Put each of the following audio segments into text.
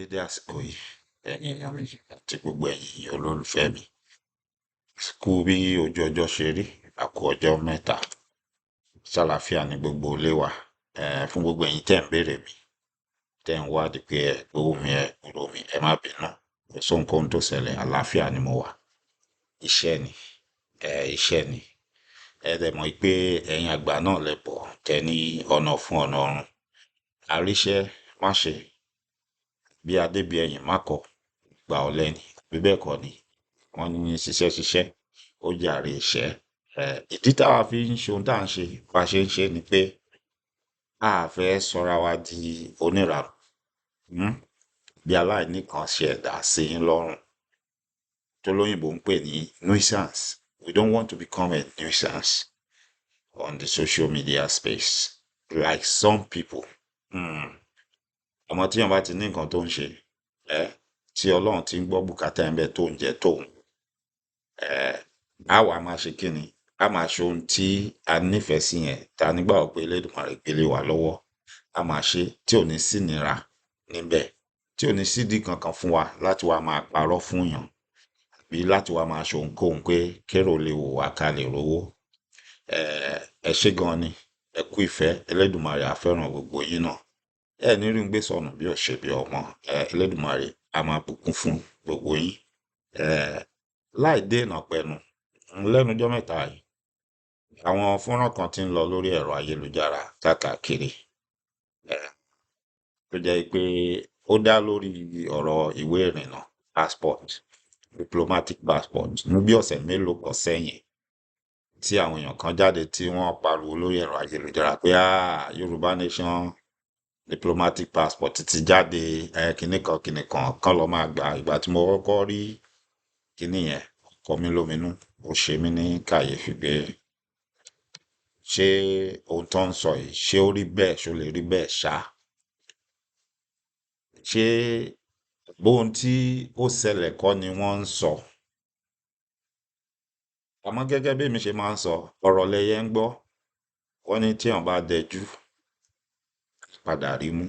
Dédé àsìkò yìí, ẹ̀yin èèyàn mi àti gbogbo ẹ̀yin olólùfẹ́ mi. Kú bí ojú ọjọ́ ṣe rí, a kú ọjọ́ mẹ́ta. Ṣàlàáfíà ní gbogbo ilé wa. Fún gbogbo ẹ̀yin tẹ́ ń béèrè mi, tẹ́ ń wádìí pé ẹ gbóhùn mi, ẹ gbúròó mi, ẹ má bínú. Kò sóhunkóhun tó ṣẹlẹ̀, àlàáfíà ni mo wà. Iṣẹ́ ni, iṣẹ́ ni. Ẹ dẹ̀ mọ̀ pé ẹ̀yin àgbà náà lẹ bọ̀ tẹ ní ọ̀nà fún ọ̀nà ọ̀run. Àríṣẹ́ má ṣe bí adé bí ẹ̀yìn má kọ̀, gbà ọ̀lẹ ni, àbí bẹ́ẹ̀ kọ́ ni. Wọ́n ní ṣiṣẹ́ ṣiṣẹ́, ó jàre ìṣẹ́. Ìdí táwa fi ń ṣe ohun tá à ń ṣe, bá ṣe ń ṣe ni pé a fẹ́ sọra wa di oníranù, bí aláìní kan ṣe ẹ̀dá sí yín lọ́rùn tó lóyìnbó ń pè ní nuisance. We don't want to become a nuisance on the social media space like some people. Àmọ́ tí èèyàn bá ti ní nǹkan tó ń ṣe, tí Ọlọ́run ti ń gbọ́ bùkátà ẹ̀ ń bẹ tó ń jẹ tó ń, á wàá máa ṣe kíni? A máa ṣe ohun tí a nífẹ̀ẹ́ sí yẹn, tá a nígbàgbọ́ pé Elédùmarè gbé lé wa lọ́wọ́. A máa ṣe tí ò ní sí ìnira níbẹ̀, tí ò ní sídìí kankan fún wa láti wá máa parọ́ fún èèyàn àbí láti wá máa ṣe ohunkóhun pé kérò lè wò wá ká lè rówó. Ẹ ṣé gan ni, ẹ kú ìfẹ́, Elédùmarè á fẹ́ràn gbogbo yín náà. Ẹ ní rí ń gbé sọnù bí ò ṣe bí ọmọ. Elédùmarè á máa bùkún fún gbogbo yín. Láì dènà pẹnu, lẹ́nu ọjọ́ mẹ́ta yìí, àwọn fọ́nrán kan tí ń lọ lórí ẹ̀rọ ayélujára káàkiri, tó jẹ́ pé ó dá lórí ọ̀rọ̀ ìwé ìrìnnà passport, diplomatic passport. Ní bí ọ̀sẹ̀ mélòó kan sẹ́yìn tí àwọn èèyàn kan jáde tí wọ́n pariwo lórí ẹ̀rọ ayélujára pé ah, Yorùbá Nation diplomatic passport ti jáde, kinní kan kinní kan kan lọ máa gbà. Ìgbà tí mo kọ́kọ́ rí kinní yẹn, ó kọ mí lóminú, ó ṣe mí ní kàyéfì pé ṣé ohun tó ń sọ yìí, ṣé ó rí bẹ́ẹ̀, ṣó lè rí bẹ́ẹ̀ ṣá? Ṣé bóhun tí ó ṣẹlẹ̀ kọ́ ni wọ́n ń sọ? Àmọ́ gẹ́gẹ́ bí èmi ṣe máa ń sọ, ọ̀rọ̀ lẹyẹ ń gbọ́. Wọ́n ní tí èèyàn bá dẹjú, padà rí mú.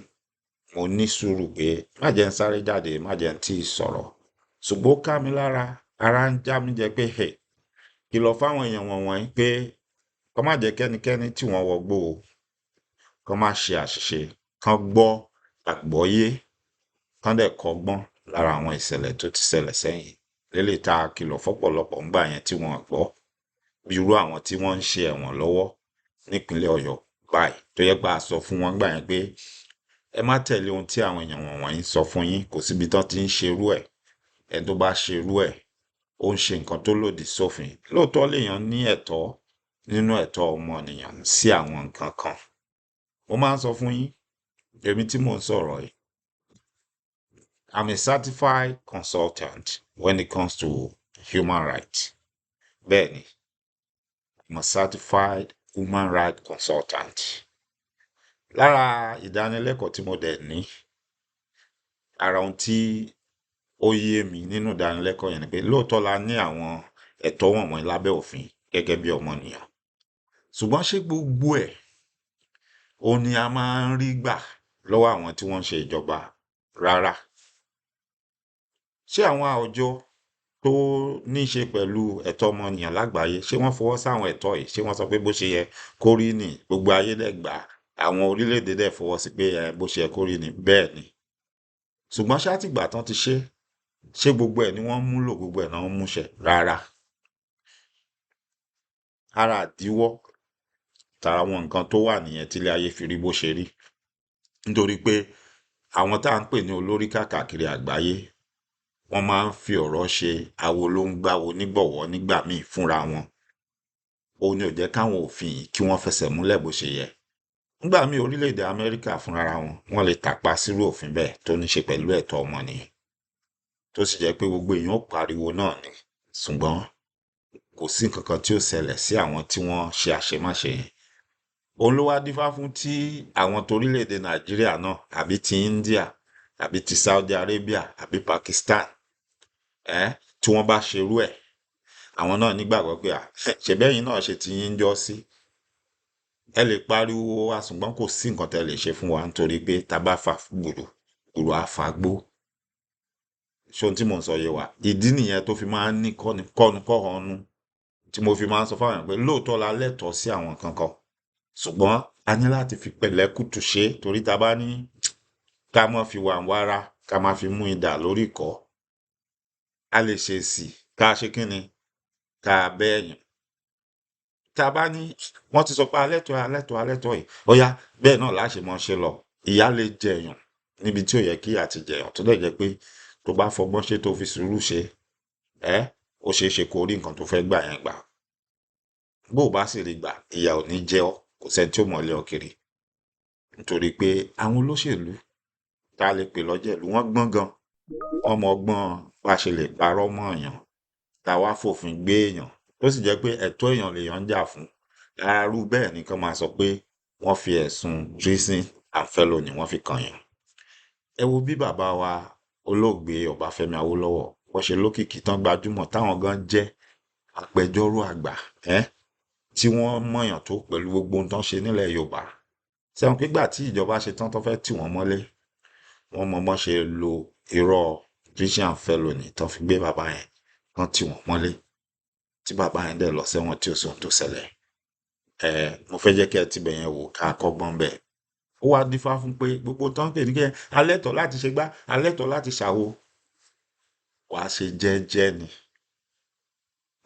Mo ní sùúrù pé má jẹ́ ń sáré jáde, má jẹ́ ń tíì sọ̀rọ̀. Ṣùgbọ́n ó ká mi lára, ara ń já mi jẹ pé hey, kìlọ̀ fáwọn èèyàn wọ̀nwọ̀nyí pé kó má jẹ́ kẹ́nikẹ́ni tí wọ́n wọgbó o, kó má ṣe àṣìṣe, kán gbọ́ àgbọ́yé, kán dẹ̀ kọ́gbọ́n lára àwọn ìṣẹ̀lẹ̀ tó ti ṣẹlẹ̀ sẹ́yìn. Lélè tá a kìlọ̀ fọ́pọ̀lọpọ̀ ńgbà yẹn tí wọ́n ò gbọ́. Bí irú àwọn tí wọ́n ń ṣe ẹ̀wọ̀n lọ́wọ́ nípínlẹ̀ Ọ̀yọ́ báyìí, tó yẹ pé a sọ fún wọn ńgbà yẹn pé ẹ má tẹ̀lé ohun tí àwọn èèyàn wọ̀nwọ̀nyí ń sọ fún yín, kò síbi tán tí ń ṣe irú ẹ̀. Ẹni tó bá ṣe irú ẹ̀, ó ń ṣe nǹkan tó lòdì sófin. Lóòótọ́ lèèyàn ní ẹ̀tọ́ nínú ẹ̀tọ́ ọmọnìyàn sí àwọn nǹkan kan. Mo máa ń sọ fún yín, èmi tí mò ń sọ̀rọ̀ yìí, I'm a certified consultant when it comes to human rights. Bẹ́ẹ̀ni, I'm a certified human rights consultant. Lára ìdánilẹ́kọ̀ọ́ tí mo dẹ̀ ní, ara ohun tí ó yé mi nínú ìdánilẹ́kọ̀ọ́ yẹn ni pé lóòótọ́ la ní àwọn ẹ̀tọ́ wọ̀nwọ̀nyí lábẹ́ òfin gẹ́gẹ́ bí ọmọnìyàn. Ṣùgbọ́n ṣé gbogbo ẹ̀ òun ni a máa ń rí gbà lọ́wọ́ àwọn tí wọ́n ń ṣe ìjọba? Rárá. Ṣé àwọn àwùjọ tó ní ṣe pẹ̀lú ẹ̀tọ́ ọmọnìyàn lágbàáyé, ṣé wọ́n fọwọ́ sáwọn ẹ̀tọ́ yìí? Ṣé wọ́n sọ pé bó ṣe yẹ kó rí nì, gbogbo ayé dẹ̀ gbà á, àwọn orílẹ̀-èdè dẹ̀ fọwọ́ sí pé ẹ bó ṣe yẹ kó rí ni? Bẹ́ẹ̀ ni. Ṣùgbọ́n ṣá tìgbà tán ti ṣe, ṣé gbogbo ẹ̀ ni wọ́n ń múlò, gbogbo ẹ̀ náà ń múṣẹ? Rárá. Ara ìdíwọ́ tara àwọn nǹkan tó wà nìyẹn tí ilé ayé fi rí bó ṣe rí. Nítorí pé àwọn tá à ń pè ní olórí káàkiri àgbáyé, wọ́n máa ń fi ọ̀rọ̀ ṣe awo ló ń gbáwo nígbọ̀wọ́ nígbà míì fúnra wọn. Òun ni ò jẹ́ káwọn òfin yìí kí wọ́n fẹsẹ̀ múlẹ̀ bó ṣe yẹ. Nígbà míì orílẹ̀-èdè Amẹ́ríkà fúnra wọn, wọ́n lè tàpá sírú òfin bẹ́ẹ̀ tó ní ṣe pẹ̀lú ẹ̀tọ́ ọmọnìyàn. Tó sì jẹ́ pé gbogbo èèyàn ó pariwo náà ni. Ṣùgbọ́n kò sí nǹkan kan tí ó ṣẹlẹ̀ sí àwọn tí wọ́n ṣe àṣemáṣe yẹn. Òun ló wá dífá fún tí àwọn torílẹ̀-èdè Nàìjíríà náà àbí ti India àbí ti Saudi Arabia àbí Pakistan, tí wọ́n bá ṣe irú ẹ̀, àwọn náà nígbàgbọ́ pé à, ṣèbẹ́yìn náà ṣe ti yín jọ́ sí. Ẹ lè pariwo wa ṣùgbọ́n kò sí nǹkan tí ẹ lè ṣe fún wa nítorí pé tá bá fa gbùrù, gbùrù á fagbó. Ṣé ohun tí mò ń sọ yé wa? Ìdí nìyẹn tó fi máa ń ní kọ́nu-kọ́họnú tí mo fi máa ń sọ fáwọn èèyàn pé lóòótọ́ la lẹ́tọ̀ọ́ sí àwọn nǹkan kan, ṣùgbọ́n a ní láti fi pẹ̀lẹ́kùtù ṣe é, torí tá a bá ní ká má fi wàǹwara ká má fi mú idà lórí ìkọ́, a lè ṣèèsì ká ṣe kí ni, ká bẹ́ ẹ̀yàn. Tá a bá ní wọ́n ti sọ pé alẹ́tọ̀ọ́ alẹ́tọ̀ọ́ alẹ́tọ̀ọ́ yìí, ó yá bẹ́ẹ̀ náà la ṣe mọ́ ṣe lọ. Ìyà lè jẹ̀yàn níbi tí ò yẹ kí ìyà ti jẹ̀yàn, tó dẹ̀ jẹ́ pé tó bá fọgbọ́n ṣe tó fi sùúrù ṣe, ẹ́ ó ṣeé ṣe kó rí nǹkan tó fẹ́ gbà yẹn gbà. Bó o bá sì rí gbà, ìyà ò ní jẹ ọ́, kò sẹ́ni tí ó mọ̀ lé ọ kiri. Nítorí pé àwọn olóṣèlú tá a lè pè lọ́jẹ̀lú, wọ́n gbọ́n gan. Wọ́n mọ ọgbọ́n bá ṣe lè parọ́ mọ́ èèyàn, tá a wá fòfin gbé èèyàn, tó sì jẹ́ pé ẹ̀tọ́ èèyàn lèèyàn ń jà fún. Arú bẹ́ẹ̀ ni kán máa sọ pé wọ́n fi ẹ̀sùn treason and felony wọ́n fi kàn yàn. Ẹ wo bí bàbá wa olóògbé Ọbáfẹ́mi Awólọ́wọ̀ wọ́n ṣe lókìkí tán gbajúmọ̀ táwọn gan jẹ́ agbẹjọ́rò àgbà, ẹ́ tí wọ́n mọ̀yàn tó pẹ̀lú gbogbo ohun tán ṣe nílẹ̀ Yorùbá. Ṣé wọn pé ìgbà tí ìjọba ṣe tán tán fẹ́ tì wọ́n mọ́lé, wọ́n mọ bọ́n ṣe lo irọ́ treason and felony tán fi gbé bàbá yẹn, tán tì wọ́n mọ́lé, tí bàbá yẹn dẹ̀ lọ sẹ́wọ̀n tí ò sí ohun tó ṣẹlẹ̀. Mo fẹ́ jẹ́ kí ẹ tibẹ̀ yẹn wò ká kọ́gbọ́n bẹ́ẹ̀. Ó wá dífá fún pé gbogbo tán pè ní kí alẹ́tọ̀ọ́ láti ṣe gbá, alẹ́tọ̀ọ́ láti ṣàwo, wàá ṣe jẹ́jẹ́ ni.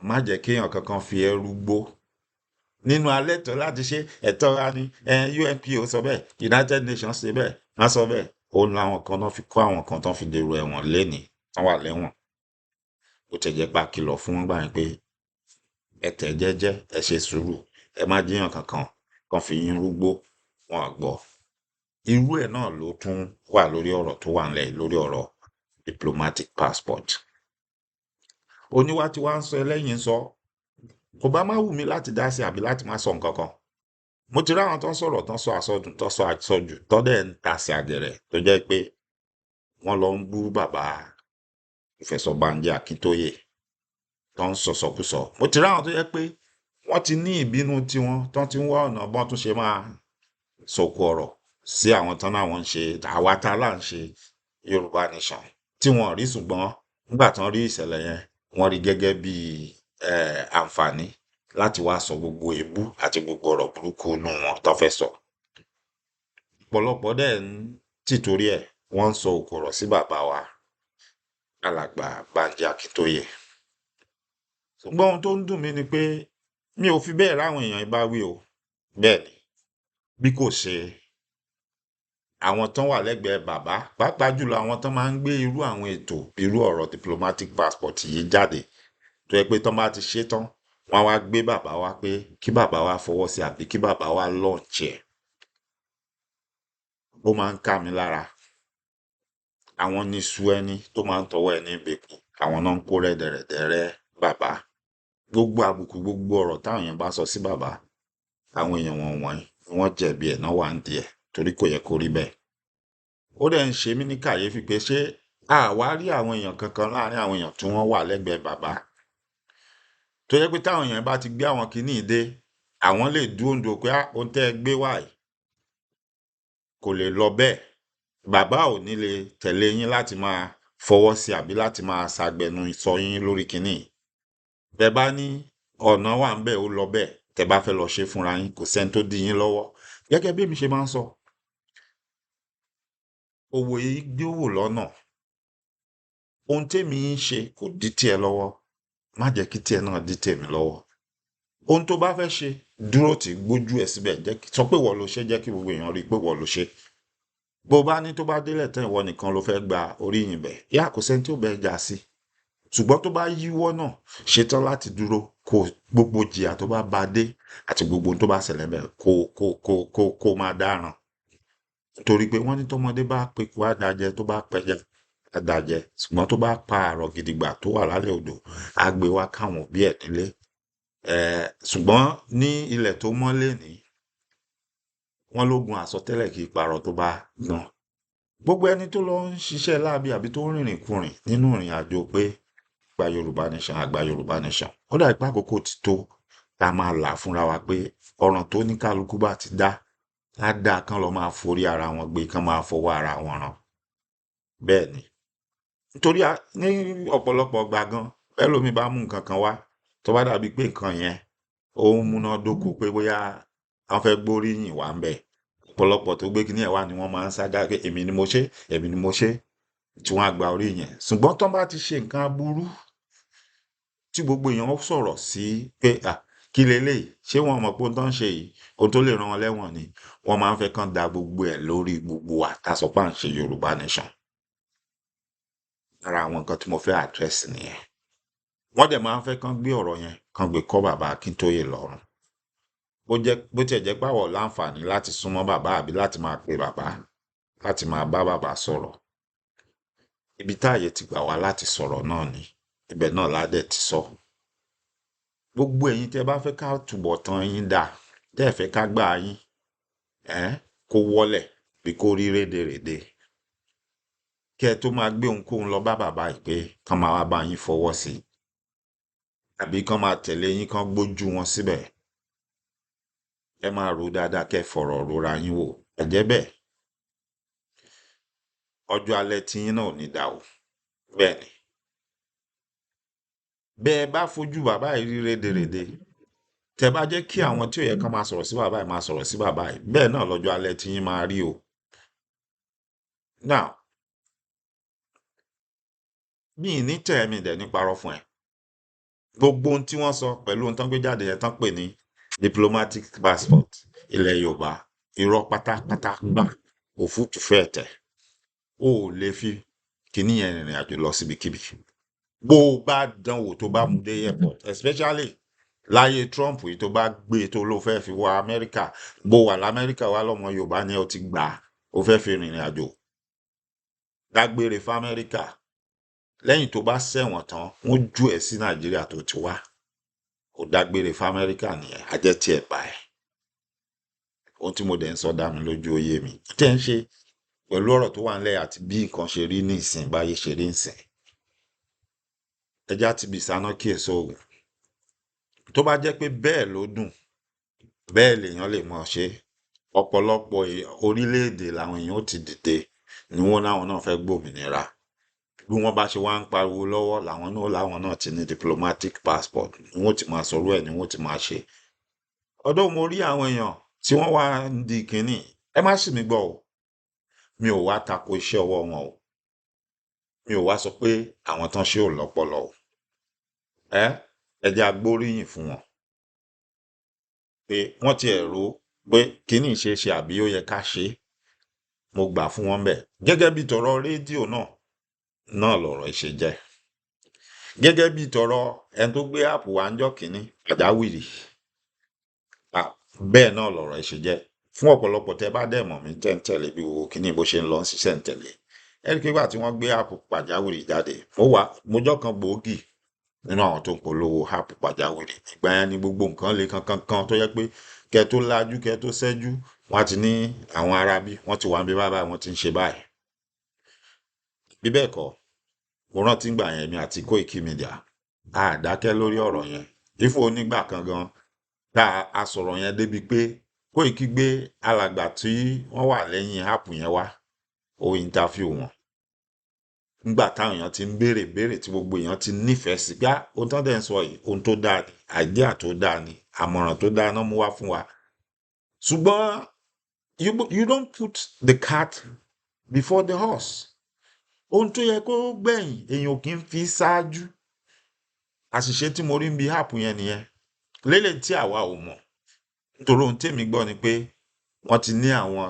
Má jẹ́ kéèyàn kankan fi ẹ́ rúgbó. Nínú alẹ́tọ̀ọ́ láti ṣe ẹ̀tọ́ wa ni UNPO sọ bẹ́ẹ̀, United Nations ṣe bẹ́ẹ̀, wọ́n sọ bẹ́ẹ̀. Òun làwọn kan náà fi kó àwọn kan tán fi dèrò ẹ̀wọ̀n lénìí, tán wà lẹ́wọ̀n. Bó tiẹ̀ jẹ́ pé a kìlọ̀ fún wọn gbà yẹn pé ẹ tẹ̀ jẹ́jẹ́, ẹ ṣe sùúrù, ẹ má jíyàn kankan kan fi yín rúgbó, wọn ò gbọ́. Irú ẹ̀ náà ló tún wà lórí ọ̀rọ̀ tó wà ńlẹ̀ yìí, lórí ọ̀rọ̀ diplomatic passport. Oníwá tí wá ń sọ ẹlẹ́yìn ń sọ, kò bá má wù mí láti dá sí àbí láti má sọ nǹkan kan. Mo ti rí àwọn tó ń sọ̀rọ̀ tó ń sọ àsọdùn tó ń sọ àsọjù tó dẹ̀ ń tasẹ̀ àgẹ̀rẹ̀ tó jẹ́ pé wọ́n lọ ń bú bàbá Professor Banji Akíntóyè tó ń sọ̀sọkúsọ. Mo ti rí àwọn tó jẹ́ pé wọ́n ti ní ìbínú tiwọn tó ti ń wá ọ̀nà bọ́n tún ṣe máa sọ̀kò ọ̀rọ̀ sí àwọn tán láwọn ń ṣe àwa tá là ń ṣe Yorùbá Nation tí wọn ò rí, ṣùgbọ́n nígbà tán rí ìṣẹ̀lẹ̀ yẹn wọ́n rí gẹ́gẹ́ bí àǹfààní láti wá sọ gbogbo èébú àti gbogbo ọ̀rọ̀ burúkú inú wọn tó fẹ́ sọ. Ọ̀pọ̀lọpọ̀ dẹ̀ ń tìtorí ẹ̀ wọ́n ń sọ òkò ọ̀rọ̀ sí bàbá wa alàgbà Banji Akíntóyè. Ṣùgbọ́n ohun tó ń dùn mí ni pé mi ò fi bẹ́ẹ̀ ráwọn èèyàn yìí bá wí o. Bẹ́ẹ̀ ni, bí kò ṣe àwọn tán wà lẹ́gbẹ̀ẹ́ bàbá, pàápàá jùlọ àwọn tán máa ń gbé irú àwọn ètò irú ọ̀rọ̀ diplomatic passport yìí jáde tó jẹ́ pé tán bá ti ṣe tán, wọ́n á wá gbé bàbá wá pé kí bàbá wá fọwọ́ sí àbí kí bàbá wá launch ẹ̀. Ó máa ń ká mi lára. Àwọn ní iṣu ẹni tó máa ń tọwọ́ ẹni beku, àwọn náà ń kó rẹ́dẹrẹ̀dẹ bàbá. Gbogbo àbùkù, gbogbo ọ̀rọ̀ táwọn èèyàn bá sọ sí bàbá, àwọn èèyàn wọ̀nyí ni wọ́n jẹ̀bi ẹ̀ náà wà ń díẹ̀ torí kò yẹ kó rí bẹ́ẹ̀. Ó dẹ̀ ń ṣe mí ní kàyéfì pé ṣé àwa rí àwọn èèyàn kankan láàrin àwọn èèyàn tí wọ́n wà lẹ́gbẹ̀ẹ́ bàbá tó jẹ́ pé táwọn èèyàn bá ti gbé àwọn kinní yìí dé, àwọn lè dúró ń dúró pé á ohun tẹ́ ẹ gbé wá yìí kò lè lọ bẹ́ẹ̀. Bàbá ò ní lè tẹ̀lé yín láti máa fọwọ́ sí àbí láti máa ṣàgbẹnu sọ yín lórí kinní yìí. Bẹ́ bá ní ọ̀nà wà ń bẹ̀ ó lọ bẹ́ẹ̀, tẹ́ bá fẹ́ lọ ṣe fúnra yín, kò sẹ́ni tó dí yín lọ́wọ́. Gẹ́gẹ́ bí èmi ṣe máa ń sọ, òwò yìí gbówò lọ́nà. Ohun tèmi ń ṣe kò dí tiẹ̀ lọ́wọ́, má jẹ́ kí tiẹ̀ náà dí tèmi lọ́wọ́. Ohun tó bá fẹ́ ṣe, dúró tì, gbójú ẹ̀ síbẹ̀, jẹ́ kí sọ pé ìwọ ló ṣe, jẹ́ kí gbogbo èèyàn rí pé ìwọ ló ṣe. Bó bá ní tó bá délẹ̀ tán ìwọ nìkan ló fẹ́ gba oríyìn bẹ̀, yá kò sẹ́ni tí ó bá ẹ jà sí. Ṣùgbọ́n tó bá yíwọ́ náà, ṣetán láti dúró kó gbogbo jìyà tó bá ba dé àti gbogbo ohun tó bá ṣẹlẹ̀ ńbẹ̀ kó kó kó kó kó máa dáràn. Nítorí pé wọ́n ní tọmọdé bá peku á dajẹ, tó bá pẹja á dajẹ, ṣùgbọ́n tó bá pa àrọ̀ gidigba tó wà lálẹ́ odò, á gbé wá káwọn òbí ẹ̀ nílé. Ṣùgbọ́n ní ilẹ̀ tó mọ́ lénìí, wọ́n lógun àsọtẹ́lẹ̀ kì í parọ́ tó bá gbọ́n. Gbogbo ẹni tó lọ ń ṣiṣẹ́ láabi àbí tó ń rìnrìnkurìn nínú ìrìn àjò pé gba Yorùbá Nation, àgbà Yorùbá Nation. Ó dà pé àkókò ti tó tá a máa là fúnra wa pé ọ̀ràn tó ní kálukú bá ti dá, á dáa kán lọ máa forí ara wọn gbé, kán máa fọwọ́ ara wọn ràn. Bẹ́ẹ̀ ni, Nítorí ní ọ̀pọ̀lọpọ̀ ìgbà gan, bẹ́lòmíì bá mú nǹkan kan wá, tó bá dàbí pé nǹkan yẹn ó ń múná dóko pé bóyá wọ́n fẹ́ gbóríyìn wá ń bẹ̀. Ọ̀pọ̀lọpọ̀ tó gbé kíní ẹ̀ wá ni wọ́n máa ń sá jáde pé èmi ni mo ṣe, èmi ni mo ṣe, tí wọ́n á gba orí yẹn. Ṣùgbọ́n tó bá ti ṣe nǹkan aburú tí gbogbo èèyàn ó sọ̀rọ̀ sí pé à kí leléyìí, ṣé wọ́n mọ̀ pé ohun tó ń ṣe yìí, ohun tó lè rán wọn lẹ́wọ̀n ni. Wọ́n máa ń fẹ́ kán da gbogbo ẹ̀ lórí gbogbo wa tá sọ pé à ń ṣe Yorùbá Nation. Ara àwọn nǹkan tí mo fẹ́ address nìyẹn. Wọ́n dẹ̀ máa ń fẹ́ kán gbé ọ̀rọ̀ yẹn, kán gbé kọ́ bàbá Akíntóyè lọ́rùn. Bó jẹ́ bó tiẹ̀ jẹ́ pé àwa ò láǹfààní láti súnmọ́ bàbá àbí láti máa pe bàbá, láti máa bá bàbá sọ̀rọ̀. Ibi táàyè ti gbà wá láti sọ̀rọ̀ náà ni, ibẹ̀ náà la dẹ̀ ti sọ. Gbogbo ẹ̀yin tí ẹ bá fẹ́ ká túbọ̀tán yín dá, tẹ́ ẹ fẹ́ ká gbà yín, kó wọ́lẹ̀ bí kó rí rédèrèdè. Kí ẹ tó máa gbé ohunkóhun lọ bá bàbá yìí pé kán máa wá bá yín fọwọ́ sí i, àbí kán máa tẹ̀lé yín, kán gbójú wọn síbẹ̀. Ẹ máa rò dáadáa kẹ́ fọ̀rọ̀ rora yín wò. Àìjẹ́ bẹ́ẹ̀, ọjọ́ alẹ́ tí yín náà ò ní dà o. Bẹ́ẹ̀ ni. Bẹ́ ẹ bá fojú bàbá yìí rí rédèrèdè, tẹ bá jẹ́ kí àwọn tí ò yẹ kán máa sọ̀rọ̀ sí bàbá yìí máa sọ̀rọ̀ sí bàbá yìí, bẹ́ẹ̀ náà lọ́jọ́ alẹ́ tí yín máa rí o. Now, mi ì ní tẹ̀ mi dẹ̀ ní parọ́ fún ẹ. Gbogbo ohun tí wọ́n sọ pẹ̀lú ohun tán gbé jáde yẹn tán pè ní diplomatic passport ilẹ̀ Yorùbá, irọ́ pátápátá gbà, òfútùú fẹ́ẹ̀ tẹ̀. O ò lè fi kíní yẹn rìnrìn àjò lọ síbikíbi. Bó o bá dánwò tó bá mú dé airport, especially láyé Trump yìí, tó bá gbé tó ló fẹ́ fi wọ Amẹ́ríkà, bó wà l'Amẹ́ríkà wá lọ́mọ Yorùbá ni ó ti gbà á, ó fẹ́ fi rìnrìn àjò dágbére f'Amẹ́ríkà. Lẹ́yìn tó bá ṣẹ̀wọ̀n tán, wọ́n jù ẹ́ sí Nàìjíríà tó ti wá. Ó dágbére f'Amẹ́ríkà nìyẹn, á jẹ́ tí ẹ bá ẹ. Ohun tí mo dẹ̀ ń sọ dá mi lójú, ó yé mi. Tí ẹ ń ṣe pẹ̀lú ọ̀rọ̀ tó wà nílẹ̀ àti bí nǹkan ṣe rí nísìn, báyé ṣe rí nísìn. Ẹja ti bì sáná kíyèsí òògùn. Tó bá jẹ́ pé bẹ́ẹ̀ ló dùn, bẹ́ẹ̀ lèèyàn lè mọ̀ ṣe. Ọ̀pọ̀lọpọ̀ orílẹ̀-èdè làwọn èèyàn ó ti dìde ni wọ́n láwọn náà fẹ́ gbòmìnira. Bí wọ́n bá ṣe wá ń pariwo lọ́wọ́ làwọn náà láwọn náà ti ní diplomatic passport ni wọ́n ti máa sọ̀rọ̀ ẹ̀ ni wọ́n ti máa ṣe. Although mo rí àwọn èèyàn tí wọ́n wá ń di kínní, ẹ má sì mí gbọ́ o. Mi ò wá tako iṣẹ́ ọwọ́ wọn o. Mi ò wá sọ pé àwọn tán ṣe ò lọ́pọlọ o. Ẹ jẹ́ a gbóríyìn fún wọn. Pé wọ́n ti ẹ̀ rò pé kíní ṣe é ṣe àbí ó yẹ ká ṣe. Mo gbà fún wọn bẹ́ẹ̀. Gẹ́gẹ́ bí tọ̀rọ̀ rédíò náà, náà lọ̀rọ̀ ṣe jẹ́. Gẹ́gẹ́ bí tọ̀rọ̀ ẹni tó gbé app wá ńjọ́ kìíní, pàjáwìrì. Bẹ́ẹ̀ náà lọ̀rọ̀ ṣe jẹ́. Fún ọ̀pọ̀lọpọ̀ tẹ bá dẹ̀ mọ̀ mí tẹ́ ń tẹ̀lé bí gbogbo kíní bó ṣe ń lọ ṣiṣẹ́ ń tẹ̀lé. Ẹ rí pé ìgbà tí wọ́n gbé app pàjáwìrì jáde, mo wà, mo jọ́ kan gbòógì nínú àwọn tó ń polówó app pàjáwìrì. Ìgbà yẹn ni gbogbo nǹkan le kankan kan tó jẹ́ pé kẹ́ tó lajú, kẹ́ tó ṣẹ́jú, wọ́n á ti ní àwọn ará bí, wọ́n ti wà níbí báyìí báyìí, wọ́n ti ń ṣe báyìí. Bí bẹ́ẹ̀ kọ́, mo rántí ìgbà yẹn èmi àti Koiki Media, a dákẹ́ lórí ọ̀rọ̀ yẹn. Ifo onígbà kan gan, tá a sọ̀rọ̀ yẹn débi pé Koiki gbé alàgbà tí wọ́n wà lẹ́yìn app yẹn wá, ó interview wọn. Nígbà táwọn èèyàn ti ń béèrè béèrè tí gbogbo èèyàn ti nífẹ̀ẹ́ sí pé ohun tó dẹ̀ ń sọ yìí, ohun tó dáa ni, idea tó dáa ni, àmọ̀ràn tó dáa náà mú wá fún wa. Ṣùgbọ́n you don't put the cart before the horse. Ohun tó yẹ kó gbẹ̀yìn, èèyàn ò kí ń fi ṣáájú. Àṣìṣe tí mo rí níbi app yẹn nìyẹn. Lélẹ̀ tí àwa ò mọ̀. Nítorí ohun tí èmi gbọ́ ni pé wọ́n ti ní àwọn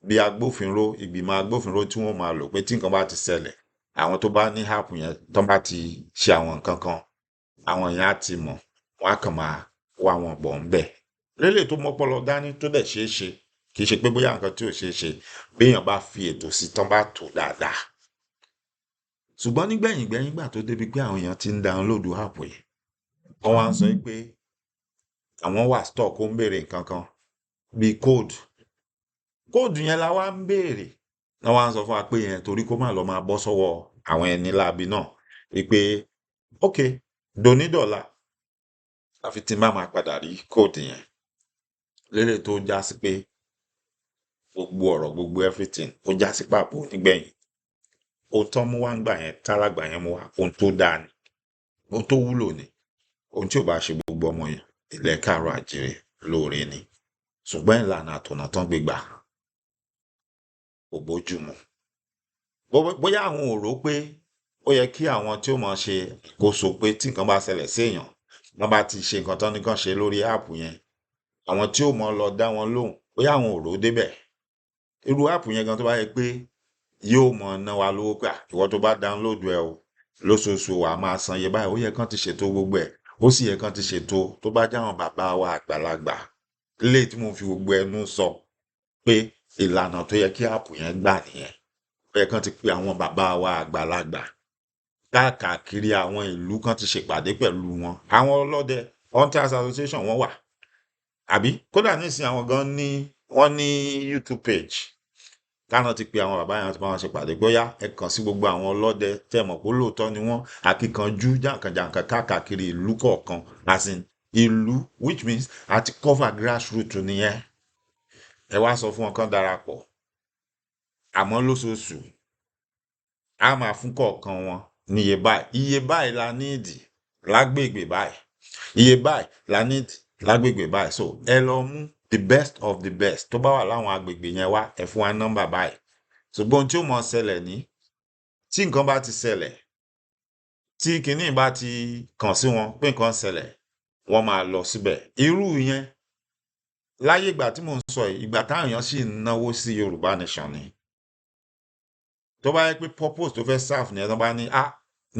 bí agbófinró, ìgbìmọ̀ agbófinró tí wọ́n máa lò pé tí nǹkan bá ti ṣẹlẹ̀, àwọn tó bá ní app yẹn, tó bá ti ṣe àwọn nǹkan kan, àwọn yẹn á ti mọ̀, wọ́n á kàn máa wá wọn bọ̀ ń bẹ̀. Lélẹ̀ tó mọ́pọlọ dání tó dẹ̀ ṣeé ṣe, kì í ṣe pé bóyá nǹkan tí ò ṣeé ṣe, bí èèyàn bá fi ètò sí tán bá tò dáadáa. Ṣùgbọ́n nígbẹ̀yìn gbẹ́yín gbà tó débi pé àwọn èèyàn ti ń download app yìí, wọ́n wá ń sọ pé àwọn wà stuck, ó ń béèrè nǹkan kan bí code. Code yẹn la wá ń béèrè. Wọ́n wá ń sọ fún wa pé yẹn torí kó má lọ máa bọ́ sọ́wọ́ àwọn ẹni láabi náà wípé okay, dòní dọ̀la àfi tí n bá máa padà rí code yẹn. Lélẹ̀ tó já sí pé gbogbo ọ̀rọ̀, gbogbo everything ó já sí pàbó nígbẹ̀yìn. Ohun tán mú wá ń gbà yẹn, tálàgbà yẹn mú wá, ohun tó dáa ni, ohun tó wúlò ni, ohun tí ò bá ṣe gbogbo ọmọ yẹn ilẹ̀ káàárọ̀ àjíire lóore ni. Ṣùgbọ́n ìlànà àtọ̀nà tán gbé gbà kò bójú mu. Bóyá àwọn ò rò pé ó yẹ kí àwọn tí ó máa ṣe àkóso pé tí nǹkan bá ṣẹlẹ̀ sí èèyàn, wọ́n bá ti ṣe nǹkan tán ní kán ṣe lórí app yẹn, àwọn tí ó mọ̀ lọ dá wọn lóhùn, bóyá àwọn ò rò ó débẹ̀. Irú app yẹn gan tó bá yẹ pé yóò mọ̀ ná wa lówó pé à, ìwọ tó bá download ẹ o, lóṣooṣù wà á máa san iye báyìí, ó yẹ kán ti ṣètò gbogbo ẹ̀. Ó sì yẹ kán ti ṣètò tó bá jẹ́ àwọn bàbá wa àgbàlagbà. Léyìí tí mo fi gbogbo ẹnu sọ pé ìlànà tó yẹ kí app yẹn gbà nìyẹn. Ó yẹ kán ti pe àwọn bàbá wa àgbàlagbà káàkiri àwọn ìlú kan ti ṣèpàdé pẹ̀lú wọn. Àwọn ọlọ́dẹ Hunters Association wọ́n wà. Àbí kódà nísìnyí àwọn gan ní wọ́n ní YouTube page. Káwọn ti pe àwọn bàbá yẹn ti bá wọn ṣèpàdé pé ó yá, ẹ kàn sí gbogbo àwọn ọlọ́dẹ tẹ́ mọ̀ pé lóòótọ́ ni wọ́n, akíkanjú jàǹkànjàǹkàn káàkiri ìlú kọ̀ọ̀kan, as in ìlú, which means a ti cover grassroots nìyẹn. Ẹ wá sọ fún wọn kán darapọ̀. Àmọ́ lóṣooṣù, a máa fún kọ̀ọ̀kan wọn ní iye báyìí. Iye báyìí la need lágbègbè báyìí. Iye báyìí la need lágbègbè báyìí. So ẹ lọ mú the best of the best tó bá wà láwọn agbègbè yẹn wá, ẹ fún wa nọ́mbà báyìí. Ṣùgbọ́n ohun tí ó mọ̀ ṣẹlẹ̀ ní, tí nǹkan bá ti ṣẹlẹ̀, tí kinní bá ti kàn sí wọn pé nǹkan ṣẹlẹ̀, wọ́n máa lọ síbẹ̀. Irú yẹn láyé ìgbà tí mò ń sọ yìí, ìgbà táwọn èèyàn sì ń náwó sí Yorùbá Nation ni. Tó bá yẹ pé purpose tó fẹ́ serve ni ẹ tó bá ní, ah,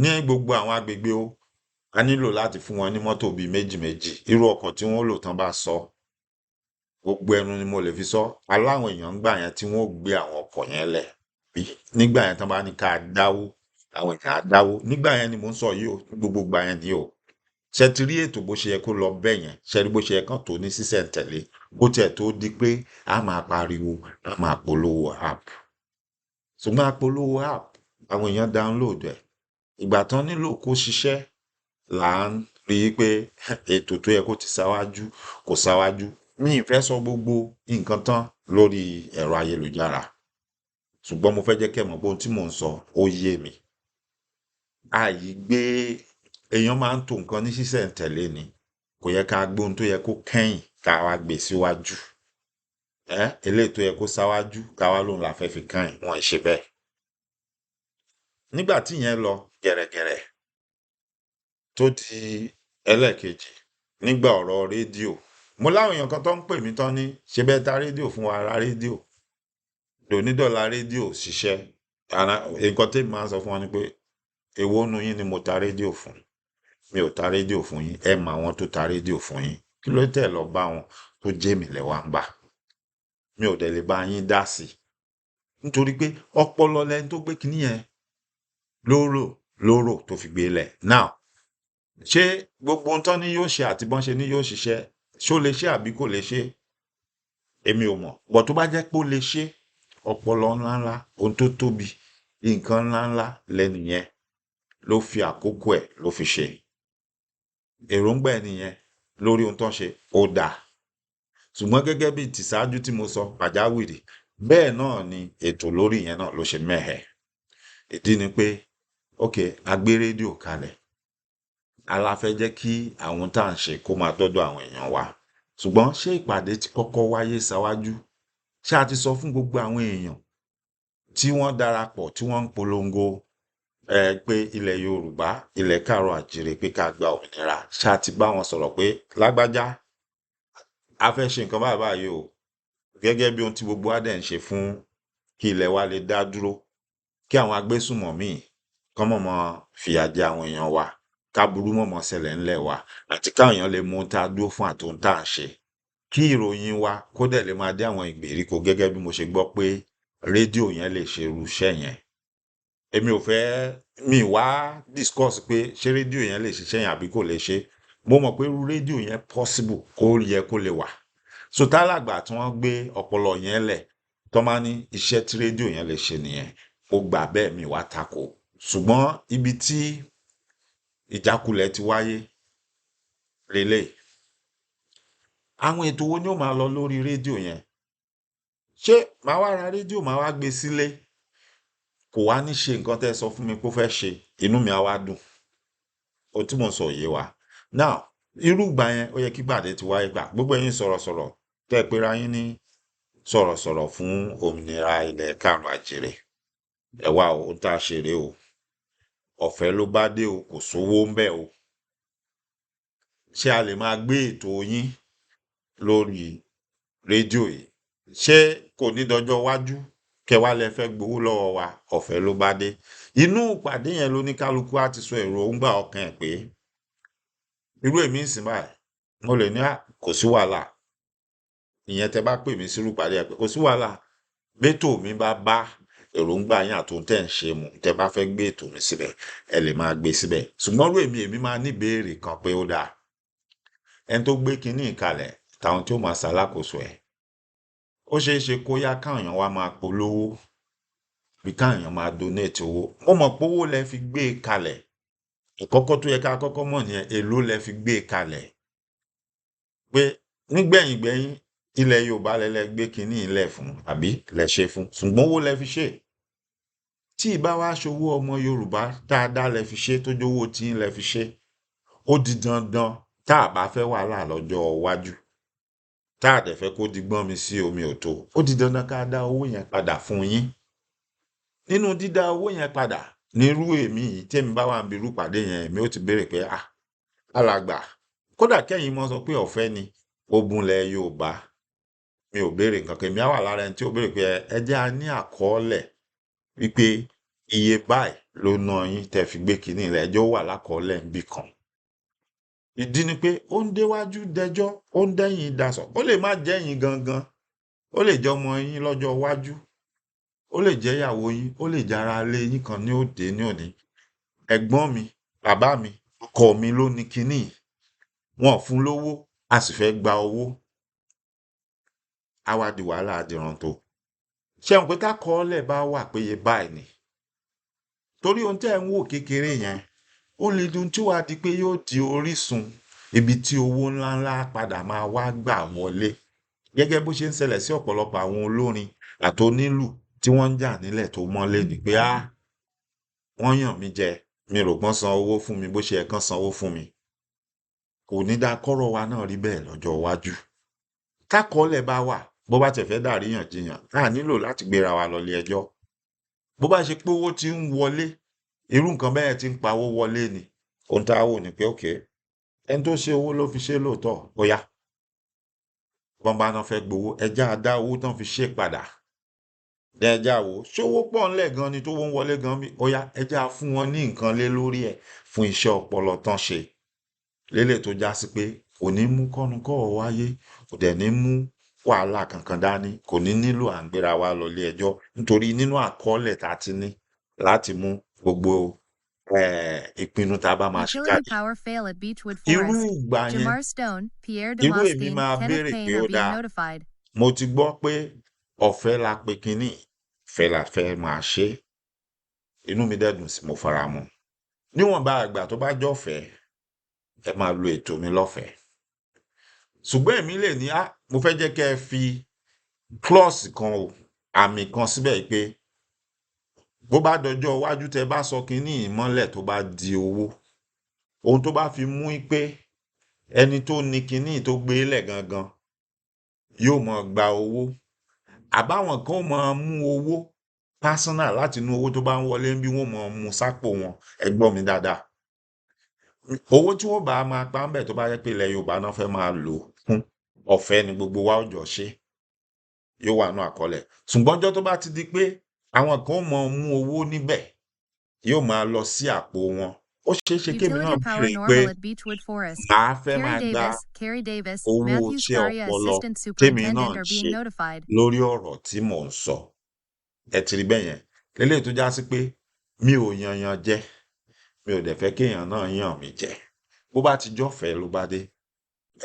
ní gbogbo àwọn agbègbè o, a nílò láti fún wọn ní mọ́tò bíi méjì méjì. Irú ọkọ̀ tí wọ́n lò tán bá sọ, gbogbo ẹnu ni mo lè fi sọ. Aláwọn èèyàn ń gbà yẹn tí wọ́n ó gbé àwọn ọkọ̀ yẹn lẹ̀. Bí nígbà yẹn tán bá ní ká dáwó, àwọn èèyàn á dáwó. Nígbà yẹn ni mò ń sọ yìí o, ní gbogbo ìgbà yẹn ni o. Ṣé ti rí ètò bó ṣe yẹ kó lọ bẹ́ẹ̀ yẹn? Ṣé rí bó ṣe yẹ kán tó ní sísẹ̀ntẹ̀lé? Kó tiẹ̀ tó di pé a máa pariwo, a máa polówó app. Ṣùgbọ́n a polówó app, àwọn èèyàn download ẹ̀. Ìgbà tán nílò kó ṣiṣẹ́ là ń rí i pé ètò tó yẹ kó ti ṣáwájú kò ṣáwájú. Mi ì fẹ́ sọ gbogbo nǹkan tán lórí ẹ̀rọ ayélujára. Ṣùgbọ́n mo fẹ́ jẹ́ kí ẹ mọ̀ pé ohun tí mò ń sọ ó yé mi. Àì gbé èèyàn máa ń to nǹkan ní sísẹ̀ntẹ̀lé ni. Kò yẹ ká gbé ohun tó yẹ kó kẹ́yìn ká wá gbé síwájú. Ẹ́ eléyìí tó yẹ kó ṣáwájú ká wá lóhun la fẹ́ fi kẹ́yìn, wọ́n ì ṣe bẹ́ẹ̀. Nígbà tí ìyẹn lọ gẹ̀rẹ̀gẹ̀rẹ̀ tó di ẹlẹ́ẹ̀kejì nígbà ọ̀rọ̀ rédíò. Mo láwọn èèyàn kan tó ń pè mí tán ní ṣe bẹ́ẹ̀ ta rédíò fún wa, ra rédíò. Dònídọ̀la rédíò ṣiṣẹ́. Ara nǹkan tí èmi máa ń sọ fún wọn ni pé èwo nínú yín ni mo ta rédíò fún? Mi ò ta rédíò fún yín. Ẹ mọ àwọn tó ta rédíò fún yín. Kí ló dé tẹ́ lọ bá wọn tó jẹ́ èmi lẹ wá ń bà? Mi ò dẹ̀ lè bá yín dá sí. Nítorí pé ọpọlọ lẹni tó gbé kiní yẹn ló rò ló rò tó fi gbé lẹ̀. Now, ṣé gbogbo ohun tán ní yóò ṣe àti bọ́n ṣe ní yóò ṣiṣẹ́, ṣé ó lè ṣe àbí kò lè ṣe? Èmi ò mọ̀. But tó bá jẹ́ pé ó lè ṣe, ọpọlọ ńláńlá, ohun tó tóbi, nǹkan ńláńlá lẹni yẹn ló fi àkókò ẹ̀ ló fi ṣe. Èròǹgbà ẹni yẹn lórí ohun tó ń ṣe ó dáa. Ṣùgbọ́n gẹ́gẹ́ bí tìṣáájú tí mo sọ pàjáwìrì, bẹ́ẹ̀ náà ni ètò lórí ìyẹn náà ló ṣe mẹ́hẹ̀. Ìdí ni pé okay, a gbé rédíò kalẹ̀. A la fẹ́ jẹ́ kí àwọn tá à ń ṣe kó máa dọ́dọ̀ àwọn èèyàn wa. Ṣùgbọ́n ṣé ìpàdé ti kọ́kọ́ wáyé ṣáwájú? Ṣé a ti sọ fún gbogbo àwọn èèyàn tí wọ́n darapọ̀, tí wọ́n ń polongo ẹ pé ilẹ̀ Yorùbá, ilẹ̀ káàárọ̀ àjíire pé ká gba òmìnira? Ṣé a ti bá wọn sọ̀rọ̀ pé lágbájá, a fẹ́ ṣe nǹkan báyìí báyìí o. Gẹ́gẹ́ bí ohun tí gbogbo wa dẹ̀ ń ṣe fún kí ilẹ̀ wa lè dá dúró, kí àwọn agbésùnmọ̀mí kán mọ̀ mọ́ fìyà jẹ àwọn èèyàn wa, káburú mọ̀ mọ́ ṣẹlẹ̀ ńlẹ̀ wa, àti káwọn èèyàn lè mọ ohun tá a dúró fún àti ohun tá à ń ṣe. Kí ìròyìn wa kó dẹ̀ lè máa dé àwọn ìgbèríko gẹ́gẹ́ bí mo ṣe gbọ́ pé rédíò yẹn lè ṣe irú iṣẹ́ yẹn. Èmi ò fẹ́, mi wá discuss pé ṣé rédíò yẹn lè ṣiṣẹ́ yẹn àbí kò lè ṣe. Mo mọ̀ pé irú rédíò yẹn possible kó yẹ kó lè wà. So tálàgbà tí wọ́n gbé ọpọlọ yẹn lẹ̀, tán bá ní iṣẹ́ tí rédíò yẹn lè ṣe nìyẹn, mo gbà bẹ́ẹ̀, mi wá tako. Ṣùgbọ́n ibi tí ìjákulẹ̀ ti wáyé leléyìí. Àwọn ètò wo ni ó máa lọ lórí rédíò yẹn? Ṣé màá wá ra rédíò, màá wá gbé sílé? Kò wá ní ṣe nǹkan tẹ́ ẹ sọ fún mi pé ó fẹ́ ṣe, inú mi á wá dùn. Ohun tí mò ń sọ ò yé wa. Now, irú ìgbà yẹn, ó yẹ kí ìpàdé ti wáyé gbà. Gbogbo ẹ̀yin sọ̀rọ̀sọ̀rọ̀ tẹ́ ẹ pera yín ní sọ̀rọ̀sọ̀rọ̀ fún òmìnira ilẹ̀ káàárọ̀ àjíire. Ẹ wá o, ohun tá a ṣe rèé o. Ọ̀fẹ́ ló bá dé o, kò sówó ńbẹ̀ o. Ṣé a lè máa gbé ètò yín lórí rédíò yìí? Ṣé kò ní dọjọ́ iwájú kẹ́ wá lẹ fẹ́ gbowó lọ́wọ́ wa? Ọ̀fẹ́ ló bá dé. Inú ìpàdé yẹn lóníkálukú á ti sọ èròǹgbà ọkàn ẹ̀ pé irú èmi ń sìn báyìí, mo lè ní à kò sí wàhálà. Ìyẹn tẹ bá pè mí sírú ìpàdé yẹn pé kò sí wàhálà. Bétò mi bá bá èròǹgbà yín àti ohun tẹ́ ẹ̀ ń ṣe mu, tẹ bá fẹ́ gbé ètò mi síbẹ̀, ẹ lè máa gbé síbẹ̀. Ṣùgbọ́n irú èmi, èmi máa ní ìbéèrè kan pé ó dáa. Ẹni tó gbé kinní yìí kalẹ̀ àtàwọn tí ó máa ṣalákòóso ẹ̀. Ó ṣeé ṣe kó yá káwọn èèyàn wá máa polówó àbí káwọn èèyàn máa donate owó. Mo mọ̀ pé owó lẹ fi gbé e kalẹ̀. Àkọ́kọ́ tó yẹ ká kọ́kọ́ mọ̀ nìyẹn, èló lẹ fi gbé e kalẹ̀. Pé nígbẹ̀yìngbẹ́yín, ilẹ̀ Yorùbá lẹ lẹ gbé kinní yìí lẹ̀ fún àbí lẹ ṣe fún. Ṣùgbọ́n owó lẹ fi ṣe. Tí ì bá wá ṣowó ọmọ Yorùbá dáadáa lẹ fi ṣe, tó jówó tiyín lẹ fi ṣe, ó di dandan tá a bá fẹ́ wàhálà lọ́jọ́ iwájú, tá a dẹ̀ fẹ́ kó di gbọ́n mi sí omi ò tó, ó di dandan ká dá owó yẹn padà fún yín. Nínú dídá owó yẹn padà, nírú èmi yìí tèmi bá wà níbi irú ìpàdé yẹn, èmi ó ti béèrè pé à, alàgbà, kódà kẹ́yìn mọ́ sọ pé ọ̀fẹ́ ni, ogun ilẹ̀ Yorùbá, mi ò béèrè nǹkan kan. Èmi á wà lára ẹni tí ó béèrè pé ẹ jẹ́ a ní àkọọ́lẹ̀ wípé iye báyìí ló ná yín tẹ́ fi gbé kinní rẹ̀, ẹ jẹ́ ó wà lákọọ́lẹ̀ níbì kan. Ìdí ni pé ó ń déwájú dẹjọ́, ó ń dẹ́yìn dasọ̀. Ó lè má jẹ́ ẹ̀yin gangan, ó lè jẹ́ ọmọ yín lọ́jọ́ iwájú, ó lè jẹ́ ìyàwó yín, ó lè jẹ́ ará ilé yín kan ní òde ní òní. Ẹ̀gbọ́n mi, bàbá mi, ọkọ mi ló ní kinní yìí. Wọn ò fún lówó, a sì fẹ́ gba owó. Á wá di wàhálà àdìrántó. Ṣé ẹ mọ̀ pé tákọọ́lẹ̀ bá wà pé iye báyìí ni? Torí ohun tí ẹ̀ ń wò kékeré yẹn, ó lè di ohun tí wàá di pé yóò di orísun ibi tí owó ńláńlá padà máa wá gbà wọlé. Gẹ́gẹ́ bó ṣe ń ṣẹlẹ̀ sí ọ̀pọ̀lọpọ̀ àwọn olórin àti onílù tí wọ́n ń jà nílẹ̀ tó mọ́lé ni pé á, wọ́n yàn mí jẹ, mi rò pọ́n san owó fún mi bó ṣe yẹ kán sanwó fún mi. Kò ní dá kọ́rọ̀ wa náà rí bẹ́ẹ̀ lọ́jọ́ iwájú. Tákọọ́lẹ̀ bá wà, bó bá tiẹ̀ fẹ́ dàríyànjiyàn, a nílò láti gbéra wa lọ ilé ẹjọ́. Bó bá ṣe pé owó tí ń wọlé, irú nǹkan bẹ́ẹ̀ tí ń pa owó wọlé ni. Ohun tá a wò ni pé okay, ẹni tó ṣe owó ló fi ṣe lóòótọ́, ó yá. Bọ́n bá ná fẹ́ gbowó, ẹ jẹ́ á dá owó tán fi ṣe padà. Ẹ jẹ́ á wò ó, ṣówó pọ̀ ńlẹ̀ gan ni tówó ń wọlé gan bí? Ó yá, ẹ jẹ́ á fún wọn ní nǹkan lé lórí ẹ̀ fún iṣẹ́ ọpọlọ tán ṣe. Lélè tó já sí pé kò ní mú kọ́nukọ́wọ́ wáyé, kò dẹ̀ ní mú wàhálà kankan dání, kò ní nílò à ń gbéra wa lọ ilé ẹjọ́ nítorí nínú àkọọ́lẹ̀ tá a ti ní láti mú gbogbo ìpinnu tá a bá máa ṣe Utility jáde. power fail at Beechwood Irú Forest. ìgbà yẹn, Jamar Stone, Pierre irú èmi Damascene, máa Kenneth béèrè Payne pé are ó being dáa. notified. Mo ti gbọ́ pé ọ̀fẹ́ la pe kinní, ọ̀fẹ́ la fẹ́ máa ṣe. Inú mi dẹ̀ dùn sí, mo fara mọ́. Níwọ̀nba ìgbà tó bá jọ́fẹ̀ẹ́, ẹ máa lo ètò mi lọ́fẹ̀ẹ́. Ṣùgbọ́n èmi lè ní, á, mo fẹ́ jẹ́ kí ẹ fi clause kan o, àmì kan síbẹ̀ pé bó bá dọjọ́ iwájú tẹ bá sọ kinní yìí mọ́lẹ̀ tó bá di owó, ohun tó bá fi mú pé ẹni tó ní kinní yìí tó gbé lẹ̀ gangan yóò máa gba owó. Àbáwọn kan ó máa mú owó personal láti inú owó tó bá ń wọlé bí wọ́n máa mú sápò wọn. Ẹ gbọ́ mi dáadáa. Owó tí wọ́n bá máa pa ńbẹ̀ tó bá jẹ́ pé ilẹ̀ Yorùbá náà fẹ́ máa lò fún ọ̀fẹ́ ni gbogbo wa ó jọ ṣe. Yóò wà nínú àkọọ́lẹ̀. Ṣùgbọ́n ọjọ́ tó bá ti di pé àwọn kan ó máa mú owó níbẹ̀, yóò máa lọ sí àpò wọn. Ó ṣeé ṣe kémi náà Utility power béèrè pé normal at Beechwood Forest. màá fẹ́ Kerry máa gba Davis, Kerry Davis, owó Matthew iṣẹ́ Scaria, ọpọlọ Assistant tèmi náà Superintendent ń are ṣe being notified. lórí ọ̀rọ̀ tí mò ń sọ. Ẹ ti rí bẹ́ẹ̀ yẹn. Léléyìí tó já sí pé mi ò yanyan jẹ, mi ò dẹ̀ fẹ́ kéèyàn náà yàn mí jẹ. Bó bá ti jọ́fẹ̀ẹ́ ló bá dé,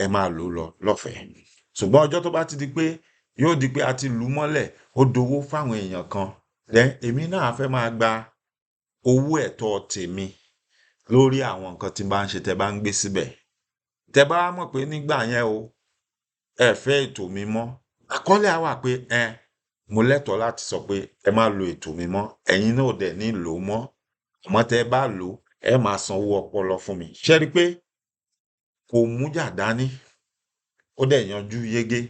ẹ máa lò ó lọ lọ́fẹ̀ẹ́. Ṣùgbọ́n ọjọ́ tó bá ti di pé yóò di pé a ti lù ú mọ́lẹ̀, ó dowó fáwọn èèyàn kan, then èmi náà á fẹ́ máa gba owó ẹ̀tọ́ tèmi lórí àwọn nǹkan tí n bá ń ṣe tẹ bá ń gbé síbẹ̀. Tẹ bá wá mọ̀ pé nígbà yẹn o, ẹ fẹ́ ètò mi mọ́, àkọọ́lẹ̀ á wà pé ẹ Mo lẹ́tọ̀ọ́ láti sọ pé ẹ má lo ètò mi mọ́, ẹ̀yin náà ò dẹ̀ ní lò ó mọ́. Àmọ́ tẹ́ ẹ bá lò ó, ẹ máa sanwó ọpọlọ fún mi. Ṣé rí i pé kò mújà dání, ó dẹ̀ yanjú yégé.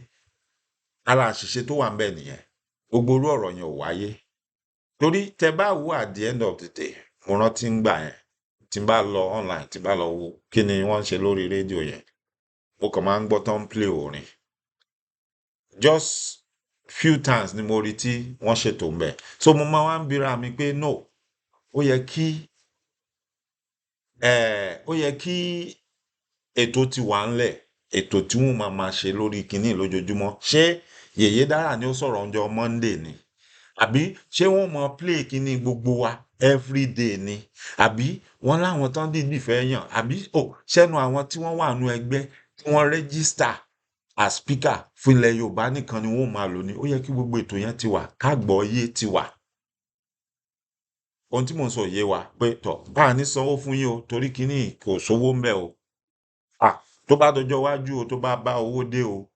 Ara àṣìṣe tó wà ńbẹ̀ nìyẹn. Gbogbo irú ọ̀rọ̀ yẹn ò wáyé. Torí tẹ bá wò, at the end of the day, mo rántí ń gbà yẹn, tí n bá lọ online, tí n bá lọ wo kí ni wọ́n ń ṣe lórí rédíò yẹn, mo kàn máa ń gbọ́ tán ń play orin. Just few times ni mo rí tí wọ́n ṣètò ńbẹ̀. So mo máa wá ń bira mi pé no, ó yẹ kí ètò ti wà ńlẹ̀, ètò tí wọ́n máa máa ṣe lórí kinní lójoojúmọ́. Ṣé Yèyé Dára ni ó sọ̀rọ̀ ọjọ́ Monday ni? Àbí ṣé wọ́n mọ play kinní gbogbo wa everyday ni? Àbí wọ́n láwọn tán dìídì fẹ́ yàn? Àbí ò ṣẹ́nu àwọn tí wọ́n wà nínú ẹgbẹ́ tí wọ́n register as speaker fún ilẹ̀ Yorùbá nìkan ni wọ́n máa lò ní? Ó yẹ kí gbogbo ètò yẹn ti wà, kágbọ́yé ti wà. Ohun tí mò ń sọ yé wa pé tọ̀ bá a ní sanwó fún yín o, torí kinní kò sówó ńbẹ̀ o. Ah, tó bá dọjọ́ iwájú o, tó bá bá owó dé o,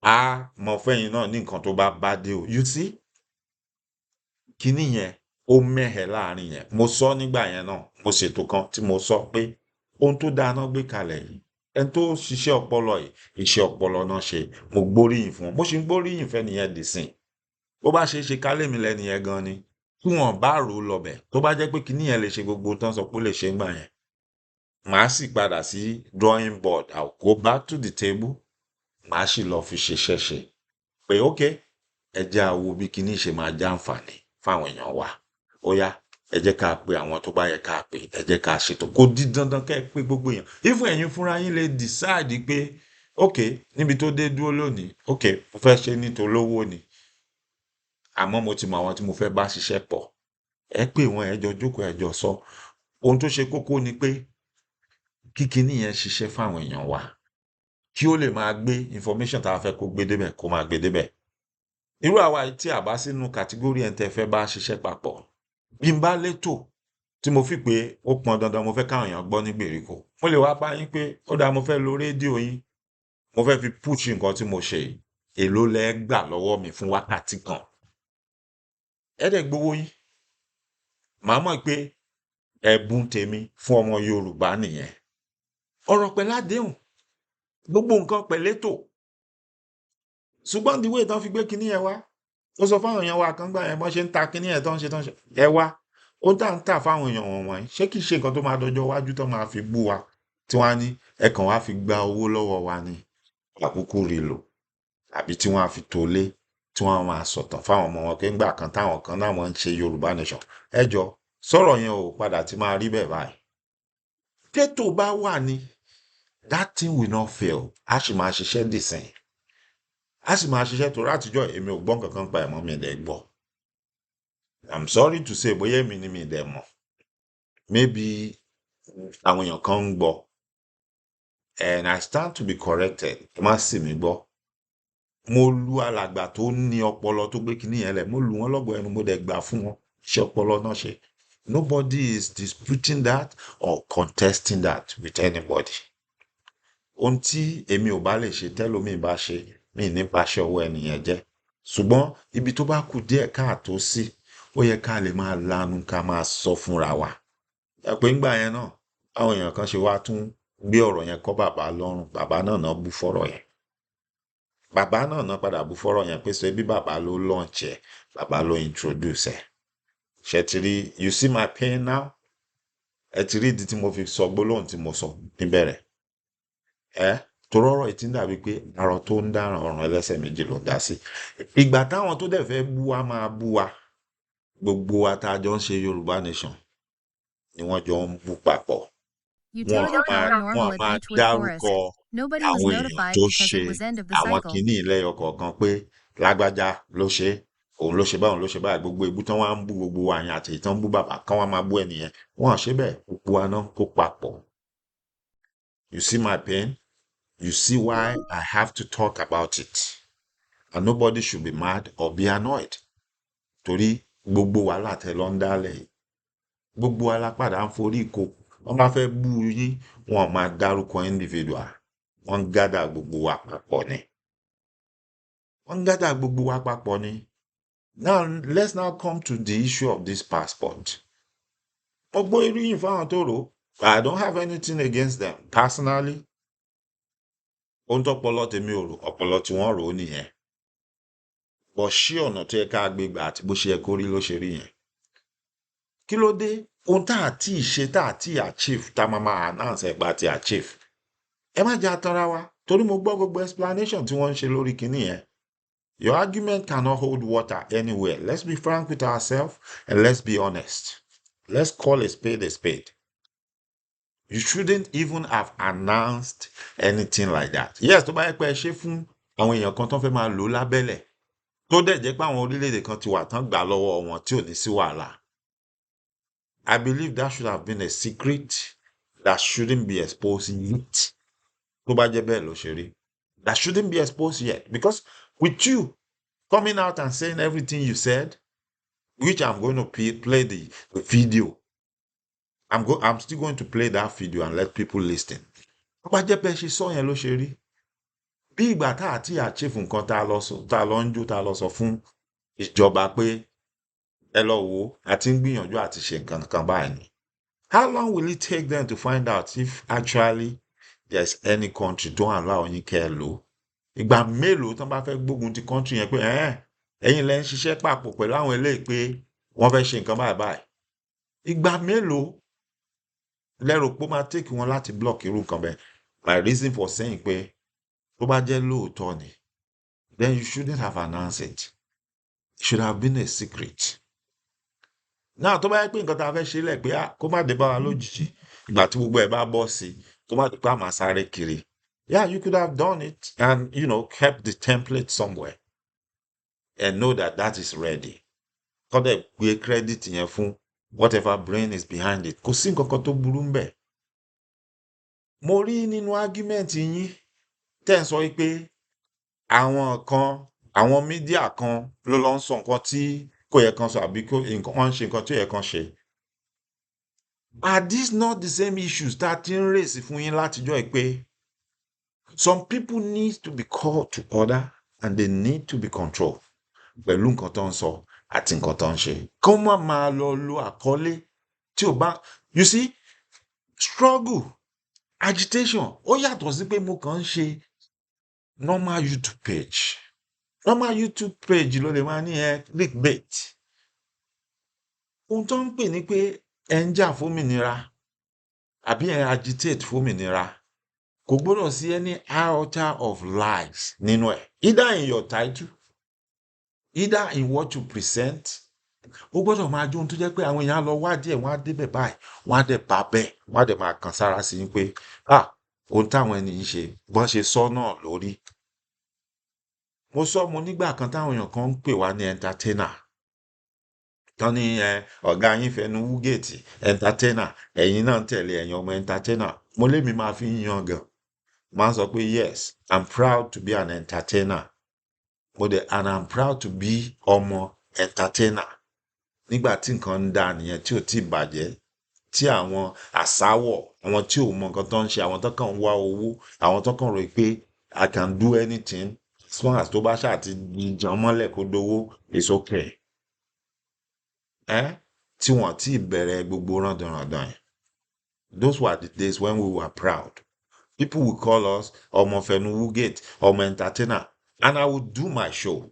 á mọ fẹ́yìn náà ní nǹkan tó bá bá dé o. You see? Kinní yẹn ó mẹ́hẹ̀ láàrin yẹn. Mo sọ nígbà yẹn náà, mo ṣètò kan tí mo sọ pé ohun tó dáa náà gbé kalẹ̀ yìí, ẹni tó ṣiṣẹ́ ọpọlọ yìí, iṣẹ́ ọpọlọ náà ṣe. Mo gbóríyìn fún wọn. Mo sì ń gbóríyìn fẹ́nìyẹn dìsìn. Bó bá ṣe é ṣe kálé mi lẹ́nìyẹn gan ni. Tí wọ́n bá rò ó lọbẹ̀, tó bá jẹ́ pé kinní yẹn lè ṣe gbogbo tán sọ pé ó lè ṣe ńgbà yẹn, màá sì padà sí drawing board. I'll go back to the table. Màá sì lọ fi ṣiṣẹ́ ṣe. Pé okay, ẹ jẹ́ á wo bí kinní ṣe máa jàǹfààní fáwọn èèyàn wa. Ó yá, ẹ jẹ́ ká pe àwọn tó bá yẹ ká pè, ẹ jẹ́ ká ṣètò. Kò di dandan kẹ́ ẹ pé gbogbo èèyàn. Even ẹ̀yin fúnra yín lè decide pé okay, níbi tó dé dúró lónìí, okay, mo fẹ́ ṣe ní tolówó ni. Àmọ́ mo ti mọ àwọn tí mo fẹ́ bá ṣiṣẹ́ pọ̀. Ẹ pè wọ́n, ẹ jọ jókòó, ẹ jọ sọ. Ohun tó ṣe kókó ni pé kí kinní yẹn ṣiṣẹ́ fáwọn èèyàn wa, kí ó lè máa gbé information tá a fẹ́ kó gbé débẹ̀, kó máa gbé débẹ̀. Irú àwa yìí tí a bá sínú category ẹni tẹ́ fẹ́ bá ṣiṣẹ́ papọ̀, bí n bá létò tí mo fi pé ó pọn dandan, mo fẹ́ káwọn èèyàn gbọ́ ní gbèríko, mo lè wá bá yín pé ó dáa, mo fẹ́ lo rédíò yín, mo fẹ́ fi push nǹkan tí mo ṣe yìí, èló lẹ gbà lọ́wọ́ mi fún wákàtí kan? Ẹ dẹ̀ gbowó yín. Màá mọ̀ pé ẹ̀bùn tèmi fún ọmọ Yorùbá nìyẹn. Ọ̀rọ̀ pẹ̀lú àdéhùn, gbogbo nǹkan pẹ̀létò. Ṣùgbọ́n the way tán fi gbé kinní yẹn wá, ó sọ fáwọn èèyàn wa kan gbà yẹn, bọ́n ṣe ń ta kinní yẹn tán ṣe tán ṣe. Ẹ wá, ohun tá à ń tà fáwọn èèyàn wọ̀nyí, ṣé kìí ṣe nǹkan tó máa dọjọ́ iwájú tó máa fi bú wa, tí wọ́n á ní ẹ kàn wá fi gba owó lọ́wọ́ wa ni, àkúkú rí lò, àbí tí wọ́n á fi tó lé, tí wọ́n á máa sọ̀tàn fáwọn ọmọ wọn pé ńgbà kan táwọn kan náà wọ́n ń ṣe Yorùbá nation. Ẹ jọ sọ̀rọ̀ yẹn ò padà ti máa rí bẹ́ẹ̀ báyìí. Tètò bá wà ní, that thing will not fail. A sì máa ṣiṣẹ́ dìsìn. A sì máa ṣiṣẹ́ torí àtijọ́ èmi ò gbọ́ nǹkan kan pa ẹ̀ mọ́, mi dẹ̀ gbọ́. I'm sorry to say, bóyá èmi ni mi dẹ̀ mọ̀. Maybe àwọn èèyàn kan ń gbọ́. And I stand to be corrected. Ẹ má sì mí gbọ́. Mo lu alàgbà tó ní ọpọlọ tó gbé kinní yẹn lẹ̀. Mo lu wọ́n lọ́gọ ẹnu, mo dẹ̀ gbà fún wọn. Iṣẹ́ ọpọlọ náà ṣe. Nobody is disputing that or contesting that with anybody. Ohun tí èmi ò bá lè ṣe tẹ́lòmíì bá ṣe, mi ní baṣẹ́ ọwọ́ ẹnìyẹn jẹ́. Ṣùgbọ́n ibi tó bá kù díẹ̀ káàtó sí, ó yẹ ká lè máa lanu ká máa sọ fúnra wa. Ẹ pé ńgbà yẹn náà, àwọn èèyàn kan ṣe wá tún gbé ọ̀rọ̀ yẹn kọ́ bàbá lọ́rùn. Bàbá náà náà bú fọ́rọ̀ yẹn. Bàbá náà náà padà bú fọ́rọ̀ yẹn pé ṣé bí bàbá ló launch ẹ̀, bàbá ló introduce ẹ̀. Ṣé ti rí? You see my pain now? Ẹ ti rí ìdí tí mo fi sọ gbólóhùn tí mo sọ níbẹ̀rẹ̀. Ẹ torí ọ̀rọ̀ yìí ti ń dàbí pé arọ tó ń dáràn, ọ̀ràn ẹlẹ́sẹ̀ méjì ló ń dá sí. Ìgbà táwọn tó dẹ̀ fẹ́ bú wa máa bú wa, gbogbo wa tá a jọ ń ṣe Yorùbá nation ni wọ́n jọ ń bú papọ̀. Wọ́n Utility máa power wọ́n normal at máa Beechwood dárúkọ Forest. Nobody was àwọn èèyàn notified tó because ṣe it was end of the àwọn cycle. kinní lẹ́yọ kọ̀ọ̀kan pé lágbájá ló ṣe é, òun ló ṣe báyìí, òun ló ṣe báyìí. Gbogbo èébú tán wá ń bú gbogbo wa yẹn àti èyí tán ń bú bàbá kán wá máa bú ẹnìyẹn. Wọn ò ṣe bẹ́ẹ̀, gbogbo wa náà kó papọ̀. You see my pain? You see why I have to talk about it? And nobody should be mad or be annoyed. Torí gbogbo wàhálà tẹ lọ ń dálẹ̀ yìí, gbogbo wa la padà ń forí ko. Wọ́n bá fẹ́ bú yín, wọn ò máa dárúkọ individual. Wọ́n ń gather gbogbo wa papọ̀ ni. Wọ́n ń gather gbogbo wa papọ̀ ni. Now let's now come to the issue of this passport. Mo gbọ́ ìròyìn fáwọn tó rò ó. I don't have anything against them personally. Ohun tọ́pọlọ tèmi ò rò, ọpọlọ tí wọ́n rò ó nìyẹn. But ṣé ọ̀nà tó yẹ ká gbé gbà àti bó ṣe yẹ kó rí ló ṣe rí yẹn? Kí ló dé? Ohun tá à tí ì ṣe, tá à tí ì achieve, tá a máa máa announce ẹ̀ pé a ti achieve. Ẹ má jẹ́ a tanra wa, torí mo gbọ́ gbogbo explanation tí wọ́n ń ṣe lórí kinní yẹn. Your argument cannot hold water anywhere. Let's be frank with ourselves and let's be honest. Let's call a spade a spade. You shouldn't even have announced anything like that. Yes, tó bá yẹ pé ẹ ṣe fún àwọn èèyàn kan tó fẹ́ máa lò ó lábẹ́lẹ̀, tó dẹ̀ jẹ́ pé àwọn orílẹ̀-èdè kan ti wà tán gbà lọ́wọ́ wọn tí ò ní sí wàhálà. I believe that should have been a secret that shouldn't be exposed yet. Tó bá jẹ́ bẹ́ẹ̀ ló ṣe rí. That shouldn't be exposed yet, because with you coming out and saying everything you said, which I'm going to play the video. I'm still going to play that video and let people listen. Tó bá jẹ́ bẹ́ẹ̀ ṣe sọ yẹn ló ṣe rí. Bí ìgbà tá à ti achieve nǹkan, tá a lọ sọ, tá a lọ ń jó, tá a lọ sọ fún ìjọba pé ẹ lọ wò ó, a ti ń gbìyànjú àti ṣe nǹkan kan báyìí ni. How long will it take them to find out if actually there's any country tó allow yín kẹ́ ẹ lò ó? Ìgbà mélòó tán bá fẹ́ gbógun ti country yẹn pé ẹ̀yin lẹ ń ṣiṣẹ́ papọ̀ pẹ̀lú àwọn eléyìí pé wọ́n fẹ́ ṣe nǹkan báyìí báyìí. Ìgbà mélòó lẹ rò pé ó máa take wọn láti block irú nǹkan bẹ́ẹ̀? My reason for saying pé tó bá jẹ́ lóòótọ́ ni, then you shouldn't have announced it. It should have been a secret. Now, tó bá yẹ pé nǹkan tá a fẹ́ ṣe lẹ̀ pé, ah, kó má dé bá wa lójijì, ìgbà tí gbogbo ẹ̀ bá bọ́ sí i, kó má di pé a máa sáré kiri. Yeah, you could have done it and kept the template somewhere and know that that is ready. Kó dẹ̀ gbé credit yẹn fún whatever brain is behind it. Kò sí nǹkan kan tó burú ńbẹ̀. Mo rí nínú argument yín tẹ́ ń sọ wípé àwọn kan, àwọn media kan ló lọ ń sọ nǹkan tí kò yẹ kán sọ, àbí kó nǹkan wọ́n ń ṣe nǹkan tí ò yẹ kán ṣe. Are these not the same issues tá a ti ń raise fún yín látijọ́ yìí pé some people need to be called to order and they need to be controlled pẹ̀lú nǹkan tó ń sọ àti nǹkan tó ń ṣe? Kó má máa lọ lo àkọlé tí ò bá, you see, struggle, agitation, ó yàtọ̀ sí pé mo kàn ń ṣe normal YouTube page. Normal YouTube page ló lè máa ní ẹ clickbait. Ohun tó ń pè ní pé ẹ ń jà fómìnira àbí ẹ agitate fómìnira, kò gbọ́dọ̀ sí any iota of lies nínú ẹ̀, either in your title, either in what you present. Ó gbọ́dọ̀ máa jó ohun tó jẹ́ pé àwọn èèyàn á lọ wádìí ẹ̀, wọ́n á débẹ̀ báyìí, wọ́n á dẹ̀ bá bẹ́ẹ̀, wọ́n á dẹ̀ máa kan sára sí i pé, ah, ohun táwọn ẹni yìí ṣe, bọ́n ṣe sọ náà lórí. Mo sọ, mo nígbà kan táwọn èèyàn kan ń pè wá ní entertainer, tán ní ẹ ọ̀gá yín fẹnu wú géètì entertainer, ẹ̀yin náà ń tẹ̀lé ẹ̀yin ọmọ entertainer. Mo lémi máa fi ń yan gan, máa ń sọ pé yes, I'm proud to be an entertainer, mo dẹ̀ and I'm proud to be ọmọ entertainer. Nígbà tí nǹkan ń da nìyẹn, tí ò tí ì bàjẹ́, tí àwọn àsáwọ̀, àwọn tí ò mọ nǹkan tó ń ṣe, àwọn tó kàn ń wá owó, àwọn tó kàn rò pé I can do anything as long as tó bá ṣáà ti jàn mọ́lẹ̀ kó dowó, it's okay, eh? Tí wọ́n ti bẹ̀rẹ̀ gbogbo rándanràndan yẹn. Those were the days when we were proud. People will call us ọmọ Fẹnuwúgate, ọmọ entertainer, and I would do my show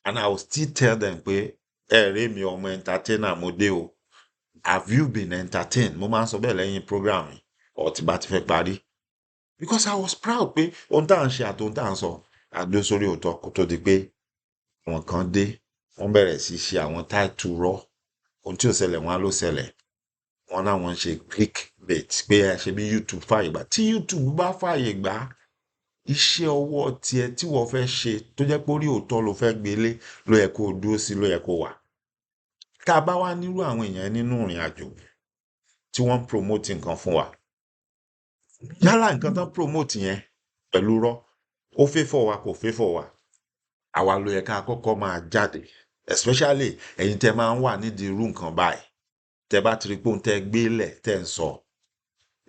and I would still tell them pé ẹ̀rẹ́ mi, ọmọ entertainer mo dé o, have you been entertained? Mo máa ń sọ bẹ́ẹ̀ lẹ́yìn program mi or tí bá ti fẹ́ parí, because I was proud pé ohun tá à ń ṣe àti ohun tá à ń sọ àdó sórí òótọ́, kó tó di pé àwọn kan dé, wọ́n bẹ̀rẹ̀ sí ṣe àwọn title rọ́, ohun tí ò ṣẹlẹ̀ wọ́n á ló ṣẹlẹ̀, wọ́n náwọn ń ṣe clickbait pé ẹ ṣe bí YouTube fààyè gbà. Tí YouTube bá fààyè gbà, iṣẹ́ ọwọ́ tiẹ̀ tí wọ́n fẹ́ ṣe tó jẹ́ pé orí òótọ́ ló fẹ́ gbélé ló yẹ kó o dúró sí, ló yẹ kó wà. Tá a bá wá nírú àwọn èèyàn nínú ìrìn àjò tí wọ́n ń promote nǹkan fún wa, yálà nǹkan tán promote yẹn pẹ̀lú rọ́, ó favour wa, kò favour wa, àwa ló yẹ ká kọ́kọ́ máa jáde, especially ẹ̀yin tẹ́ máa ń wà nídìí irú nǹkan báyìí. Tẹ́ bá ti rí pé ohun tẹ́ gbé lẹ̀ tẹ́ ń sọ,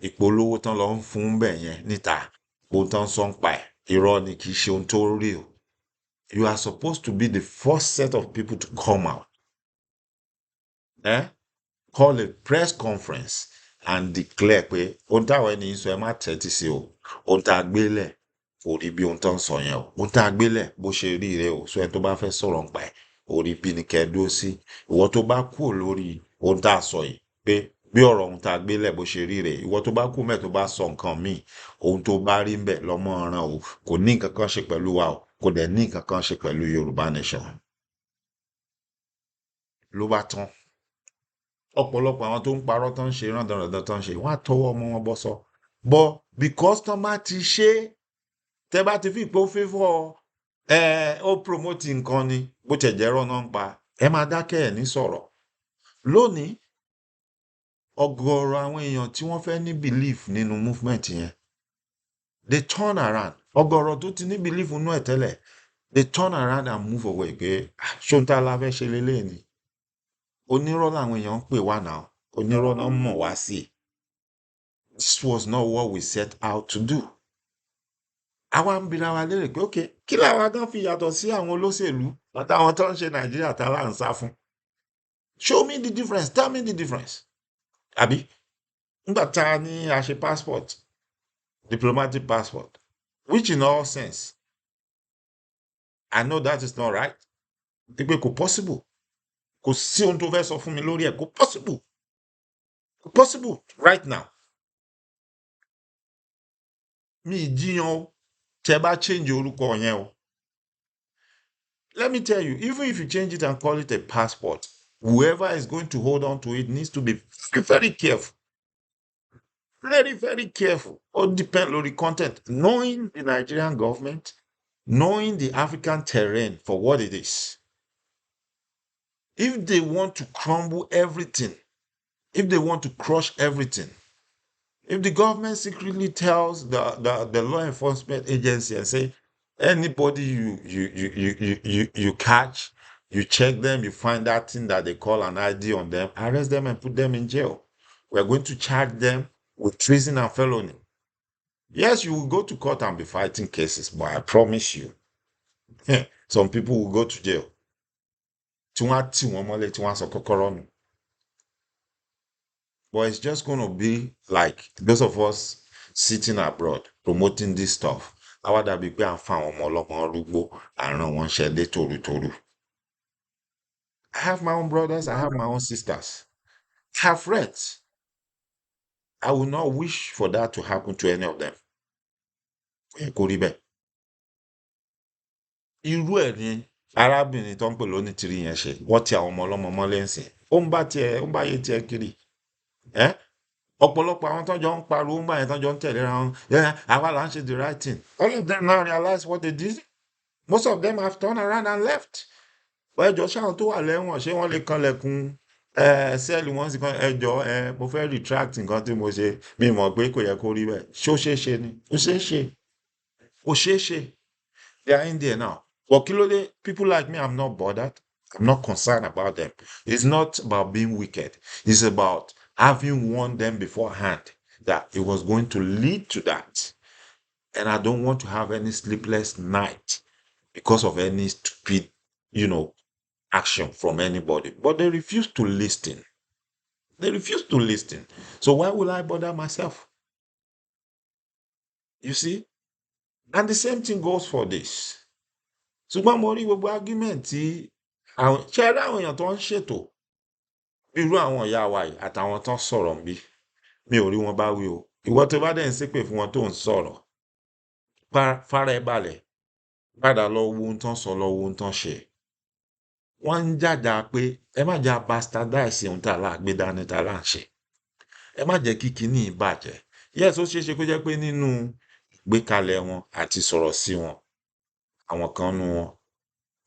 ìpolówó tán lọ ń fún bẹ̀ yẹn níta, ohun tán sọ ń pa ẹ̀ irọ́ ni, kì í ṣe ohun tó rí o. You are supposed to be the first set of people to come out, eh? Call a press conference and declare pé ohun táwọn ẹni sọ, ẹ má tẹ́tí sí o. Ohun tá a gbélẹ̀ kò rí bí ohun tó ń sọ yẹn o. Ohun tá a gbélẹ̀ bó ṣe rí rèé o. Sọ ẹni tó bá fẹ́ sọ̀rọ̀ nípa ẹ̀, orí bí ni kẹ́ ẹ dúró sí. Ìwọ tó bá kúrò lórí ohun tá a sọ yìí pé bí ọ̀rọ̀ ohun tá a gbélẹ̀ bó ṣe rí rèé, ìwọ tó bá kú mẹ́ tó bá sọ nǹkan míì, ohun tó bá rí ń bẹ̀ lọ́mọ ọ̀ràn o. Kò ní nǹkan kan ṣe pẹ̀lú wa o, kò dẹ̀ ní nǹkan kan ṣe pẹ̀lú Yorùbá Nation. Ló bá tán. Ọ̀pọ̀lọpọ̀ àwọn tó ń parọ́, tó ń ṣe rándanràndan, tó ń ṣe, wọ́n á tọwọ́ ọmọ wọn bọ́ sọ. But because tán bá ti ṣe, tẹ́ bá ti fi pé ó favour ẹ, ó promote nǹkan ni, bó tiẹ̀ jẹ́ irọ́ náà ń pa, ẹ máa dákẹ́, ẹ̀ ní sọ̀rọ̀. Lónìí, ọ̀gọ̀ọ̀rọ̀ àwọn èèyàn tí wọ́n fẹ́ ní belief nínú movement yẹn, they turn around. Ọ̀gọ̀ọ̀rọ̀ tó ti ní belief nínú ẹ̀ tẹ́lẹ̀, they turn around and move away pé, "Ah, ṣóun tá a la fẹ́ ṣe leléyìí ni?" Onírọ́ làwọn èèyàn ń pè wá náà, onírọ́ náà mọ̀ wá sí. This was not what we set out to do. Àwa ń bira wa léèrè pé, ok, kí làwa gan fi yàtọ̀ sí àwọn olóṣèlú àtàwọn tó ń ṣe Nàìjíríà tá là ń sá fún? Show me the difference, tell me the difference. Àbí nígbà tá a ní a ṣe passport, diplomatic passport, which in all sense I know that is not right, pé kò possible. Kò sí ohun tó fẹ́ sọ fún mi lórí ẹ̀. Kò possible, kò possible right now. Mi ì jiyàn o. Tẹ bá change orúkọ yẹn o, let me tell you, even if you change it and call it a passport, whoever is going to hold on to it needs to be very careful, very very careful. Ó depend lórí content. Knowing the Nigerian government, knowing the African terrain for what it is, if they want to crumble everything, if they want to crush everything, if the government secretly tells the law enforcement agency and say, anybody you catch, you check them, you find that thing that they call an ID on them, arrest them and put them in jail. We are going to charge them with treason and felony. Yes, you will go to court and be fighting cases, but I promise you, some people will go to jail. Tí wọ́n á tì wọ́n mọ́lẹ̀, tí wọ́n á sọ kọ́kọ́rọ́ nù. But it's just gonna be like those of us sitting abroad promoting this stuff. Àwa dàbí pé à ń fa àwọn ọmọ ọlọ́mọ rúgbó, à ń rán wọn ṣẹlẹ̀ torutoru. I have my own brothers, I have my own sisters. I have friends. I will not wish for that to happen to any of them. Kò yẹ kó rí bẹ́ẹ̀. Irú ẹ̀ ni arábìnrin tó ń pè lónítìrí yẹn ṣe. Wọ́n ti àwọn ọmọ ọlọ́mọ mọ́lẹ̀ ń sìn. Ó ń bá tiẹ̀, ó ń bá yé tiẹ̀ kiri. Ẹ́ ọ̀pọ̀lọpọ̀ àwọn tó jọ ń pariwo ń bá yẹn, tó jọ ń tẹ̀léra wọn. "Yeah, àwa là ń ṣe the right thing." All of them now realize what they did. Most of them have turned around and left. Ẹ jọ̀ọ́, ṣáwọn tó wà lẹ́wọ̀n, ṣé wọ́n lè kanlẹ̀kùn cell wọn sì kan, "Ẹ jọ̀ọ́, mo fẹ́ retract nǹkan tí mo ṣe, mi mọ̀ pé kò yẹ kó rí bẹ́ẹ̀"? Ṣé ó ṣeé ṣe ni? Ó ṣeé ṣe, ó ṣeé ṣe. They are in there now. But kí ló dé? People like me, I'm not bothered. I'm not concerned about them. It's not about being wicked. It's about having warned them beforehand that it was going to lead to that, and I don't want to have any sleepless night because of any stupid action from anybody. But they refuse to listen. They refuse to listen. So why will I bother myself? You see? And the same thing goes for this. Ṣùgbọ́n mo rí gbogbo argument tí àwọn ṣe rí, àwọn èèyàn tó ń ṣètò, bí irú àwọn ìyá wa yìí àtàwọn tó ń sọ̀rọ̀ ń bí, mi ò rí wọn bá wí o. Ìwọ tó bá dẹ̀ ń ṣépè fún wọn tó ń sọ̀rọ̀, fara ẹ balẹ̀, padà lọ wo ohun tó ń sọ, lọ wo ohun tó ń ṣe. Wọ́n ń jàjà pé ẹ má jà bastardize ohun tá a là gbé dání, tá a là ń ṣe. Ẹ má jẹ́ kí kinní yìí bàjẹ́. Yes, ó ṣeé ṣe kó jẹ́ pé nínú ìgbékalẹ̀ wọn àti sọ̀rọ̀ sí wọn, àwọn kan nu wọn,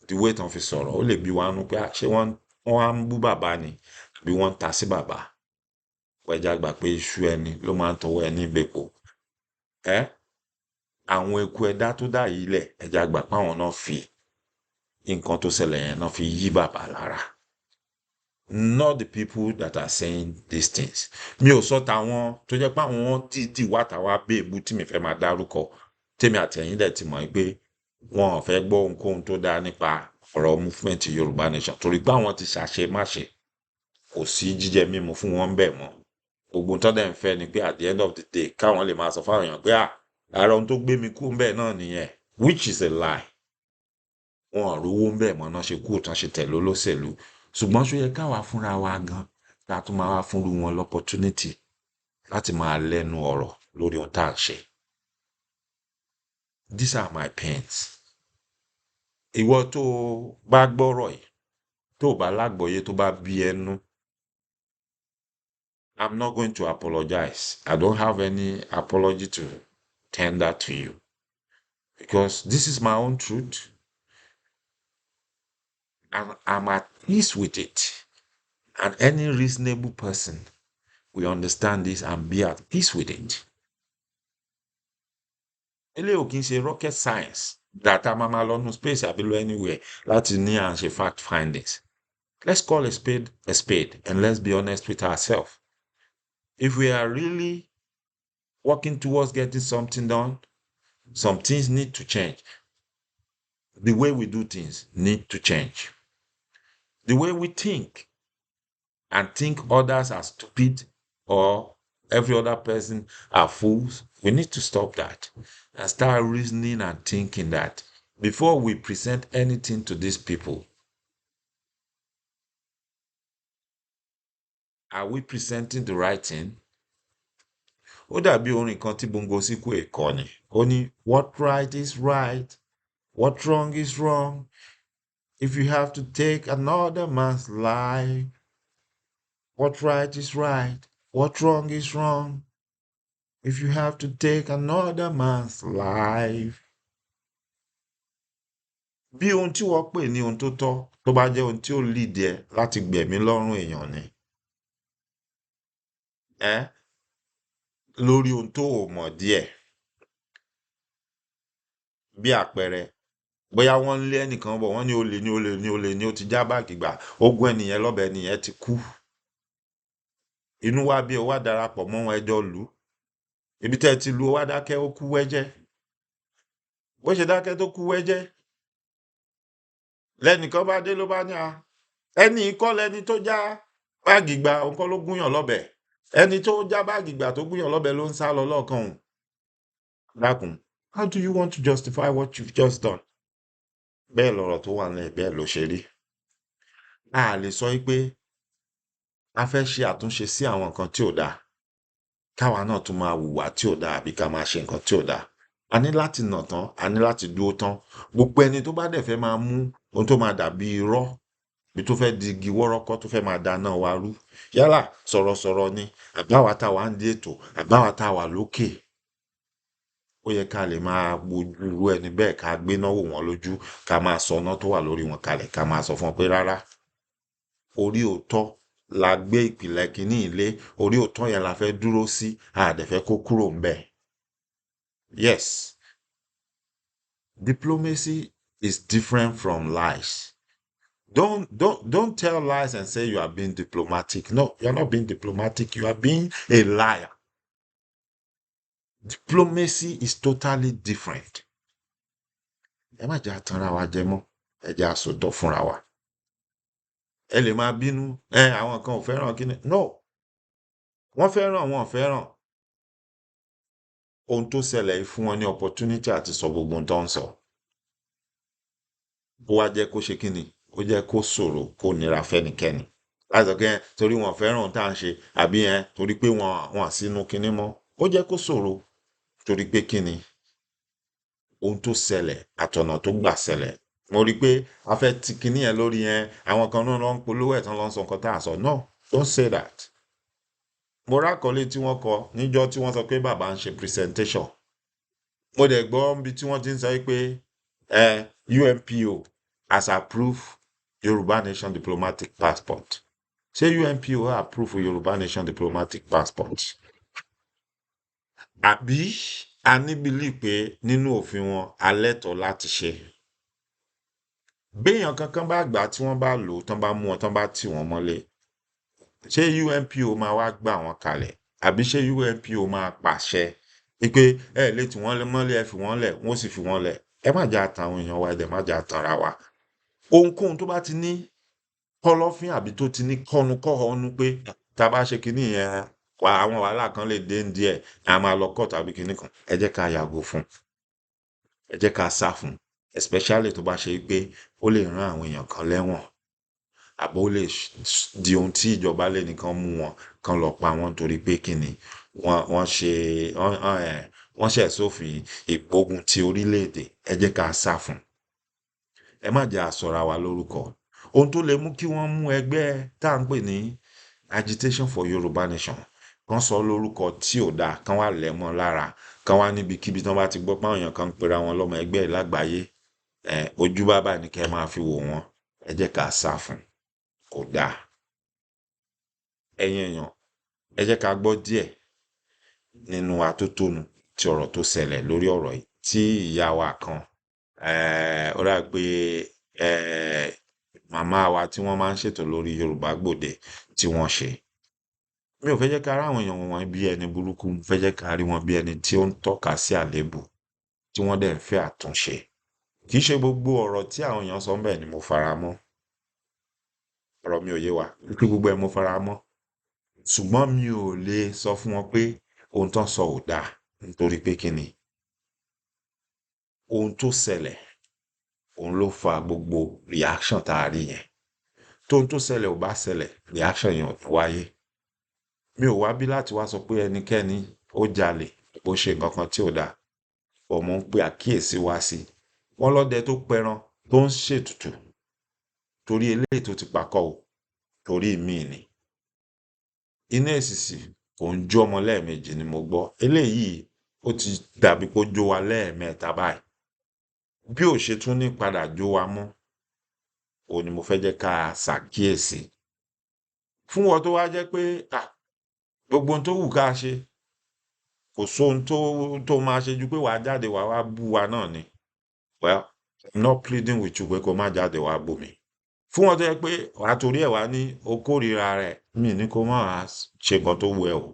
the way tán fi sọ̀rọ̀, ó lè bí wa nú pé, ah, ṣé wọ́n á ń bú bàbá ni àbí wọ́n ń ta sí bàbá? Pẹ̀já gbà pé iṣu ẹni ló máa ń tọwọ́ ẹni bèpò. Ẹ́ àwọn eku ẹ̀dá tó dà yìí lẹ̀, ẹja gbà pé àwọn náà fi nǹkan tó ṣẹlẹ̀ yẹn náà fi yí bàbá lára, not the people that are saying these things. Mi ò sọ tàwọn tó jẹ́ pé àwọn dídì wá tàwa béèbú tí mi fẹ́ máa dárúkọ, tèmi àtẹ̀yìn dẹ̀ ti mọ̀ pé Wọn ò fẹ́ gbọ́ ohunkóhun tó dáa nípa ọ̀rọ̀ movement Yorùbá Nation torí pé àwọn ti ṣàṣemáṣe. Kò sí jíjẹ mímu fún wọn bẹ́ẹ̀ mọ́. Gbogbo tó dẹ̀ ń fẹ́ ni pé at the end of the day, káwọn lè máa sọ fáwọn èèyàn pé à ara ohun tó gbé mi kú bẹ́ẹ̀ náà nìyẹn, which is a lie. Wọn ò rówó ń bẹ̀ mọ́ náà ṣe kú tán, ṣe tẹ̀lé olóṣèlú. Ṣùgbọ́n ṣó yẹ káwa fúnra wa gan ká tún máa wá fúnru wọn l'opportunity láti máa lẹ́nu ọ̀rọ̀ lórí ohun tá à ń ṣe? These are my pains. Ìwọ tó o bá gbọ́rọ̀ yìí, tó o bá lágbọ̀ọ́yé, tó bá bí ẹnu, I'm not going to apologize. I don't have any apology to tender to you because this is my own truth and I'm at peace with it, and any reasonable person will understand this and be at peace with it. Eléyìí ò kí ń ṣe rocket science that a máa máa lọ nu space àbí lọ anywhere láti ní à ń ṣe fact findings. Let's call a spade a spade and let's be honest with ourselves. If we are really working towards getting something done, some things need to change. The way we do things need to change. The way we think and think others are stupid or every other person are fools, we need to stop that and start reasoning and thinking that before we present anything to these people, are we presenting the right thing? Ó dàbí orin kan tí Bongo Sikwe kọ ni. Ó ní, "What right is right, what wrong is wrong, if you have to take another man's life. What right is right, what wrong is wrong, if you have to take another man's life." Bí ohun tí wọ́n pè ní ohun tó tọ́ tó bá jẹ́ ohun tí ó lead ẹ láti gbẹ̀mí lọ́rùn èèyàn ni. Ẹ́ lórí ohun tó ò mọ̀ díẹ̀. Bí àpẹẹrẹ, bóyá wọ́n ń lé ẹnìkan bọ̀, wọ́n ní olè ní, olè ní, olè ní, ó ti já báàgì gbà, ó gún ẹnìyẹn lọ́bẹ, ẹnìyẹn ti kú. Inú wá bí ó wá darapọ̀ mọ́ wọn, ẹjọ́ lù ú. Ibi tẹ́ ẹ ti lu, ó wá dákẹ́, ó kú wẹ́jẹ́. Bó ṣe dákẹ́ tó kú wẹ́jẹ́, lẹ́nìkan bá dé ló bá ní a ẹni kọ́ lẹni tó já báàgì gbà, òun kọ́ ló gúnyàn lọ́bẹ. Ẹni tó já báàgì gbà tó gúnyàn lọ́bẹ ló ń sá lọ lọ́ọ̀kan òun. Dákun, how do you want to justify what you've just done? Bẹ́ẹ̀ lọ̀rọ̀ tó wà nílẹ̀, bẹ́ẹ̀ ló ṣe rí. A lè sọ pé a fẹ́ ṣe àtúnṣe sí àwọn nǹkan tí ò dáa, káwa náà tún máa hùwà tí ò dáa àbí ká máa ṣe nǹkan tí ò dáa. A ní láti nà tán, a ní láti dúró tán. Gbogbo ẹni tó bá dẹ̀ fẹ́ máa mú ohun tó máa dàbí irọ́ bí tó fẹ́ di igi wọ́rọ́kọ́, tó fẹ́ máa dáná wa rú, yálà sọ̀rọ̀sọ̀rọ̀ ni, àbáwa tá wà ń di ètò, àbáwa tá wà lókè, ó yẹ ká lè máa wojú irú ẹni bẹ́ẹ̀, ká gbéná wò wọ́n lójú, ká máa sọ ọ́nà tó wà lórí wọn kalẹ̀, ká máa sọ fún wọn pé rárá, orí òótọ́ la gbé ìpìlẹ̀ kínní ilé, orí òótọ́ yẹn la fẹ́ dúró sí, a dẹ̀ fẹ́ kó kúrò ńbẹ̀. Yes, diplomacy is different from lies. Don't tell lies and say you are being diplomatic. No, you are not being diplomatic. You are being a liar. Diplomacy is totally different. Ẹ má jẹ́ àtanra wa jẹ mọ́, ẹ jẹ́ àsòótọ́ fúnra wa. Ẹ lè máa bínú ẹ, àwọn kan ò fẹ́ràn kíni. No, wọ́n fẹ́ràn, wọn ò fẹ́ràn. Ohun tó ṣẹlẹ̀ yìí fún wọn ní opportunity àti sọ gbogbo ohun tó ń sọ. Ó wá jẹ́ kó ṣe kíni, ó jẹ́ kó ṣòro, kó nira fẹ́nikẹ́ni láti sọ pé ẹ torí wọn fẹ́ràn ohun tá à ń ṣe, àbí ẹ torí pé wọn sínú kinní mọ́. Ó jẹ́ kó ṣòro torí pé kíni, ohun tó ṣẹlẹ̀ àtọ̀nà tó gbà ṣẹlẹ̀. Mo rí i pé a fẹ́ ti kinní yẹn lórí yẹn, àwọn kan náà ló ń polówó ẹ̀ tán, ló ń sọ nǹkan tá à sọ. No, don't say that. Mo rákọ̀ọ́lé tí wọ́n kọ níjọ́ tí wọ́n sọ pé bàbá ń ṣe presentation. Mo dẹ̀ gbọ́ níbi tí wọ́n ti ń sọ pé ẹ UNPO has approved Yorùbá Nation diplomatic passport. Ṣé UNPO approve Yorùbá Nation diplomatic passport? Àbí a ní believe pé nínú òfin wọn, a lẹ́tọ̀ọ́ láti ṣe? Béèyàn kankan bá gbà á, tí wọ́n bá lò ó, tán bá mú wọn, tán bá tì wọ́n mọ́lé, ṣé UNPO máa wá gbà wọ́n kalẹ̀? Àbí ṣé UNPO máa pàṣẹ wípé ẹ lè tì wọ́n mọ́lé, ẹ fi wọ́n lẹ̀, wọ́n sì fi wọ́n lẹ̀? Ẹ má jẹ́ àtàwọn èèyàn wa, ẹ dẹ̀ má jẹ́ àtànra wa. Ohunkóhun tó bá ti ní kọ́lọ́fín àbí tó ti ní kọ́nu-kọ́họnú pé tá a bá ṣe kinní yẹn wà, àwọn wàhálà kan lè dé díẹ̀, a máa lọ court àbí kinní kan, ẹ jẹ́ ká yàgò fún, ẹ jẹ́ ká sá fún, especially tó bá ṣe pé ó lè rán àwọn èèyàn kan lẹ́wọ̀n àbó lè di ohun tí ìjọba lè nìkan mú wọn kan lọ pa wọ́n, torí pé kíni wọ́n ṣe wọ́n ṣẹ̀ sófin ìgbógun ti orílẹ̀-èdè. Ẹ jẹ́ ká sá fún. Ẹ má jẹ́ àsọra wa lórúkọ. Ohun tó lè mú kí wọ́n mú ẹgbẹ́ tá à ń pè ní Agitation for Yorùbá Nation kán sọ lórúkọ tí ò dáa, kán wá lẹ̀ mọ́ lára, kán wá níbikíbi tí wọ́n bá ti gbọ́ pé àwọn èèyàn kan ń pera wọn lọ́mọ ẹgbẹ́ ẹ̀ lágbàáyé, ojú bábà ní kẹ́ ẹ máa fi wò wọ́n. Ẹ jẹ́ ká sá fún, kò dáa. Ẹ̀yin èèyàn, ẹ jẹ́ ká gbọ́ díẹ̀ nínú atótónu ti ọ̀rọ̀ tó ṣẹlẹ̀ lórí ọ̀rọ̀ yìí tí ìyá wa kan, ó dà pé màmá wa tí wọ́n máa ń ṣètò lórí Yorùbá Gbòde tí wọ́n ṣe. Mi ò fẹ́ jẹ́ ká rí àwọn èèyàn wọ̀nyí bí ẹni burúkú. Mo fẹ́ jẹ́ ká rí wọn bí ẹni tí ó ń tọ́ka sí àléébù, tí wọ́n dẹ̀ ń fẹ́ àtúnṣe. Kì í ṣe gbogbo ọ̀rọ̀ tí àwọn èèyàn sọ ńbẹ̀ ni mo fara mọ́. Ọ̀rọ̀ mi ò yé wa kí gbogbo ẹ̀ mo fara mọ́, ṣùgbọ́n mi ò lè sọ fún wọn pé ohun tán sọ ò dáa, nítorí pé kí ni ohun tó ṣẹlẹ̀, òun ló fa gbogbo reaction tá a rí yẹn. Tóhun tó ṣẹlẹ̀ ò bá ṣẹlẹ̀, reaction yẹn ò ní wáyé. Mi ò wá bí láti wá sọ pé ẹnikẹ́ni ó jalè, bó ṣe nǹkan kan tí ò dáa bọ̀. Mo ń pe àkíyèsí wá sí wọ́n lọ́dẹ tó pẹran tó ń ṣètùtù, torí eléyìí tó ti pakọ́ o, torí míì ni iná èsìsì kò ń jó ọmọ lẹ́ẹ̀mejì ni mo gbọ́. Eléyìí ó ti dàbí kó jó wa lẹ́ẹ̀mẹ́ta báyìí. Bí ò ṣe tún ní padà jó wa mọ́, òun ni mo fẹ́ jẹ́ ká ṣàkíyèsí. Fún wọn tó wá jẹ́ pé gbogbo ohun tó wù ká ṣe, kò sóhun tó máa ṣe ju pé wàá jáde wàá wá bú wa náà ni. Well, I'm not pleading with you pé kó má jáde wàá bú mi. Fún wọn tó yẹ pé wàá torí ẹ̀ wá ní o kórìíra rẹ̀, mi ní kó má wàá ṣe nǹkan tó wù ẹ́ o.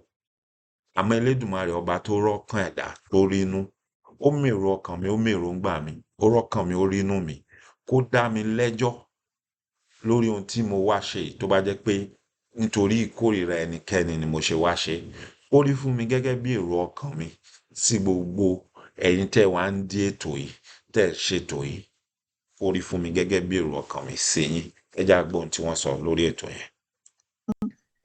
Àmọ́ Elédùmarè, ọba tó rọ́kàn ẹ̀dá, tó rínú, ó mèrò ọkàn mi, ó mèrò ńgbà mi, ó rọ́kàn mi, ó rínú mi, kó dá mi lẹ́jọ́ lórí ohun tí mo wá ṣe yìí. Tó bá jẹ́ pé nítorí ìkórìíra ẹnikẹ́ni ni mo ṣe wá ṣe, ó rí fún mi gẹ́gẹ́ bí èrò ọkàn mi sí gbogbo ẹ̀yin tẹ́ wá ń dí ètò yìí, tẹ́ ẹ̀ ṣètò yìí, ó rí fún mi gẹ́gẹ́ bí èrò ọkàn mi sí yín. Ẹ jẹ́ á gbọ́ ohun tí wọ́n sọ lórí ètò yẹn.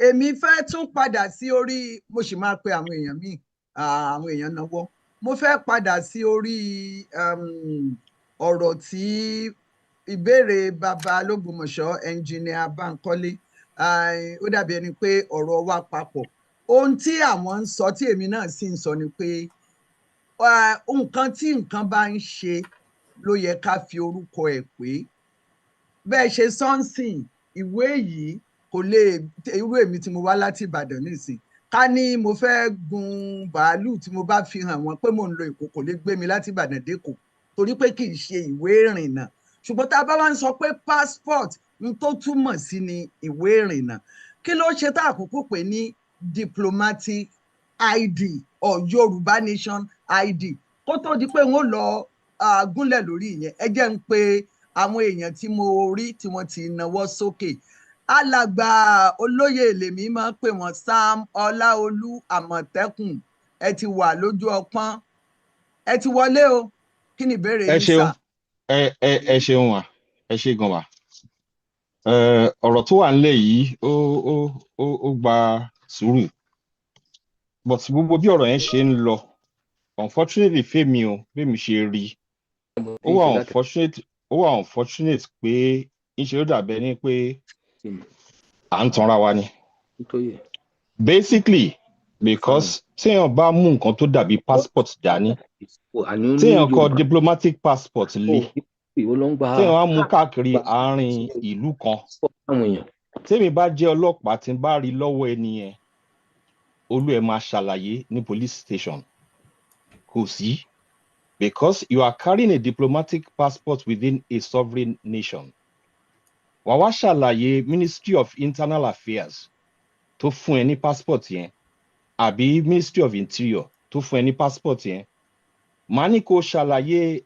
Èmi fẹ́ tún padà sí orí, mo sì máa pe àwọn èèyàn míì, àwọn èèyàn náwó. Mo fẹ́ padà sí orí ọ̀rọ̀ tí ìbéèrè bàbá lÓgbómọ̀ṣọ́, Ẹnjìnìà Bánkọ́lé. Ó dàbí ẹni pé ọ̀rọ̀ wa papọ̀. Ohun tí àwọn ń sọ tí èmi náà sì ń sọ ni pé nǹkan tí nǹkan bá ń ṣe ló yẹ ká fi orúkọ ẹ̀ pé. Bẹ́ẹ̀ ṣe sọ́nsìn ìwé yìí kò lè irú èmi tí mo wá láti Ìbàdàn nísìn, ká ní mo fẹ́ gun bàálù, tí mo bá fi hàn wọ́n pé mò ń lọ Èkó, kò lè gbé mi láti Ìbàdàn dÉkòó, torí pé kì í ṣe ìwé ìrìnnà. Ṣùgbọ́n tá a bá wá ń sọ pé passport, n tó túmọ̀ sí ni ìwé ìrìnnà. Kí ló ṣe tá àkókò pè ní diplomatic ID or Yorùbá Nation ID? Kó tó di pé wọ́n lọ gúnlẹ̀ lórí ìyẹn, ẹ jẹ́ ń pe àwọn èèyàn tí mo rí tí wọ́n ti nawọ́ sókè. Alàgbà olóyè lèmi máa ń pè wọ́n, Sam Ọláolú Àmọ̀tẹ́kùn, ẹ ti wà lójú ọpọ́n, ẹ ti wọlé o. Kí ni ìbéèrè Ẹ yín? ṣeun. Sà. Ẹ ṣeun wà, ẹ ṣe gan wà. Ọ̀rọ̀ tó wà nílẹ̀ yìí, ó gba sùúrù, but gbogbo bí ọ̀rọ̀ yẹn ṣe ń lọ, unfortunately fẹ́mi o, bẹ́mi ṣe rí, ó wà unfortunate pé ńṣe ló dàbẹ́ ní pé à ń tanra wa ni basically, because téèyàn bá mú nǹkan tó dàbí passport dání, téèyàn kọ diplomatic passport lé, téèyàn wá mú káàkiri àárín ìlú kan, tèmi bá jẹ́ ọlọ́pàá tí n bá rí lọ́wọ́ ẹni yẹn, olú ẹ̀ máa ṣàlàyé ní police station. Kò sí, because you are carrying a diplomatic passport within a sovereign nation. Wà wá ṣàlàyé Ministry of Internal Affairs tó fún ẹ ní passport yẹn àbí Ministry of Interior tó fún ẹ ní passport yẹn. Màá ní kó ṣàlàyé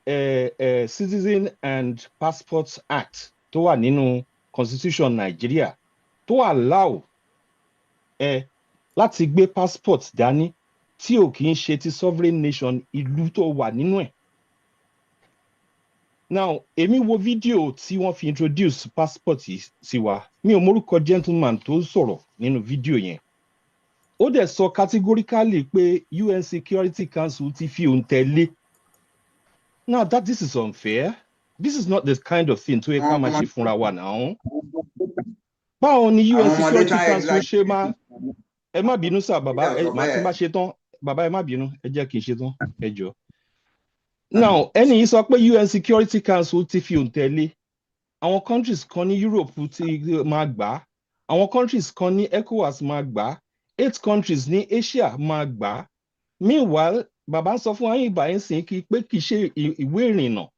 Citizen and Passports Act tó wà nínú Constitution Nàìjíríà tó allow ẹ láti gbé passport dání tí ò kì í ṣe ti sovereign nation ìlú tó wà nínú ẹ̀. Now, èmi wo fídíò tí wọ́n fi introduce passport yìí sí wa. Mi ò mórúkọ gentleman tó ń sọ̀rọ̀ nínú fídíò yẹn. Ó dẹ̀ sọ categorically pé UN Security Council ti fi òǹtẹ̀ lé. Now that this is unfair. This is not the kind of thing tó yẹ ká máa ṣe fúnra wa náà. Báwo ni UN Àwọn ọmọdé Security tá Council ṣe máa, ẹ má bínú sá, bàbá ẹ sọ má tí bẹ́ẹ̀. Bá ṣe tán, bàbá, ẹ má bínú, ẹ jẹ́ kí n ṣe tán, ẹ jọ̀ọ́. Now, ẹni yìí sọ pé UN Security Council ti fi òǹtẹ̀ lé. Àwọn countries kan ní Europe ti máa gbà á, àwọn countries kan ní ECOWAS máa gbà á, eight countries ní Asia máa gbà á. Meanwhile, bàbá ń sọ fún wa yín ìbá yín sìn kí pé kì í ṣe ìwé ìrìnnà.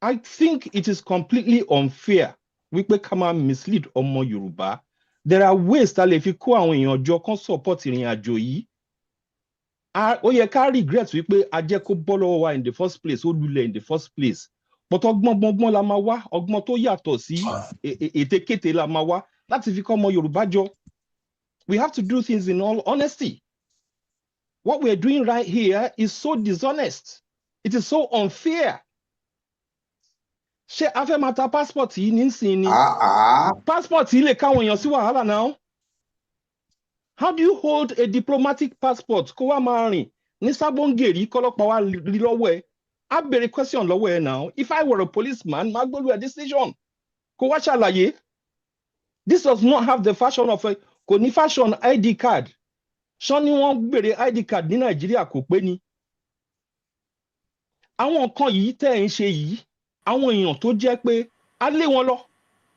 I think it is completely unfair wípé ká máa mislead ọmọ Yorùbá. There are ways tá a lè fi kó àwọn èèyàn jọ kán support ìrìn àjò yìí. Ó yẹ ká regret wípé a jẹ́ kó bọ́ lọ́wọ́ wa in the first place, ó lulẹ̀ in the first place, but ọgbọ́n gbọ́ngbọ́n la máa wá, ọgbọ́n tó yàtọ̀ sí ètekéte la máa wá láti fi kọ́ ọmọ Yorùbá jọ. We have to do things in all honesty. What we are doing right here is so dishonest, it is so unfair. Ṣé a fẹ́ máa ta passport yìí nísìnyí ni? Ah, ah. Passport yìí lè káwọn èèyàn sí wàhálà náà. How do you hold a diplomatic passport kó wá máa rìn ní Sábóngèrì, kọ́lọ́pàá wá rí lọ́wọ́ ẹ̀, á béèrè question lọ́wọ́ ẹ̀ now? If I were a policeman, máa gbólú ẹ̀ dé station kó wá ṣàlàyé. This does not have the fashion of a, kò ní fashion ID card. Ṣán ni wọ́n béèrè ID card ní Nàìjíríà, kò pé ni. Àwọn nǹkan yìí tẹ́ ẹ̀ ń ṣe yìí, àwọn èèyàn tó jẹ́ pé a lé wọn lọ,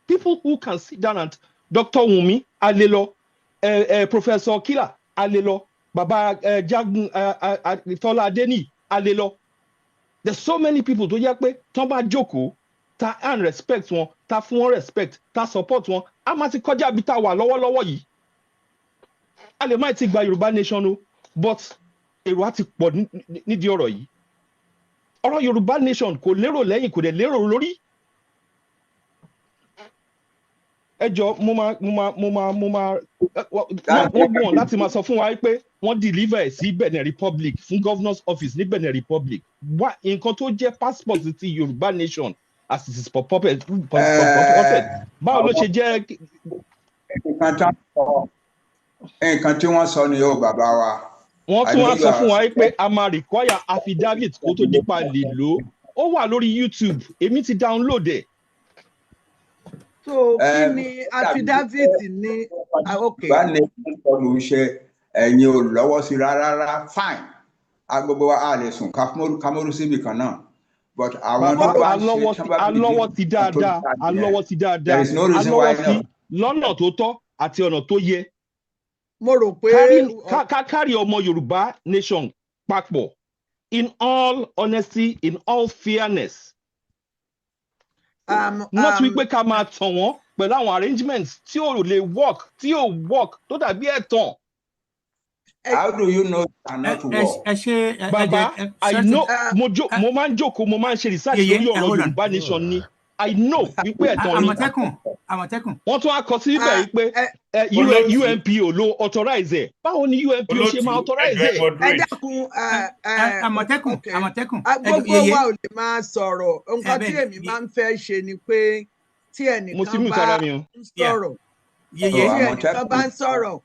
people who can sit down and, Dr. Wunmi, a lé lọ, Professor Kila, a lé lọ, baba Jagun Tọ́lá Adéníyì, a lé lọ. There's so many people tó jẹ́ pé tán bá jókòó, ta and respect wọn, ta fún wọn respect, ta support wọn, a máa ti kọjá bí ta wà lọ́wọ́lọ́wọ́ yìí. A lè má ti gba Yorùbá nation o, but èrò á ti pọ̀ nídìí ọ̀rọ̀ yìí. Ọ̀rọ̀ Yorùbá nation kò lérò lẹ́yìn, kò dẹ̀ lérò lórí. Ẹ jọ, mo máa wọ́n gbọ́n láti máa sọ fún wa pé wọ́n deliver ẹ̀ sí Benin Republic, fún governor's office ní Benin Republic. Wá nǹkan tó jẹ́ passport ti Yorùbá nation as it is purported, báwo ló ṣe jẹ́? Nǹkan tí wọ́n sọ ni yóò, bàbá wa. Wọ́n tún wá sọ fún wa pé a máa require affidavit kó tó dípa lè lò ó. Ó wà lórí YouTube, èmi ti download ẹ̀. So kí ni affidavit ní? Ah, ok. Bá ní sọnù ṣe, ẹ̀yin ò lọ́wọ́ sí rárá rárá. Fine, agbogbo wa a lè sùn kámórú síbì kan náà, but àwọn tó bá ń ṣe tán bá a lọ́wọ́ sí dáadáa, a lọ́wọ́ sí dáadáa, a lọ́wọ́ sí lọ́nà tó tọ́ àti ọ̀nà tó yẹ. Mo rò pé ká kárí ọmọ Yorùbá nation papọ̀ in all honesty, in all fairness, not wípé ká máa tàn wọ́n pẹ̀lú àwọn arrangements tí ò lè work, tí ò work, tó dàbí ẹ̀tàn. How do you know it cannot work? Ẹ ṣe. Bàbá, I know. Mo máa ń jókòó, mo máa ń ṣe research lórí ọ̀rọ̀ Yorùbá nation ni. I know wípé ẹ̀tàn ni. Àmọ̀tẹ́kùn, Àmọ̀tẹ́kùn. Wọ́n tún á kọ sí ibẹ̀ wípé UNPO ló authorize ẹ̀. Báwo ni UNPO ṣe máa authorize ẹ̀? Ẹ dákun. Àmọ̀tẹ́kùn, Àmọ̀tẹ́kùn. Gbogbo wa ò lè máa sọ̀rọ̀. Nǹkan tí èmi máa ń fẹ́ ṣe ni pé tí ẹnìkan bá ń sọ̀rọ̀, tí ẹnìkan bá ń sọ̀rọ̀,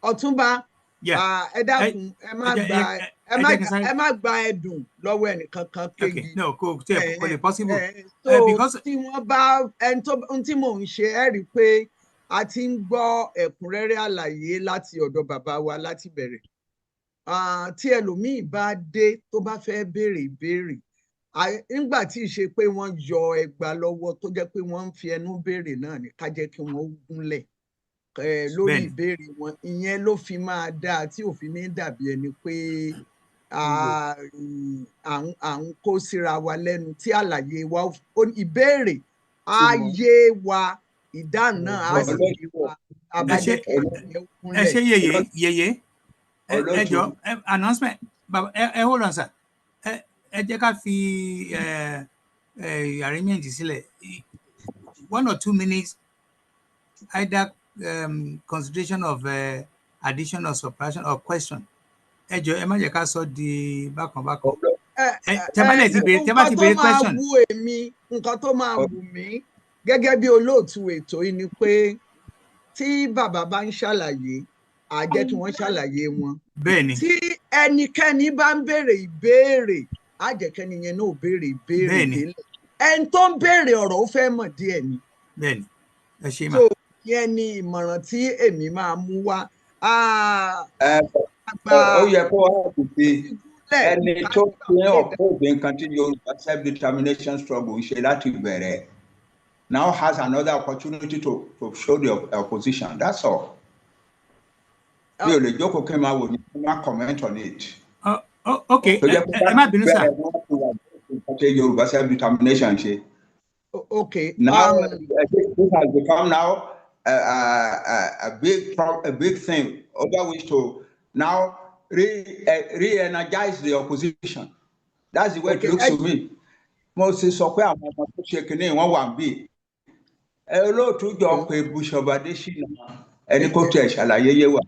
Ọ̀túnba, ẹ dákun, ẹ má gba ẹ̀dùn lọ́wọ́ ẹnìkankan kejì. No, kò tí ẹ kò lè possible. So tí wọ́n bá ẹni tó, ohun tí mò ń ṣe, ẹ rí i pé a ti ń gbọ́ ẹ̀kúnrẹ́rẹ́ àlàyé láti ọ̀dọ̀ bàbá wa láti bẹ̀rẹ̀. Tí ẹlòmíì bá dé tó bá fẹ́ béèrè ìbéèrè, nígbà tí ì ṣe pé wọ́n yọ ẹgba lọ́wọ́, tó jẹ́ pé wọ́n ń fi ẹnu béèrè náà ní, ká jẹ́ kí wọ́n gúnlẹ̀ lórí ìbéèrè wọn. Ìyẹn ló fi máa dáa tí òfin ní dàbí ẹni pé à ń kó síra wa lẹ́nu, tí àlàyé wa, ìbéèrè á yé wa, ìdáhùn náà á sì yé wa. Ẹ ṣe, yèyé yèyé. Ẹ jọ, announcement, baba, ẹ hold on, sir. Ẹ jẹ́ ká fi arrangement sílẹ̀, 1 or 2 minutes, either consideration of addition or subtraction or question. Ẹ jọ, ẹ má jẹ́ ká sọ di bákan bákan. Tẹ bá lè ti béèrè, tẹ bá ti béèrè question. Nǹkan tó máa wù èmi, nǹkan tó máa wù mí gẹ́gẹ́ bí olóòtú ètò yìí ni pé tí bàbá bá ń ṣàlàyé, á jẹ́ kí wọ́n ṣàlàyé wọn. Bẹ́ẹ̀ni. Tí ẹnikẹ́ni bá ń béèrè ìbéèrè, á jẹ́ kẹ́ni yẹn náà béèrè ìbéèrè délẹ̀. Ẹni tó ń béèrè ọ̀rọ̀, ó fẹ́ mọ̀ díẹ̀ ni. Bẹ́ẹ̀ni, ẹ ṣe mà. So yẹn ni ìmọ̀ràn tí èmi máa mú wá. Ó yẹ kó wá sí ẹni tó fi oppose nǹkan tí Yorùbá self-determination struggle ń ṣe láti bẹ̀rẹ̀ now has another opportunity to show the opposition. That's all. Mi ò lè jókòó kí n máa wò ní kí n máa comment on it. Ok, ẹ má bínú, sir. Nǹkan tí Yorùbá self-determination ṣe. Okay. Now this has become now a big thing over which to now re-energize the opposition. That's the way it looks to me. Mo sì sọ pé àwọn ọmọ tó ṣe kínní wọn wà níbí. Ẹ olóòtú, jọ pé Bishop Adésínà, ẹni kó tiẹ̀ ṣàlàyé yé wa.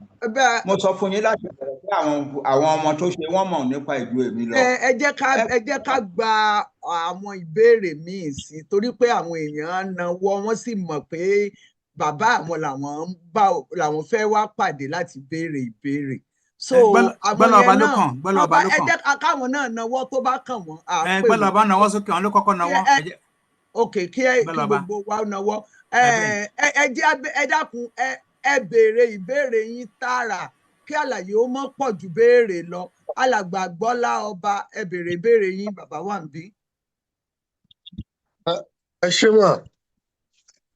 Mo sọ fún yín láti bẹ̀rẹ̀ pé àwọn ọmọ tó ṣe, wọ́n mọ̀ nípa ìlú èmi lọ. Ẹ jẹ́ ká gba àwọn ìbéèrè míì sí, torí pé àwọn èèyàn náwó, wọ́n sì mọ̀ pé bàbá àwọn làwọn ń bá, làwọn fẹ́ wá pàdé láti béèrè ìbéèrè. So àwọn yẹn náà, ẹ jẹ́ káwọn náà náwó tó bá kàn wọ́n. Gbọ́dọ̀ ọba náwó sókè, wọn ló kọ́kọ́ náwó. Ok, kí gbogbo wa náwó. Ẹ jẹ́, ẹ dákun, ẹ béèrè ìbéèrè yín tààrà, kí àlàyé ó mọ́ pọ̀ ju béèrè lọ. Alàgbà Gbọ́lá Ọba, ẹ béèrè ìbéèrè yín, bàbá wà níbí. Ẹ ṣé mà.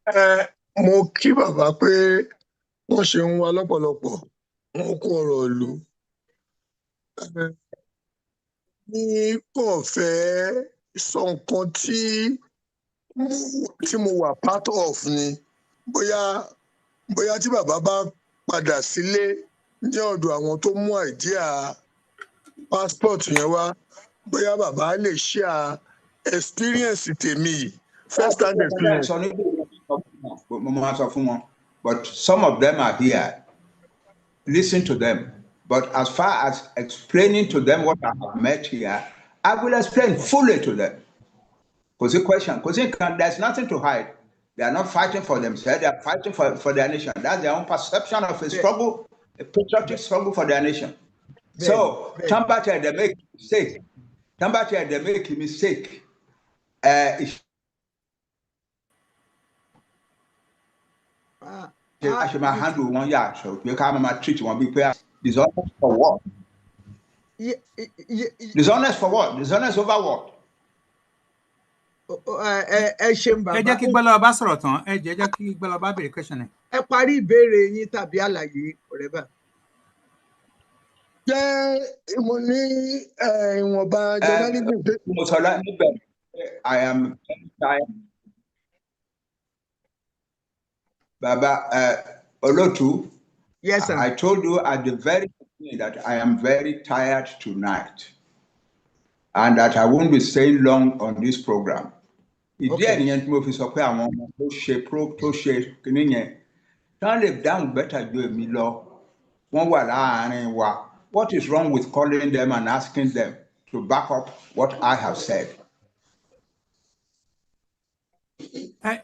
Ẹ mo kí bàbá pé wọ́n ṣe ń wá lọ́pọ̀lọpọ̀, wọn kó ọ̀rọ̀ ìlú ní kò fẹ́ sọ nǹkan tí mo wà part of ni. Bóyá tí bàbá bá padà sílé ní ọ̀dọ̀ àwọn tó mú idea passport yẹn wá, bóyá bàbá lè share experience tèmi yìí, first hand experience. Mo máa sọ fún wọn, but some of them are here, listen to them. But as far as explaining to them what I have met here, I will explain fully to them. Kò sí question, kò sí nǹkan, there is nothing to hide. They are not fighting for themselves, they are fighting for their nation. That's their own perception of a struggle, a patriotic struggle for their nation. So, tán bá tiẹ̀ dẹ̀ make mistake, tán bá tiẹ̀ dẹ̀ make mistake, ṣe a ṣe máa handle wọn yàtọ̀ pé ká máa treat wọn bíi pé dishonest for what? Dishonest for what? Dishonest over what? Ẹ ṣeun, bàbá. Ẹ jẹ́ kí Gbọ́lá Ọba sọ̀rọ̀ tán. Ẹ jẹ́ kí Gbọ́lá Ọba béèrè question ẹ̀. Ẹ parí ìbéèrè yín tàbí àlàyé ọ̀rẹ́ bá. Jẹ́ mo ní ìwọ̀nba journalism. Mo sọ níbẹ̀, I am very tired. Baba Olótú. Yes, sir. I told you at the very beginning that I am very tired tonight and that I won't be staying long on this program. Ìdí ẹ̀ nìyẹn tí mo fi sọ pé àwọn ọmọ tó ṣe pro tó ṣe kinní yẹn tán lè dáhùn better ju èmi lọ, wọ́n wà láàárín wa. What is wrong with calling them and asking them to back up what I have said?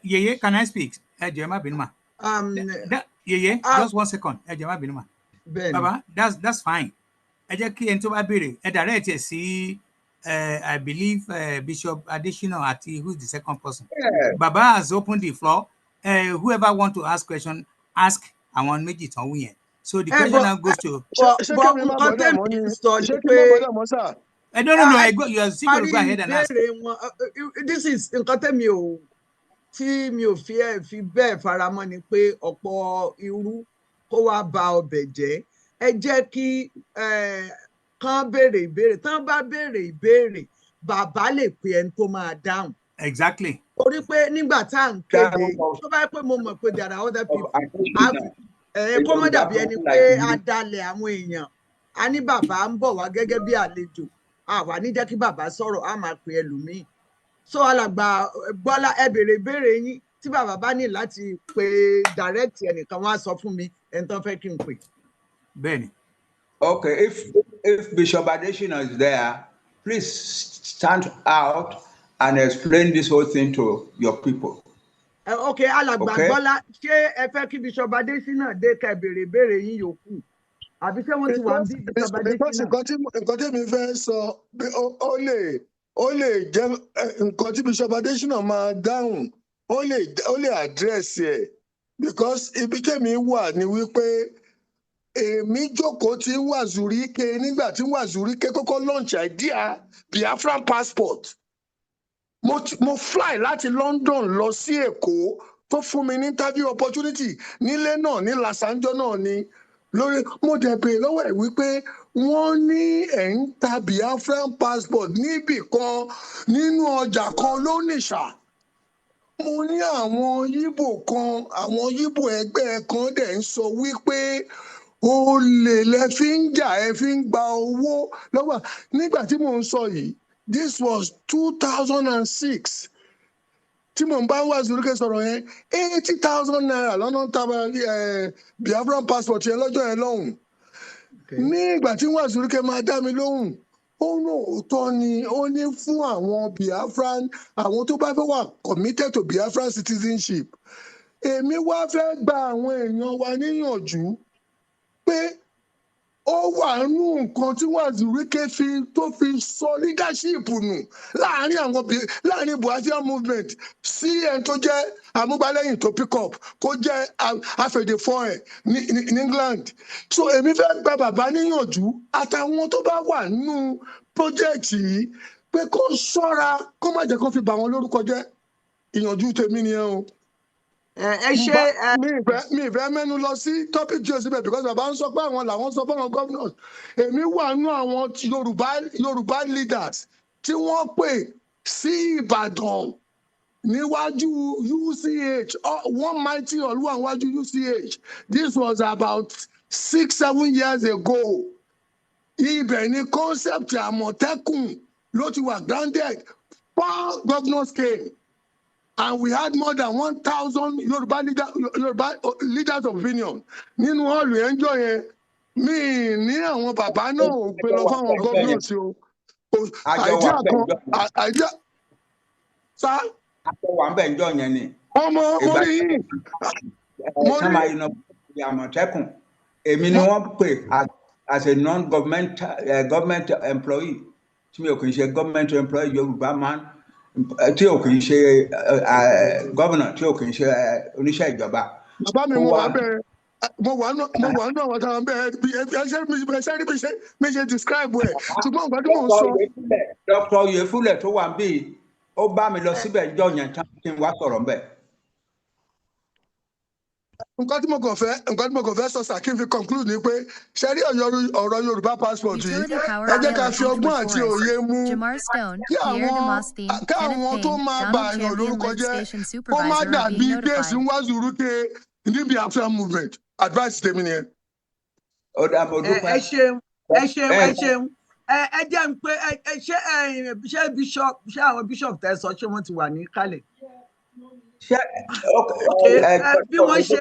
Yeye, can I speak? Ẹ jọ̀ọ́, ẹ má bínú mà. Yeye, just one second. Ẹ jọ̀ọ́, ẹ má bínú mà. Baba, that's fine. Ẹ jẹ́ kí ẹni tó bá béèrè, ẹ direct ẹ sí, I believe Bishop Adesina àti who is the second person. Yeah. Baba has opened the floor. Whoever want to ask question, ask àwọn méjì tán wù yẹn. So the question now goes to. Ṣé kí mi má bọ̀dọ̀ mọ́ ni? Ṣé kí mi má bọ̀dọ̀ mọ́ sà? No, I go, you are still going to go ahead and ask. This is nǹkan tẹ́mi ò tí mi ò fi ẹ fi bẹ́ẹ̀ faramọ́ ni pé ọ̀pọ̀ irú kó wá ba ọbẹ̀ jẹ́. Ẹ jẹ́ kí kán béèrè ìbéèrè. Tán bá béèrè ìbéèrè, bàbá lè pe ẹni tó máa dáhùn. Exactly. Torí pé nígbà tá à ń kéde, tó bá yẹ pé mo mọ̀ pé there are other people, kó má dàbí ẹni pé a dalẹ̀ àwọn èèyàn. A ní bàbá ń bọ̀ wá gẹ́gẹ́ bí àlejò, àwa ní jẹ́ kí bàbá sọ̀rọ̀, á máa pè ẹlòmíì. So alàgbà Bọ́lá, ẹ béèrè ìbéèrè yín. Tí bàbá bá ní láti pe direct ẹnìkan, wọ́n á sọ fún mi ẹni tó fẹ́ kí n pè. Bẹ́ẹ̀ni. Okay, if Bishop Adesina is there, please stand out and explain this whole thing to your people. Ok, alàgbà Okay. Bọ́lá, ṣé ẹ fẹ́ kí Bishop Adesina dé ká ẹ béèrè ìbéèrè yín yòókù, àbí ṣé wọ́n ti wà ń bí, Bishop Because Adesina? nǹkan tí mi fẹ́ sọ pé ó lè jẹ́ nǹkan tí Bishop Adesina máa dáhùn, ó lè address ẹ̀, because ibi tèmi wà ní wípé èmi jókòó tí Uwazuruike nígbà tí Uwazuruike kọ́kọ́ launch idea Biafran passport. Mo fly láti London lọ sí Èkó, tó fún mi ní interview opportunity nílé náà ní Lasanjọ náà ni lórí. Mo dẹ̀ béèrè lọ́wọ́ ẹ̀ wípé wọ́n ní ẹ̀ ń ta Biafran passport níbì kan nínú ọjà kan lónìṣà. Mo ní àwọn Yíbò kan, àwọn Yíbò ẹgbẹ́ kan dẹ̀ ń sọ wípé olè lẹ fi ń jà, ẹ fi ń gba owó lọ́wọ́. Nígbà tí mò ń sọ yìí, this was 2006 tí mò ń bá Uwazuruike sọ̀rọ̀ yẹn, ₦80,000 lọ́nà ń ta Biafran passport yẹn lọ́jọ́ yẹn lọ́hùn. Ní ìgbà tí Uwazuruike máa dá mi lóhùn, ó ní òótọ́ ni. Ó ní fún àwọn Biafran, àwọn tó bá fẹ́ wà committed to Biafran citizenship. Èmi wá fẹ́ gba àwọn èèyàn wa níyànjú pé ó wà nínú nǹkan tí Uwazuruike fi tó fi sọ leadership nù láàrin àwọn láàrin Biafran movement sí ẹni tó jẹ́ amúgbálẹ́yìn tó pick up kó jẹ́ afẹ̀dẹ̀fọ́ ẹ̀ ní England. So èmi fẹ́ gba bàbá níyànjú àtàwọn tó bá wà nínú project yìí pé kó ṣọ́ra, kó má jẹ́ kó fi bà wọ́n lórúkọ jẹ́. Ìyànjú tèmi nìyẹn o. Ẹ ṣe ẹ. Mi ìfẹ́ mẹ́nu lọ sí topic tí o síbẹ̀, because bàbá ń sọ pé àwọn làwọn sọ fáwọn governors. Èmi wà nú àwọn ti Yorùbá leaders tí wọ́n pè sí Ìbàdàn níwájú UCH, one mighty olúwa níwájú UCH. This was about 6, 7 years ago. Ibẹ̀ ni concept Àmọ̀tẹ́kùn ló ti wà grounded. Four governors came and we had more than 1,000 Yorùbá leaders of opinion nínú hall yẹn jọ yẹn. Mi ní àwọn bàbá náà ò gbé lọ fáwọn governors o. Àjọ wà Idea bẹ́ẹ̀ kan jọ idea sá. Àjọ wà ń bẹ̀ ńjọ́ yẹn ni. Ọmọ mo Ìgbà rí yín mo ẹ̀ rí máa iná Àmọ̀tẹ́kùn, èmi ni wọ́n pè as a non-government government employee, tí mi ò kì í ṣe government employee, Yorùbá man tí ò kì í ṣe governor, tí ò kì í ṣe oníṣẹ́ ìjọba. Bàbá mi, Kó mo wá wà bẹ́ẹ̀, mo wà nù àwọn táwọn bẹ́ẹ̀ bí ẹ ṣe ẹ ṣe rí bí ṣe mi ṣe describe ẹ̀, ṣùgbọ́n nǹkan tí mò ń sọ. Dr. Oyefule tó wà níbí, ó bá mi lọ síbẹ̀ ńjọ́ yẹn tán kí n wá sọ̀rọ̀ ńbẹ̀. Nǹkan tí mo kàn fẹ́ sọ sà, kí n fi conclude ni pé ṣe rí ọ̀rọ̀ Yorùbá passport yìí, ẹ jẹ́ ká fi ọgbọ́n àti òye mú kí àwọn tó máa bà yàn lórúkọ jẹ́ kó má dàbí case Uwazuruike ní Biafra movement. Advice tèmi nìyẹn. Ó dá, mo dúpẹ́. Ẹ ṣeun, ẹ ṣeun, ẹ ṣeun. Ẹ jẹ́ n pé ẹ ṣé ẹ ṣé bishop, ṣé àwọn bishop tẹ́ sọ, ṣé wọ́n ti wà ní kálẹ̀? Ṣé Bí wọ́n ṣe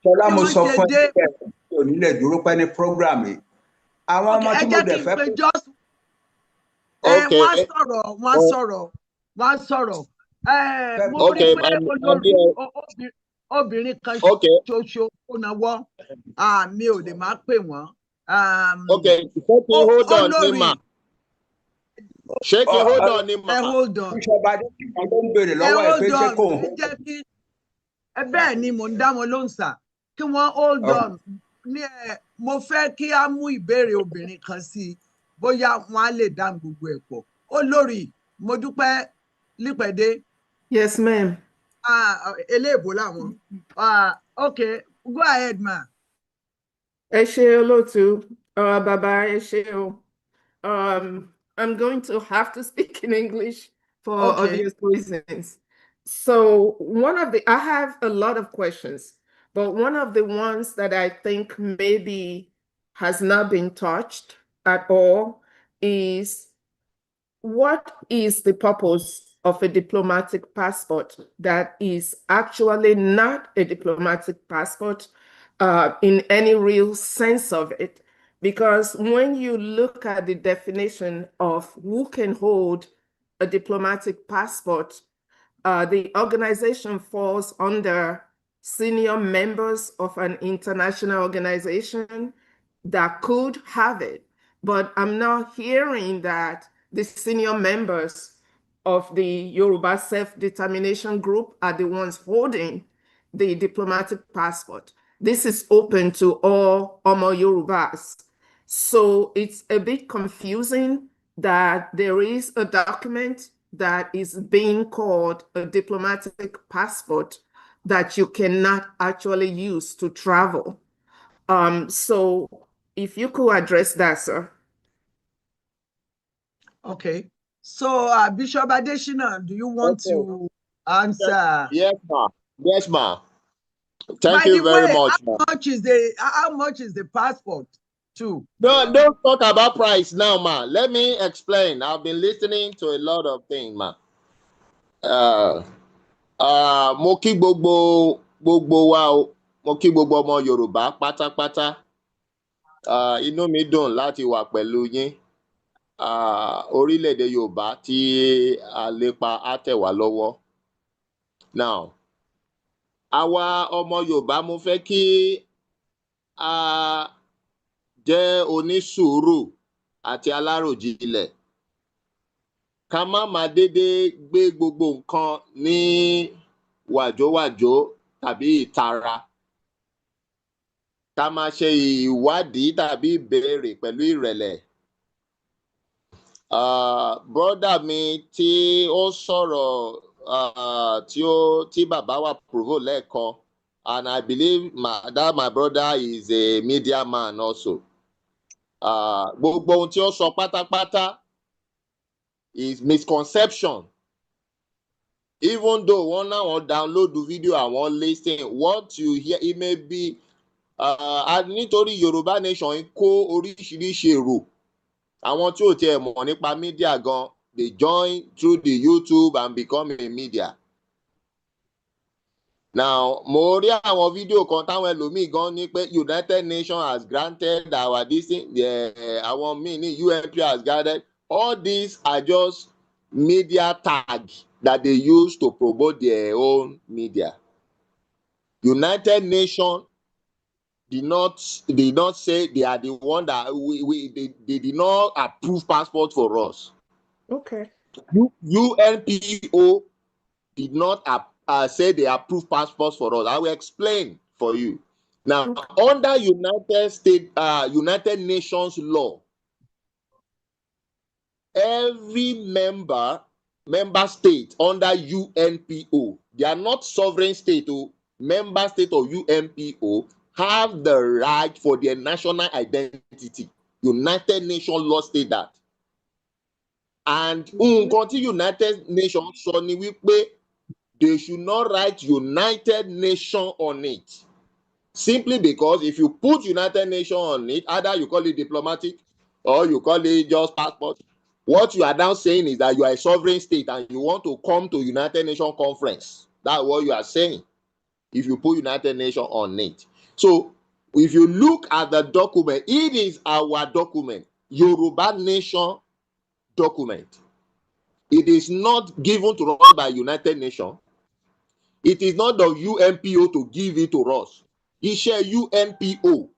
Ṣọlá, mo sọ fún ẹ pé mi ò ní lè dúró pẹ́ ní program yìí. Àwọn ọmọ tí mo dẹ̀ fẹ́. Wọ́n sọ̀rọ̀, wọ́n sọ̀rọ̀, wọ́n sọ̀rọ̀. Mo rí pé olórí obìnrin kan ṣoṣo ó náwó, mi ò lè má pè wọ́n. Ok, ṣé kí hold on ní mà? Ṣé kí hold on ní mà? Ẹ hold on. Ìjọba Adéṣínà ló ń béèrè lọ́wọ́ ẹ pé ṣé kò ń. Ẹ bẹ́ẹ̀ ni, mò ń dá wọn lóhùn sà, kí wọ́n hold on ní ẹ. Mo fẹ́ kí á mú ìbéèrè obìnrin kan sí i, bóyá wọ́n á lè dá gbogbo ẹ̀ pọ̀. Olórí, mo dúpẹ́ lípẹ̀dé. Yes, ma'am. Eléèbó làwọn. Okay, go ahead, ma. Ẹ ṣé olóòtú, bàbá, ẹ ṣé o. I'm going to have to speak in English for obvious reasons. So I have a lot of questions, but one of the ones that I think maybe has not been touched at all is, what is the purpose of a diplomatic passport that is actually not a diplomatic passport in any real sense of it? Because when you look at the definition of who can hold a diplomatic passport, the organization falls under senior members of an international organization that could have it. But I'm not hearing that the senior members of the Yoruba Self-Determination Group are the ones holding the diplomatic passport. This is open to all Omo Yorubas. So it's a bit confusing that there is a document that is being called a diplomatic passport that you cannot actually use to travel. So if you could address that, sir. Okay. So, Bishop Adeshina, do you want to answer? Yes, ma. Yes, ma. Thank By you the very way, much, how ma. much is the how much is the passport too? No, don't talk about price now, ma. Let me explain. I've been listening to a lot of things, ma. Mo kí gbogbo gbogbo wa o. Mo kí gbogbo ọmọ Yorùbá pátápátá. Inú mi dùn láti wà pẹ̀lú yín. Orílẹ̀-èdè Yorùbá tí a lépa á tẹ̀ wá lọ́wọ́. Now, àwa ọmọ Yorùbá, mo fẹ́ kí a jẹ́ onísùúrù àti aláròjinlẹ̀. Ká má máa dédé gbé gbogbo nǹkan ní wàjówàjó tàbí ìtara. Ká máa ṣe ìwádìí tàbí ìbéèrè pẹ̀lú ìrẹ̀lẹ̀. Brother mi tí ó sọ̀rọ̀ tí ó tí bàbá wa provoke lẹ́ẹ̀kan, and I believe that my brother is a media man also. Gbogbo ohun tí ó sọ pátápátá is misconception. Even though wọ́n náwọn download the video, àwọn listen what you hear, it may be nítorí Yorùbá Nation ń kó oríṣiríṣi èrò, àwọn tí ò tiẹ̀ mọ̀ nípa media gan, they join through the YouTube and become a media. Now, mo rí àwọn fídíò kan táwọn ẹlòmíì gan ní pé United Nations has granted our this thing, àwọn míì ní UNP has granted. All these are just media tag that they use to promote their own media. United Nations did not say they are the one that we they did not approve passport for us. UNPO did not say they approve passports for us. I will explain for you. Now, under United Nations law, every member state under UNPO, they are not sovereign state, oh, member state of UNPO have the right for their national identity. United Nations law state that. And nǹkan tí United Nations sọ ni wípé they should not write United Nations on it. Simply because if you put United Nations on it, either you call it diplomatic or you call it just passport, what you are now saying is that you are a sovereign state and you want to come to United Nations conference. That's what you are saying if you put United Nations on it. So if you look at the document, it is our document, Yoruba Nation document. It is not given to us by United Nations. It is not the UNPO to give it to us. Iṣẹ́ UNPO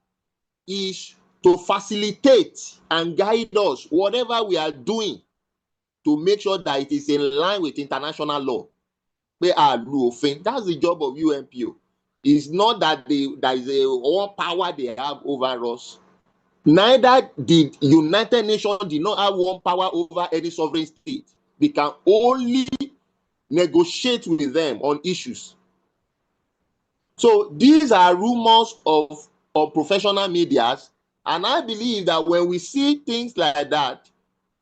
is to facilitate and guide us whatever we are doing to make sure that it is in line with international law. Pé a lu òfin. That's the job of UNPO. It's not that there is a one power they have over us. Neither did United Nations did not have one power over any sovereign state. They can only negotiate with them on issues. So these are rumors of professional medias. And I believe that when we see things like that,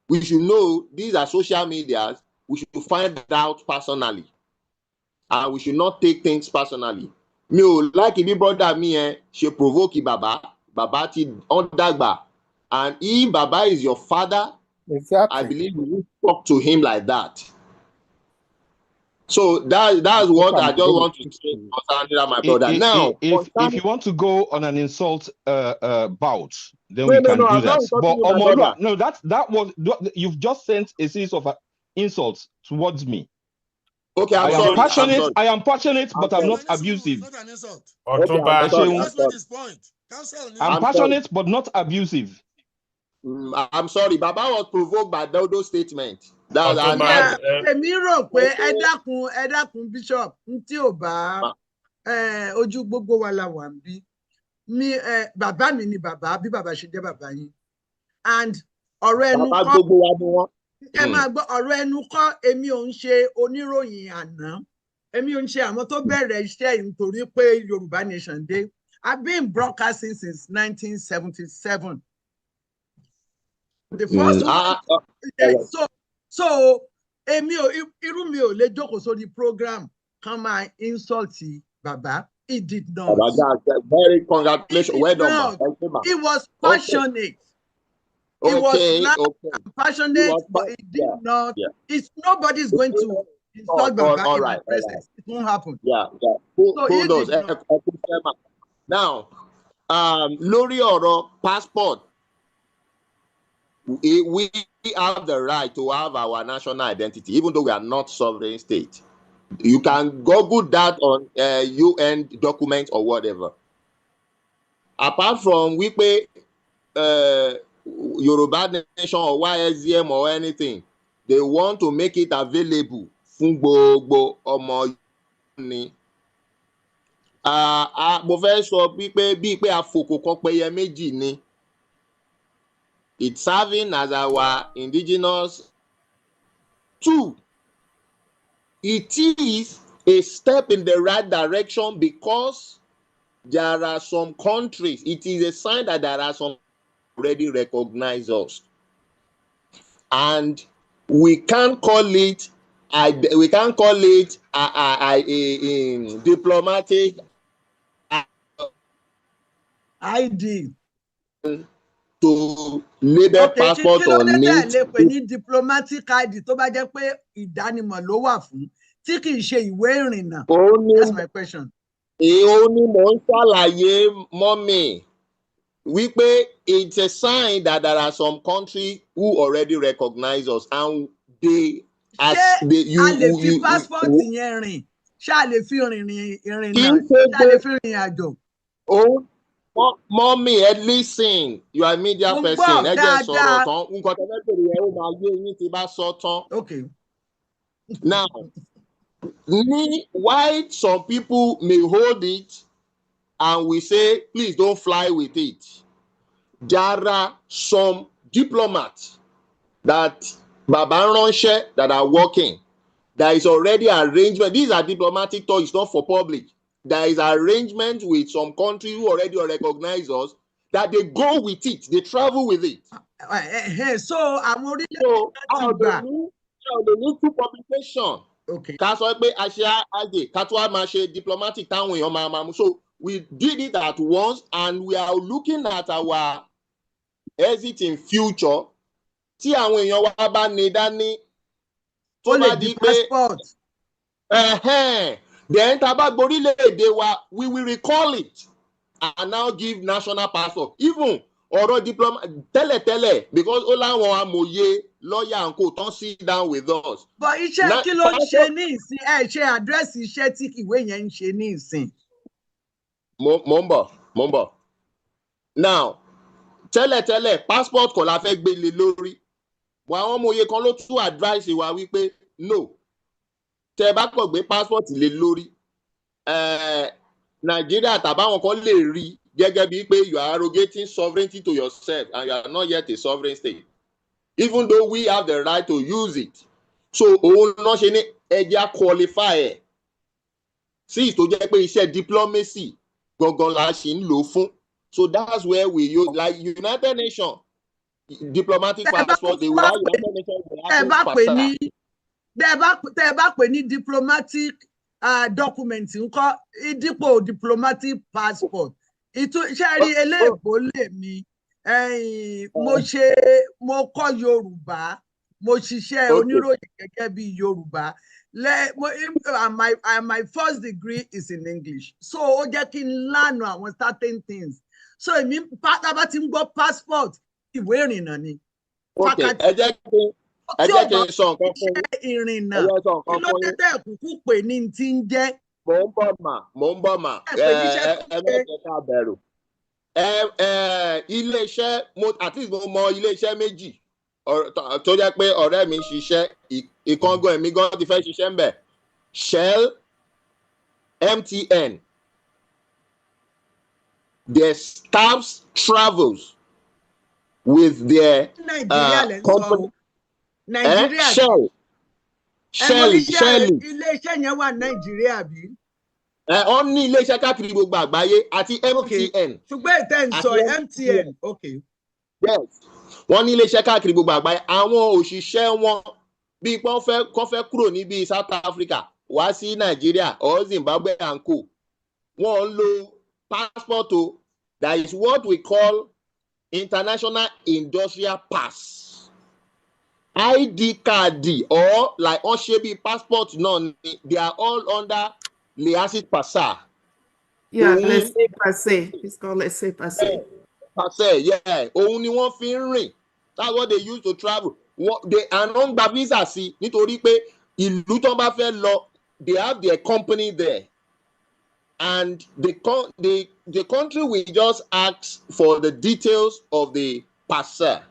we should know these are social medias. We should find out personally. And we should not take things personally. Mi ò like bí brother mi yẹn ṣe provoke bàbá. Bàbá ti wọ́n dàgbà, and if Baba is your father, I believe you will talk to him like that. So that's what I just want to say concerning that, my brother. Now, If you want to go on an insult bout, then No, we no, can no, do I'm not that. insulting But you, my Omolua, brother. no, that was, you've just sent a series of insults towards me. Okay, I'm I am sorry. I'm passionate. sorry. I am passionate, I'm but I'm sorry. not abusive. Not an insult. Okay, I'm Ẹ sorry. ṣeun. I'm Let's make sorry. his point. Counsel ní I'm I'm sorry. passionate, but not abusive. I'm sorry. Baba was provoked by those statement. That and Yeah, I, èmi rò pé, ẹ dákun, ẹ dákun, Bishop, n tí ò bá ojú gbogbo wa la wà ń bí mi, bàbá mi ni bàbá, bí bàbá ṣe jẹ́ bàbá yín, and ọ̀rọ̀ ẹnu Bàbá kọ́. gbogbo wa ni wọ́n. Ẹ máa gbọ́, ọ̀rọ̀ ẹnu kọ́. Èmi ò ń ṣe oníròyìn àná, èmi ò ń ṣe àwọn tó bẹ̀rẹ̀ iṣẹ́ yìí nítorí pé Yorùbá Nation dé. I've been broadcasting since 1977. The first one. Yeah, so èmi ò, irú mi ò lè jókòó sórí program kan máa insult bàbá. He did not. Baba, that's very congratulations. He Well did done, ma. not. Thank you, ma. He was passionate. He was loud and passionate, He was but he did not. It's nobody's going to insult Baba All in my right, all right. presence. It won't happen. Yeah. So he Kudos. did not. Ẹ kú iṣẹ́, ma. Now, lórí ọ̀rọ̀ passport, we have the right to have our national identity, even though we are not sovereign state. You can Google that on UN document or whatever. Apart from wípé Yoruba Nation or YSDM or anything, they want to make it available fún gbogbo ọmọ ni. Mo fẹ́ sọ wípé bíi pé afòkò kan pẹyẹ méjì ni. It's serving as our indigenous tool. It is a step in the right direction because there are some countries, it is a sign that there are some already recognize us. And we can't call it a diplomatic ID. to label Okay, passport kí ló on dé tẹ̀ it. lè pè ní diplomatic ID tó bá jẹ́ pé ìdánimọ̀ ló wà fún, tí kì í ṣe ìwé ìrìnnà? Ó ní That's my question. Ó ní mò ń ṣàlàyé, mummy, wípé it's a sign that there are some countries who already recognize us and they as Ṣé they you a lè fi you passport yẹn rìn? Ṣé a lè fi rìnrìn Kì ìrìnnà? í ṣe Ṣé a lè fi rìnrìn àjò? Òun, mummy, ẹ listen, you are a media Mo ń person. gbọ́ Ẹ jẹ́ n sọ̀rọ̀ dáadáa. tán. Nǹkan tẹ́lẹ̀ bèrè yẹn, ó máa yé yín tí bá sọ tán. Okay. Now, ní why some people may hold it and we say, "Please don't fly with it." There are some diplomats that Baba ránṣẹ́ that are working. There is already arrangement. These are diplomatic talks, it's not for public. There is arrangement with some countries who already recognize us that they go with it, they travel with it. So àwọn orílẹ̀-èdè So, kan a ti ò lè gbà. ní a ò lè ní two publication. Okay. Ká sọ pé a ṣe àjè ká tó wá máa ṣe diplomatic táwọn èèyàn máa máa mú. So we did it at once and we are looking at our exit in future. Tí àwọn èèyàn wa bá ní dání tó Ó lè bá di di pé passport. Ẹ̀hẹ́n. Then tá a bá gborílẹ̀-èdè wa, we will recall it and now give national passport. Even ọ̀rọ̀ diploma tẹ́lẹ̀tẹ́lẹ̀, because ó láwọn amòye lọ́ọ̀yà and co tán sit down with us. But iṣẹ́ kí ló ń ṣe ní ìsìn? Ẹ ṣe address iṣẹ́ tí ìwé yẹn ń ṣe ní ìsìn. Mo ń bọ̀, mo ń bọ̀. Now, tẹ́lẹ̀tẹ́lẹ̀, passport kọ́ la fẹ́ gbé lé lórí. But àwọn amòye kan ló tún advice wa wípé no, tẹ́ ẹ bá kàn gbé passport lé lórí, Nàìjíríà tàbáwọn kan lè rí gẹ́gẹ́ bíi pé you are arrogating sovereignty to yourself and you are not yet a sovereign state, even though we have the right to use it. So òun náà ṣe ní ẹ jẹ́ á qualify ẹ̀ sí tó jẹ́ pé iṣẹ́ diplomacy gangan la ṣì ń lò fún. So that's where we use, like, United Nations diplomatic Tẹ́ ẹ bá passport, they will have United Nations will tẹ́ ẹ have bá pè ní tẹ́ ẹ bá pè ní diplomatic document ńkọ́, dípò diplomatic passport? Ìtú ṣe rí eléèbó lèmi. Mo ṣe, mo kọ́ Yorùbá, mo ṣiṣẹ́ oníròyìn gẹ́gẹ́ bí Yorùbá. Le, mo, and my first degree is in English, so ó jẹ́ kí n learn àwọn certain things. So èmi tá bá ti ń gbọ́ passport, ìwé ìrìnnà ni. Ok, ẹ jẹ́ kí n sọ nǹkan fún yín. Ìrìnnà Ẹ jẹ́ sọ kí nǹkan ló fún dé yín. tẹ́ ẹ̀ kúkú pè ní ti ń jẹ́? Mò ń bọ̀ mà, mò ń bọ̀ mà. Ẹ Ẹ pè níṣẹ́ ẹ tó ẹ má ṣe. jẹ́ ká bẹ̀rù. Ẹ iléeṣẹ́ mo, at least mo mọ iléeṣẹ́ méjì tó jẹ́ pé ọ̀rẹ́ mi ń ṣiṣẹ́ ìkan gan, èmi gan ti fẹ́ ṣiṣẹ́ ń bẹ̀: Shell, MTN. Their staffs travels with their Nàìjíríà lẹ́ ń sọ company. O, Nàìjíríà? Shell. Ẹ mo Shell. ní ṣe Shell. Iléeṣẹ́ yẹn wà Nàìjíríà bí? Ẹ wọ́n ní iléeṣẹ́ káàkiri gbogbo àgbáyé àti MTN. Ṣùgbọ́n ìtẹ́ ń sọ Àti MTN, ok. Yes, wọ́n ní iléeṣẹ́ káàkiri gbogbo àgbáyé. Àwọn òṣìṣẹ́ wọn, bíi pé wọ́n fẹ́ kọ́ fẹ́ kúrò níbi South Africa wá sí Nàìjíríà or Zimbabwe and co, wọ́n ń lo passport o. That is what we call international industrial pass, ID card, or like wọ́n ṣe bíi passport náà ni. They are all under laissez passer. Yeah, Òun laissez passer. It's called laissez passer. Passer, yeah. Òun ni wọ́n fi ń rìn. That's what they use to travel. Wọ́n they and wọ́n gba visa sí nítorí pé ìlú tó bá fẹ́ lọ, they have their company there, and the country will just ask for the details of the passer,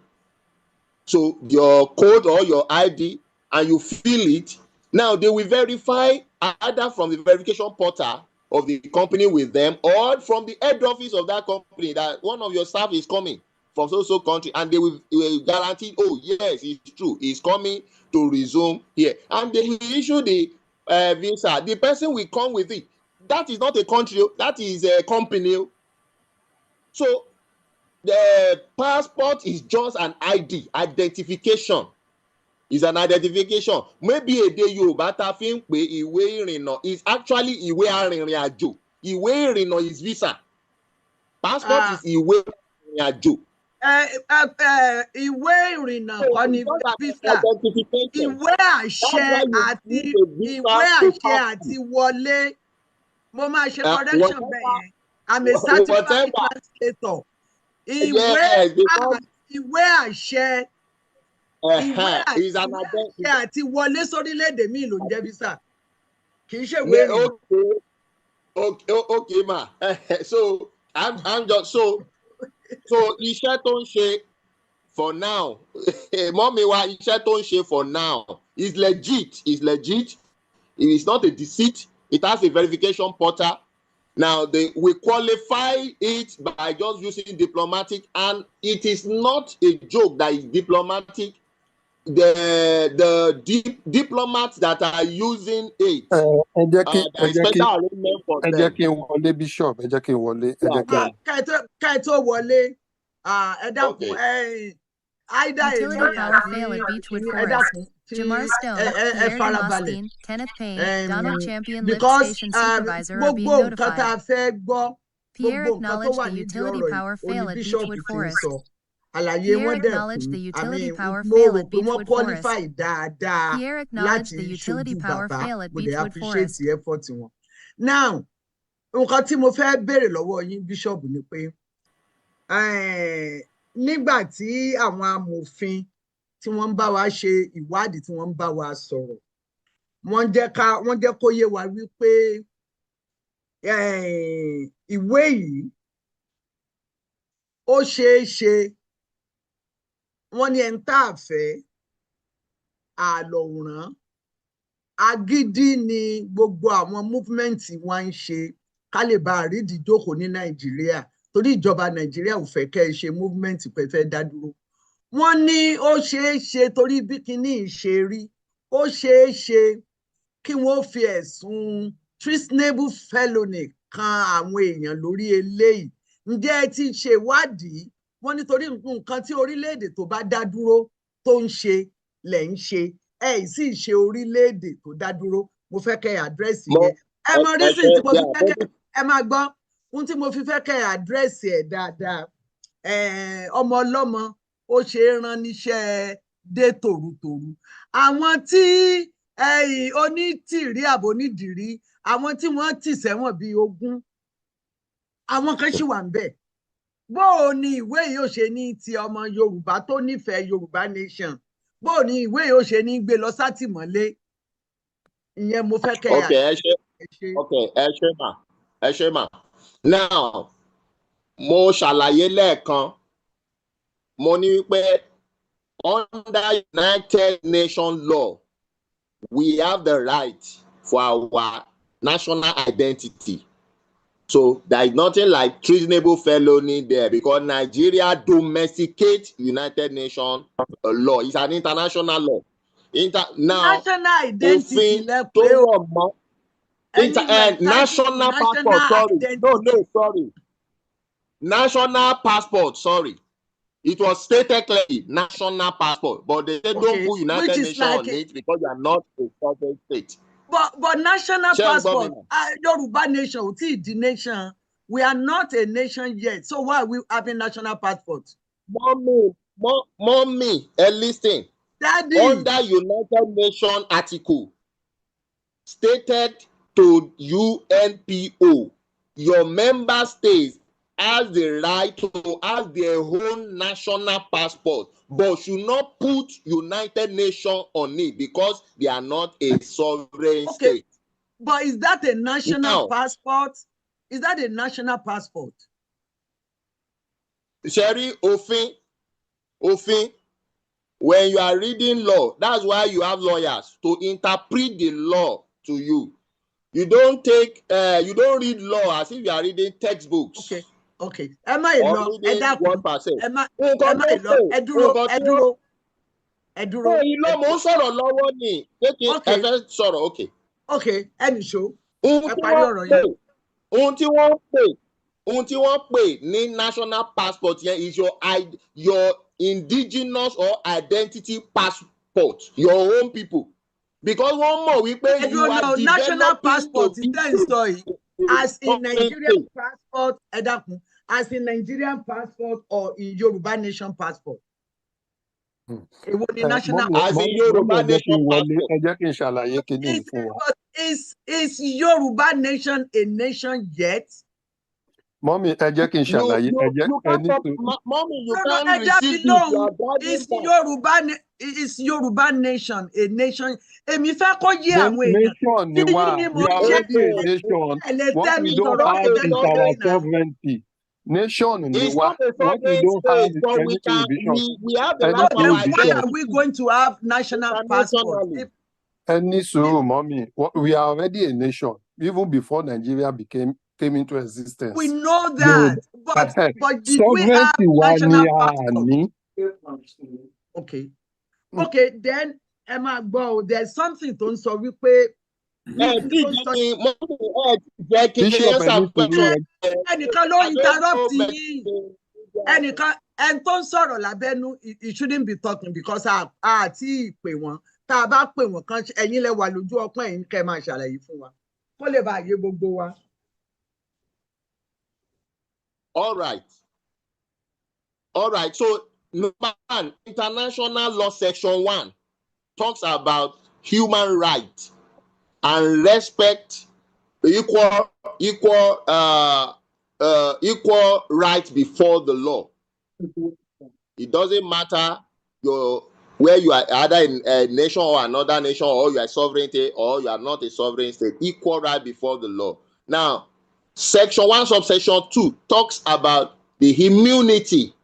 so your code or your ID, and you fill it. Now they will verify either from the verification portal of the company with them or from the head office of that company that one of your staff is coming from so so country, and they will guarantee, "Oh yes, it's true, he's coming to resume here," and they will issue the visa. The person will come with it. That is not a country, that is a company. So the passport is just an ID, identification, is an identification. Maybe èdè Yorùbá ta fi ń pè ìwé ìrìnnà is actually ìwé arìnrìn àjò. Ìwé ìrìnnà is visa, passport Ah. is ìwé ìrìn àjò. Ẹ ìwé ìrìnnà kọ́ ni visa. Ìwé àṣẹ àti ìwé àṣẹ àti wọlé. Mo máa ṣe correction bẹ́ẹ̀ yẹn. I'm a certified translator. Ìwé ìwé àṣẹ, ìwé àṣẹ àti wọlé sórílẹ̀-èdè míì ló ń jẹ́ visa, kì í ṣe ìwé ìrìnnà. Okay ma, so I'm just so iṣẹ́ tó ń ṣe for now, mummy wa, iṣẹ́ tó ń ṣe for now is legit, is legit. It is not a deceit. It has a verification portal. Now they we qualify it by just using diplomatic, and it is not a joke that is diplomatic. The diplomats that are using it, Ẹ jẹ́ kí ẹ jẹ́ kí ẹ ẹ jẹ́ kí n wọlé, bishop. Ẹ jẹ́ kí n wọlé, ẹ jẹ́ kí n. Ká ẹ tó wọlé, ẹ dákun, ẹ àìdá èmi àti ẹ dákun. Jamar Stone, Ẹ Pierre farabalẹ̀. Kenneth Payne, Donald Champion, lift Because station supervisor are being gbogbo nǹkan tá notified. a fẹ́ gbọ́, Pierre gbogbo nǹkan tó acknowledged wà the nídìí utility ọ̀rọ̀ power yìí òní fail at bíṣọ̀pù Beechwood ti ń Forest. sọ àlàyé Pierre wọn dẹ̀ acknowledged kún the utility àmì power mo fail rò at pé wọ́n Beechwood Forest. qualify dáadáa Pierre acknowledged láti the utility ṣojú power bàbá. Fail at Mo dẹ̀ Beechwood appreciate Forest. effort wọn. Now, nǹkan tí mo fẹ́ béèrè lọ́wọ́ yín, bíṣọ̀bù, ni pé nígbà tí àwọn amòfin tí wọ́n ń bá wa ṣe ìwádìí, tí wọ́n ń bá wa sọ̀rọ̀, wọ́n jẹ́ kó yé wa wípé ìwé yìí, ó ṣeé ṣe, wọ́n ní ẹni tá a fẹ́ àlọ́ràn agídí ni gbogbo àwọn movement wọn ń ṣe ká lè bá àrídìí jókòó ní Nàìjíríà, torí ìjọba Nàìjíríà ò fẹ́ kẹ́ ẹ ṣe movement pé fẹ́ dá dúró. Wọ́n ní ó ṣeé ṣe, torí bí kinní ṣe rí, ó ṣeé ṣe kí wọ́n fi ẹ̀sùn treasonable felony kan àwọn èèyàn lórí eléyìí. Ǹjẹ́ ẹ ti ṣèwádìí? Wọ́n nítorí nǹkan tí orílẹ̀-èdè tó bá dá dúró tó ń ṣe lẹ̀ ń ṣe, ẹ sì ṣe orílẹ̀-èdè tó dá dúró. Mo fẹ́ kẹ́ ẹ address yẹn. Ẹ mọ reason tí mo fi fẹ́ kẹ́ ẹ máa gbọ́. Ohun tí mo fi fẹ́ kẹ́ address ẹ̀ dáadáa, ọmọ ọlọ́mọ ó ṣe é rán níṣẹ́ dé tòrutòru. Àwọn tí onítìrí àbò onídìrí, àwọn tí wọ́n tì sẹ́wọ̀n bíi 20, àwọn kan ṣì wà ń bẹ̀. Bó o ní ìwé yìí ó ṣe ní ti ọmọ Yorùbá tó nífẹ̀ẹ́ Yorùbá nation, bó o ní ìwé yìí ó ṣe ní gbé lọ sátìmọ́lé, ìyẹn mo fẹ́ kẹ́. Ok, ẹ ṣe. Ok, ẹ ṣe mà, ẹ ṣe mà. Now, mo ṣàlàyé lẹ́ẹ̀kan, mo ní wípé under United Nations law, we have the right for our national identity. So there is nothing like treasonable felony there because Nigeria domesticate United Nations law. It's an international law. Now, national identity òfin lẹ tó pé o. rọ̀ mọ́ national passport, sorry, no, no, sorry, national passport, sorry. It was stated clearly, national passport, but they said don't put United which is Nations like on it because you are not a sovereign state. But national Ṣé ń gbọ́ mi passport, mà? Yorùbá nation ò tí ì di nation. We are not a nation yet, so why are we having national passport? Mommy, mommy, ẹ listen. Daddy. Under United Nations article stated to UNPO, your member states has the right to have their own national passport, but should not put United Nations on it because they are not a sovereign state. But is that a national Now, passport? Is that a national passport? Ṣé rí òfin, when you are reading law, that's why you have lawyers to interpret the law to you. You don't read law as if you are reading textbooks. Okay, ẹ má ì Or lọ, ẹ reading dákun. word per se. Ẹ má ẹ Nǹkan má tó ì lọ, pè, ẹ dúró, nǹkan ẹ tí dúró, ẹ dúró. Ó ìlọ, mò ń sọ̀rọ̀ lọ́wọ́ ni. Ṣé kí ẹ fẹ́ sọ̀rọ̀? Okay. Okay, ẹ nìṣó. Ohun Ẹ tí parí wọ́n ọ̀rọ̀ pè yẹn. ohun tí wọ́n pè ní national passport yẹn is your indigenous or identity passport, your own people, because wọ́n mọ̀ wípé Ẹ you dúró are náà, national developing to passport be tẹ́ ń sọ yìí, as in sovereign Nigerian state. passport, ẹ dákun, as in Nigerian passport or in Yorùbá nation passport? Èwo ni national Mummy. As in Mummy, Yorùbá ẹ jẹ́ kí nation n wọlé. passport. Ẹ jẹ́ kí n ṣàlàyé kinní yìí Is fún wa. But is Yorùbá nation a nation yet? Mummy, ẹ jẹ́ kí n You ṣàlàyé. you Ẹ jẹ́ you ẹ can't ní talk, sùúrù. Mommy, you No, can't ẹ dá mi resist it. You lóhùn. are driving Is back. Yorùbá nation a nation? Èmi fẹ́ kó yé àwọn èèyàn. Nation ni Tí wá. yín ni mo We are ṣe. already a nation. Ẹ lè What tẹ́ we mi don't sọ̀rọ̀, have ẹ jẹ́ is kí n our bẹ̀rẹ̀ náà. sovereignty. Nation ni It's wá. not a What we sovereign don't have state, is but we any can inhibition. we have the Any right So to then our why inhibition. are we going to have national passport? internationally. If Ẹ ní sùúrù, mummy. We are already a nation even before Nigeria came into existence. We know Yorùbá that, but did we have sovereignty wa ni national a passport? ní. Okay, then ẹ máa gbọ́ o, there's something tó ń sọ wípé Ẹ tí tó ń jẹ́ sọ kí mummy, ẹ tí jẹ́ kí n Bishop, ẹ answer ní sùúrù. question. Ẹ Ẹnìkan ló I don't know interrupt but yín. Ẹnìkan, ẹni tó ń sọ̀rọ̀ lábẹ́nú, he shouldn't be talking because a àti ìpè wọ́n. Tá a bá pè wọ́n kan, ẹ̀yin lẹ wà lójú ọpọ́n, ẹ̀yin kẹ́ máa ṣàlàyé fún wa kó lè bá yé gbogbo wa. All right. So number one, international law section 1 talks about human rights and respect, equal right before the law. It doesn't matter your where you are, either in a nation or another nation, or you are sovereignty or you are not a sovereign state. Equal right before the law. Now, section 1, subsection 2 talks about the immunity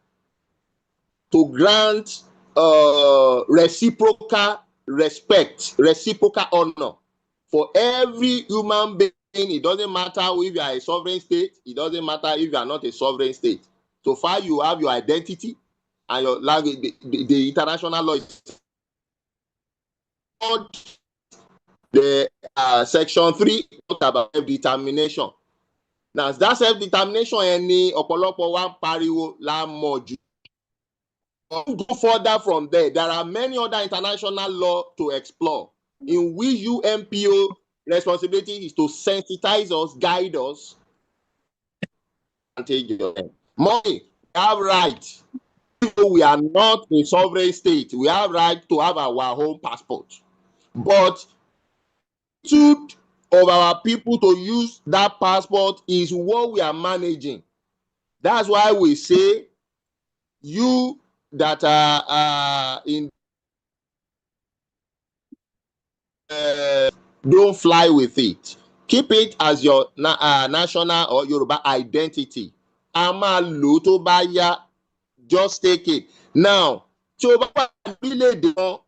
to grant reciprocal respect, reciprocal honor for every human being. It doesn't matter if you are a sovereign state, it doesn't matter if you are not a sovereign state. So far you have your identity and your language, the international law is the section 3 talk about self-determination. Now, that self-determination yẹn ni ọ̀pọ̀lọpọ̀ wa ń pariwo la mọ̀ jù. Go further from there, there are many other international law to explore in which UNPO responsibility is to sensitize us, guide us. Advantage of them. Money, we have right. Even we are not a sovereign state, we have right to have our own passport. But attitude of our people to use that passport is what we are managing. That's why we say you that are in don't fly with it. Keep it as your national or Yoruba identity. A máa lò ó tó bá yá, just take it. Now, tí o bá wà lórílẹ̀‐èdè wọn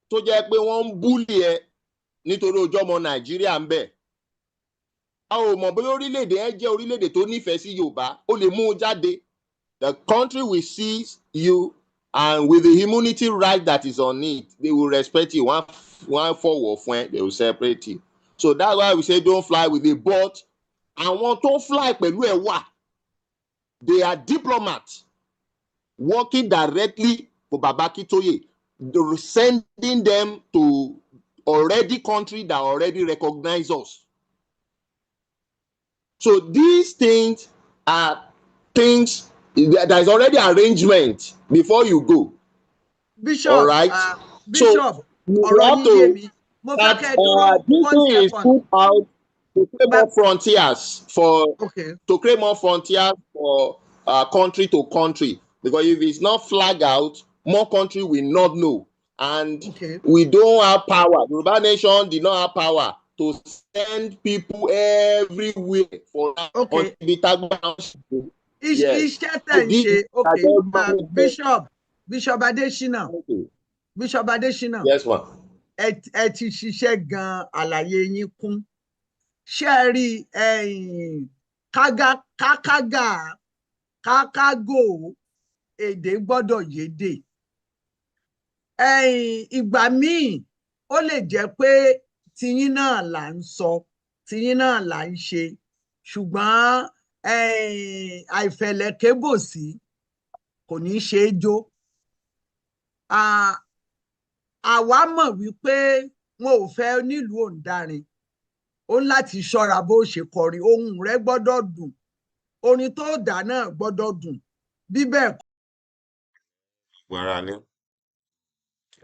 tó jẹ́ pé wọ́n ń bully ẹ nítorí ojú ọmọ Nàìjíríà ń bẹ̀. A ò mọ̀ bóyá orílẹ̀-èdè ẹ jẹ́ orílẹ̀-èdè tó nífẹ̀ẹ́ sí Yorùbá, ó lè mú un jáde. The country will seize you, and with the immunity right that is on it, they will respect you. Wọ́n á fọwọ́ fún ẹ, they will separate you. So that's why we say don't fly with it. But àwọn tó ń fly pẹ̀lú ẹ̀ wà, they are diplomats working directly for Baba Akintoye, sending them to already country that already recognize us. So these things are things there is already arrangement before you go. Bishop, All right. Bishop, so you ọ̀rọ̀ have yín yé to mi. Mo fẹ́ that kẹ́ ẹ dúró this one thing is second. put out to create more frontiers for to create more frontiers for country to country, because if it's not flag out, more country will not know, and we don't have power. Yoruba nation did not have power to send people everywhere for now. Yes. Iṣẹ́ tẹ̀ ń ṣe, okay, Bishop Adesina, Bishop Adesina. Yes, ma. Ẹ ti ṣiṣẹ́ gan-an, àlàyé yín kún. Ṣé ẹ rí kágá kákágà kákágò, èdè gbọ́dọ̀ yédè. Ìgbà míì ó lè jẹ́ pé tiyín náà là ń sọ, tiyín náà là ń ṣe, ṣùgbọ́n àìfẹ̀lẹ̀kébòsí kò ní í ṣe é jó. Àwa mọ̀ wípé wọn ò fẹ́ nílùú òǹdarin, ó ń láti ṣọ́ra bó ṣe kọrin, ohùn rẹ̀ gbọ́dọ̀ dùn, orin tó dà náà gbọ́dọ̀ dùn, bí bẹ́ẹ̀ kọ́. Gbogbo ara lé,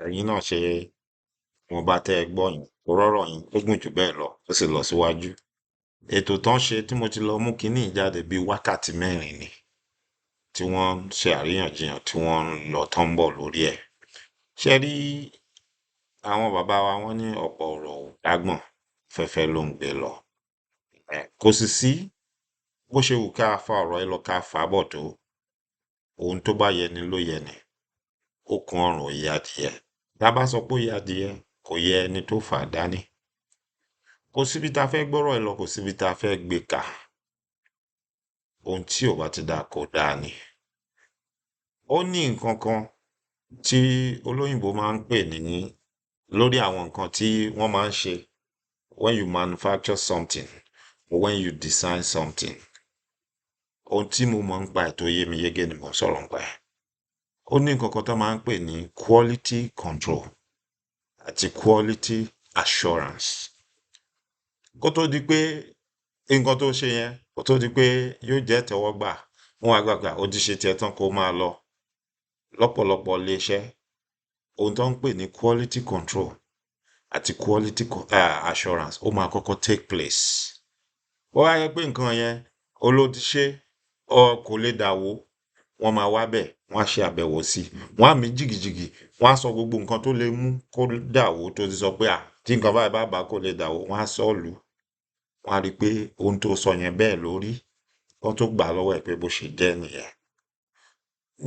ẹ̀yin náà ṣe wọn bá tẹ́ ẹ gbọ́ yẹn kó rọ́rọ̀ yín ó gùn jù bẹ́ẹ̀ lọ, ó sì lọ síwájú. Ètò tán ṣe tí mo ti lọ mú kínní jáde bíi wákàtí 4 ni tí wọ́n ń ṣe àríyànjiyàn, tí wọ́n ń lọ tán ń bọ̀ lórí ẹ̀. Ṣé rí àwọn bàbá wa, wọ́n ní ọ̀pọ̀ ọ̀rọ̀ ò dágbọ̀n, fẹ́fẹ́ ló ń gbé lọ. Kò sì sí bó ṣe wù ká fa ọ̀rọ̀ ẹ lọ ká fà á bọ̀ tó, ohun tó bá yẹ ni ló yẹ ni. Okùn ọrùn ò yẹ adìyẹ. Tá a bá sọ pé ó yẹ adìyẹ, kò yẹ ẹni tó fà á dání. Kò síbi tá a fẹ́ gbọ́rọ̀ ẹ lọ, kò síbi tá a fẹ́ gbé kà. Ohun tí ò bá ti dáa kò dáa ni. Ó ní nǹkan kan tí olóyìnbó máa ń pè ní lórí àwọn nǹkan tí wọ́n máa ń ṣe when you manufacture something or when you design something. Ohun tí mo mọ̀ nípa ẹ̀ tó yé mi yégé ni mò ń sọ̀rọ̀ nípa ẹ̀. Ó ní nǹkan kan tó máa ń pè ní quality control àti quality assurance. Kó tó di pé nǹkan tó ṣe yẹn, kó tó di pé yóò jẹ́ ìtẹ́wọ́gbà, wọ́n wá gbàgbà ó ti ṣe tiẹ̀ tán, kó máa lọ. Lọ́pọ̀lọpọ̀ iléeṣẹ́, ohun tó ń pè ní quality control àti quality assurance ó máa kọ́kọ́ take place. Bó wá yẹ pé nǹkan yẹn ó ló ti ṣe ọ kò lè dà wó, wọ́n máa wá bẹ̀, wọ́n á ṣe àbẹ̀wò sí i, wọ́n á mí jìgìjìgì, wọ́n á sọ gbogbo nǹkan tó lè mú kó dà wó, tó ti sọ pé à tí nǹkan báyìí bá bá kó lè dà wó, wọ́n á sọ lù ú. Wọ́n á rí i pé ohun tó sọ yẹn bẹ́ẹ̀ lórí, wọ́n tó gbà á lọ́wọ́ ẹ̀ pé bó ṣe jẹ́ nìyẹn.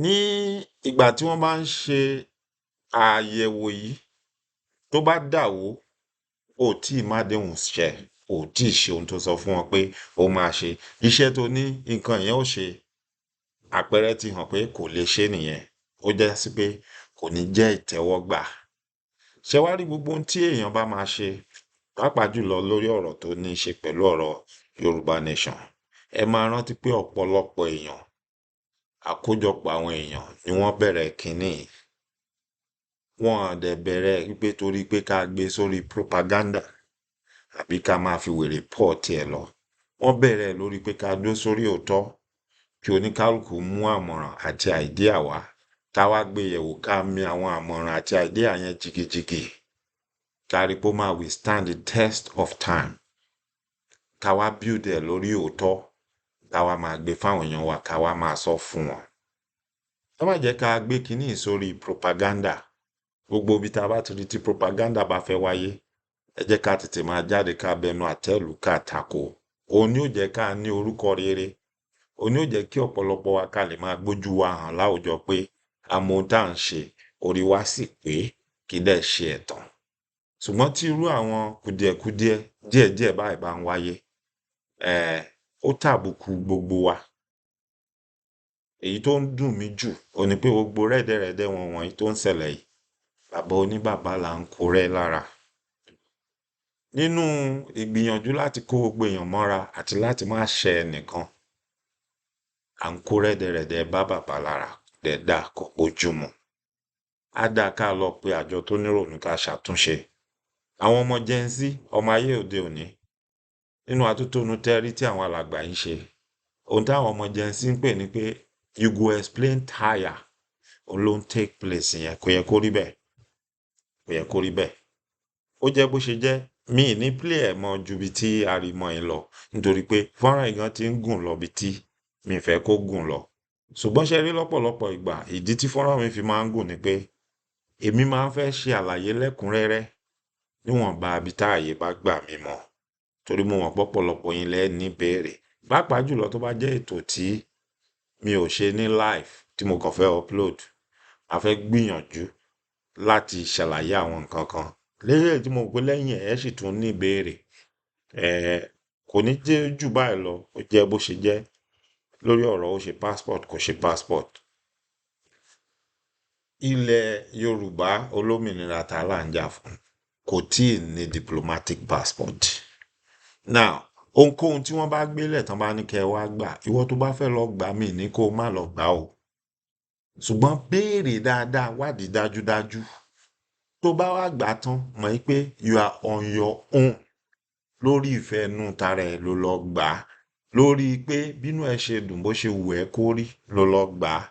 Ní ìgbà tí wọ́n bá ń ṣe àyẹ̀wò yìí, tó bá dà wó, ò tí ì má déhùn ṣẹ, ò tí ì ṣe ohun tó sọ fún wọn pé ó máa ṣe. Iṣẹ́ tó ní nǹkan yẹn ó ṣe, àpẹẹrẹ ti hàn pé kò lè ṣe nìyẹn. Ó jẹ́ sí pé kò ní jẹ́ ìtẹ́wọ́gbà. Ṣé wá rí gbogbo ohun tí èèyàn bá máa ṣe, pàápàá jùlọ lórí ọ̀rọ̀ tó ní í ṣe pẹ̀lú ọ̀rọ̀ Yorùbá Nation, ẹ máa rántí pé ọ̀pọ̀lọpọ̀ èèyàn, àkójọpọ̀ àwọn èèyàn ni wọ́n bẹ̀rẹ̀ kínní yìí. Wọn ò dẹ̀ bẹ̀rẹ̀ wípé torí pé ká gbé sórí propaganda àbí ká máa fi wèrè pọ̀ tiẹ̀ lọ. Wọ́n bẹ̀rẹ̀ lórí pé ká dó sórí òótọ́. Kí oníkálukú mú àmọ̀ràn àti idea wá, ká wá gbé yẹ̀wò, ká mi àwọn àmọ̀ràn àti idea yẹn jìgìjìgì, ká rí pé ó máa withstand the test of time, ká wá build ẹ̀ lórí òótọ́, ká wá máa gbé fáwọn èèyàn wa, ká wá máa sọ fún wọn. Ẹ má jẹ́ ká gbé kinní yìí sórí propaganda. Gbogbo ibi tá a bá ti rí tí propaganda bá fẹ́ wáyé, ẹ jẹ́ ká tètè máa jáde, ká bẹnu àtẹ́lù, ká tako. Òun ni ó jẹ́ ká ní orúkọ rere, òun ni ó jẹ́ kí ọ̀pọ̀lọpọ̀ wa ká lè máa gbójú wa hàn láwùjọ pé a mọ ohun tá à ń ṣe, orí wa sì pé, kí dẹ̀ ṣe ẹ̀tàn. Ṣùgbọ́n tí irú àwọn kùdìẹ̀kudiẹ díẹ̀díẹ̀ báyìí bá ń wáyé, ó tàbùkù gbogbo wa. Èyí tó ń dùn mí jù ò ní pé gbogbo rẹ́dẹ̀rẹ́dẹ́ wọn wọ̀nyí tó ń ṣẹlẹ̀ yìí, bàbá oníbàbá là ń kó rẹ́ lára. Nínú ìgbìyànjú láti kó gbogbo èèyàn mọ́ra àti láti má ṣẹ ẹnìkan, à ń kó rẹ́dẹ̀rẹ́dẹ́ bá bàbá lára. Dẹ̀ dáa, kò bójú mu. Á dáa ká lọ pe àjọ tó nírònú, ká ṣàtúnṣe. Àwọn ọmọ Gen Z, ọmọ ayé òde òní, nínú atótónu tẹ́rí tí àwọn alàgbà yìí ń ṣe, ohun táwọn ọmọ Gen Z ń pè ní pé "you go explain tire", òun ló ń take place yẹn. Kò yẹ kó rí bẹ́ẹ̀, kò yẹ kó rí bẹ́ẹ̀. Ó jẹ́ bó ṣe jẹ́. Mi ì ní play ẹ̀ mọ́ ju ibi tí a rí mọ́ yín lọ, nítorí pé fọ́nrán yìí gan ti ń gùn lọ bí tí mi fẹ́ kó gùn lọ. Ṣùgbọ́n ṣe rí, lọ́pọ̀lọpọ̀ ìgbà, ìdí tí fọ́nrán mi fi máa ń gùn ni pé èmi máa ń fẹ́ ṣe àlàyé lẹ́kùnrẹ́rẹ́ níwọ̀nba ibi táàyè bá gbà mí mọ́, torí mo mọ̀ pọ̀pọ̀lọpọ̀ yín lẹ́ ní béèrè, pàápàá jùlọ tó bá jẹ́ ètò tí mi ò ṣe ní live, tí mo kàn fẹ́ upload. A fẹ́ gbìyànjú láti ṣàlàyé àwọn nǹkan kan lẹ́yìn tí mo rò pé lẹ́yìn ẹ̀ ẹ́ sì tún ní ìbéèrè. Kò ní jẹ́ jù báyìí lọ. Ó jẹ́ bó ṣe jẹ́ lórí ọ̀rọ̀ ó ṣe passport, kò ṣe passport. Ilẹ̀ Yorùbá olómìnira tá là ń jà fún kò tíì ní diplomatic passport. Now, ohunkóhun tí wọ́n bá gbélẹ̀ tán bá ní kẹ́ ẹ wá gbà, ìwọ tó bá fẹ́ lọ gbà, mí ní kó o má lọ gbà o, ṣùgbọ́n béèrè dáadáa, wádìí dájúdájú. Tó bá wá gbà tán, mọ̀ ẹ́ pé you are on your own. Lórí ìfẹ́ inú tara ẹ̀ ló lọ gbà á, lórí pé bínú ẹ ṣe dùn, bó ṣe wù ẹ́ kó rí ló lọ gbà á.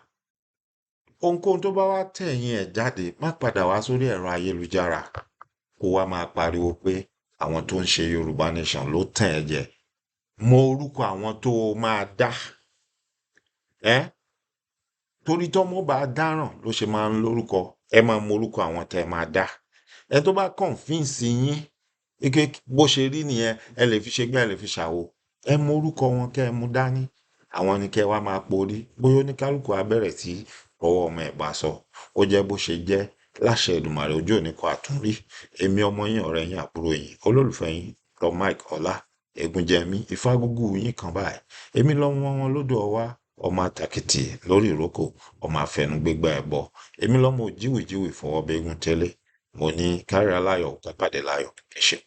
Ohunkóhun tó bá wá tẹ̀yìn ẹ̀ jáde, má padà wá sórí ẹ̀rọ ayélujára kó wá máa pariwo pé àwọn tó ń ṣe Yorùbá Nation ló tàn ẹ́ jẹ. Mọ orúkọ àwọn tó o máa dá ẹ́, torí tọ́mọ bá dáràn ló ṣe máa ń lórúkọ. Ẹ máa mọ orúkọ àwọn tẹ́ ẹ máa dá. Ẹ tó bá convince yín ike bó ṣe rí nìyẹn, ẹ lè fi ṣe gbá, ẹ lè fi ṣàwo, ẹ mọ orúkọ wọn kẹ́ ẹ mú dání. Àwọn ni kẹ́ ẹ wá máa porí bóyá oníkálukú á bẹ̀rẹ̀ sí ọwọ́ ọmọ ẹ̀ bá sọ. Ó jẹ́ bó ṣe jẹ́. Láṣẹ Èdùmàrè, ojú òní kọ àtúnrí. Èmi ọmọ yín, ọ̀rẹ́ yín, àbúrò yín, olólùfẹ́ yín, lọ Mike Ọlá Ẹgúnjẹmí Ifágúgú yín kan báyìí. Èmi lọ́mọ wọn lódò ọwá, ọmọ àtàkìtì lórí ìrókò, ọmọ àfẹnugbégbá ẹbọ. Èmi lọ́mọ òjíwìjíwì fọwọ́ bẹ́gùn tẹ́lẹ̀. Mo ní kárí aláyọ̀, ká pàdé láyọ̀. Ẹ ṣeun.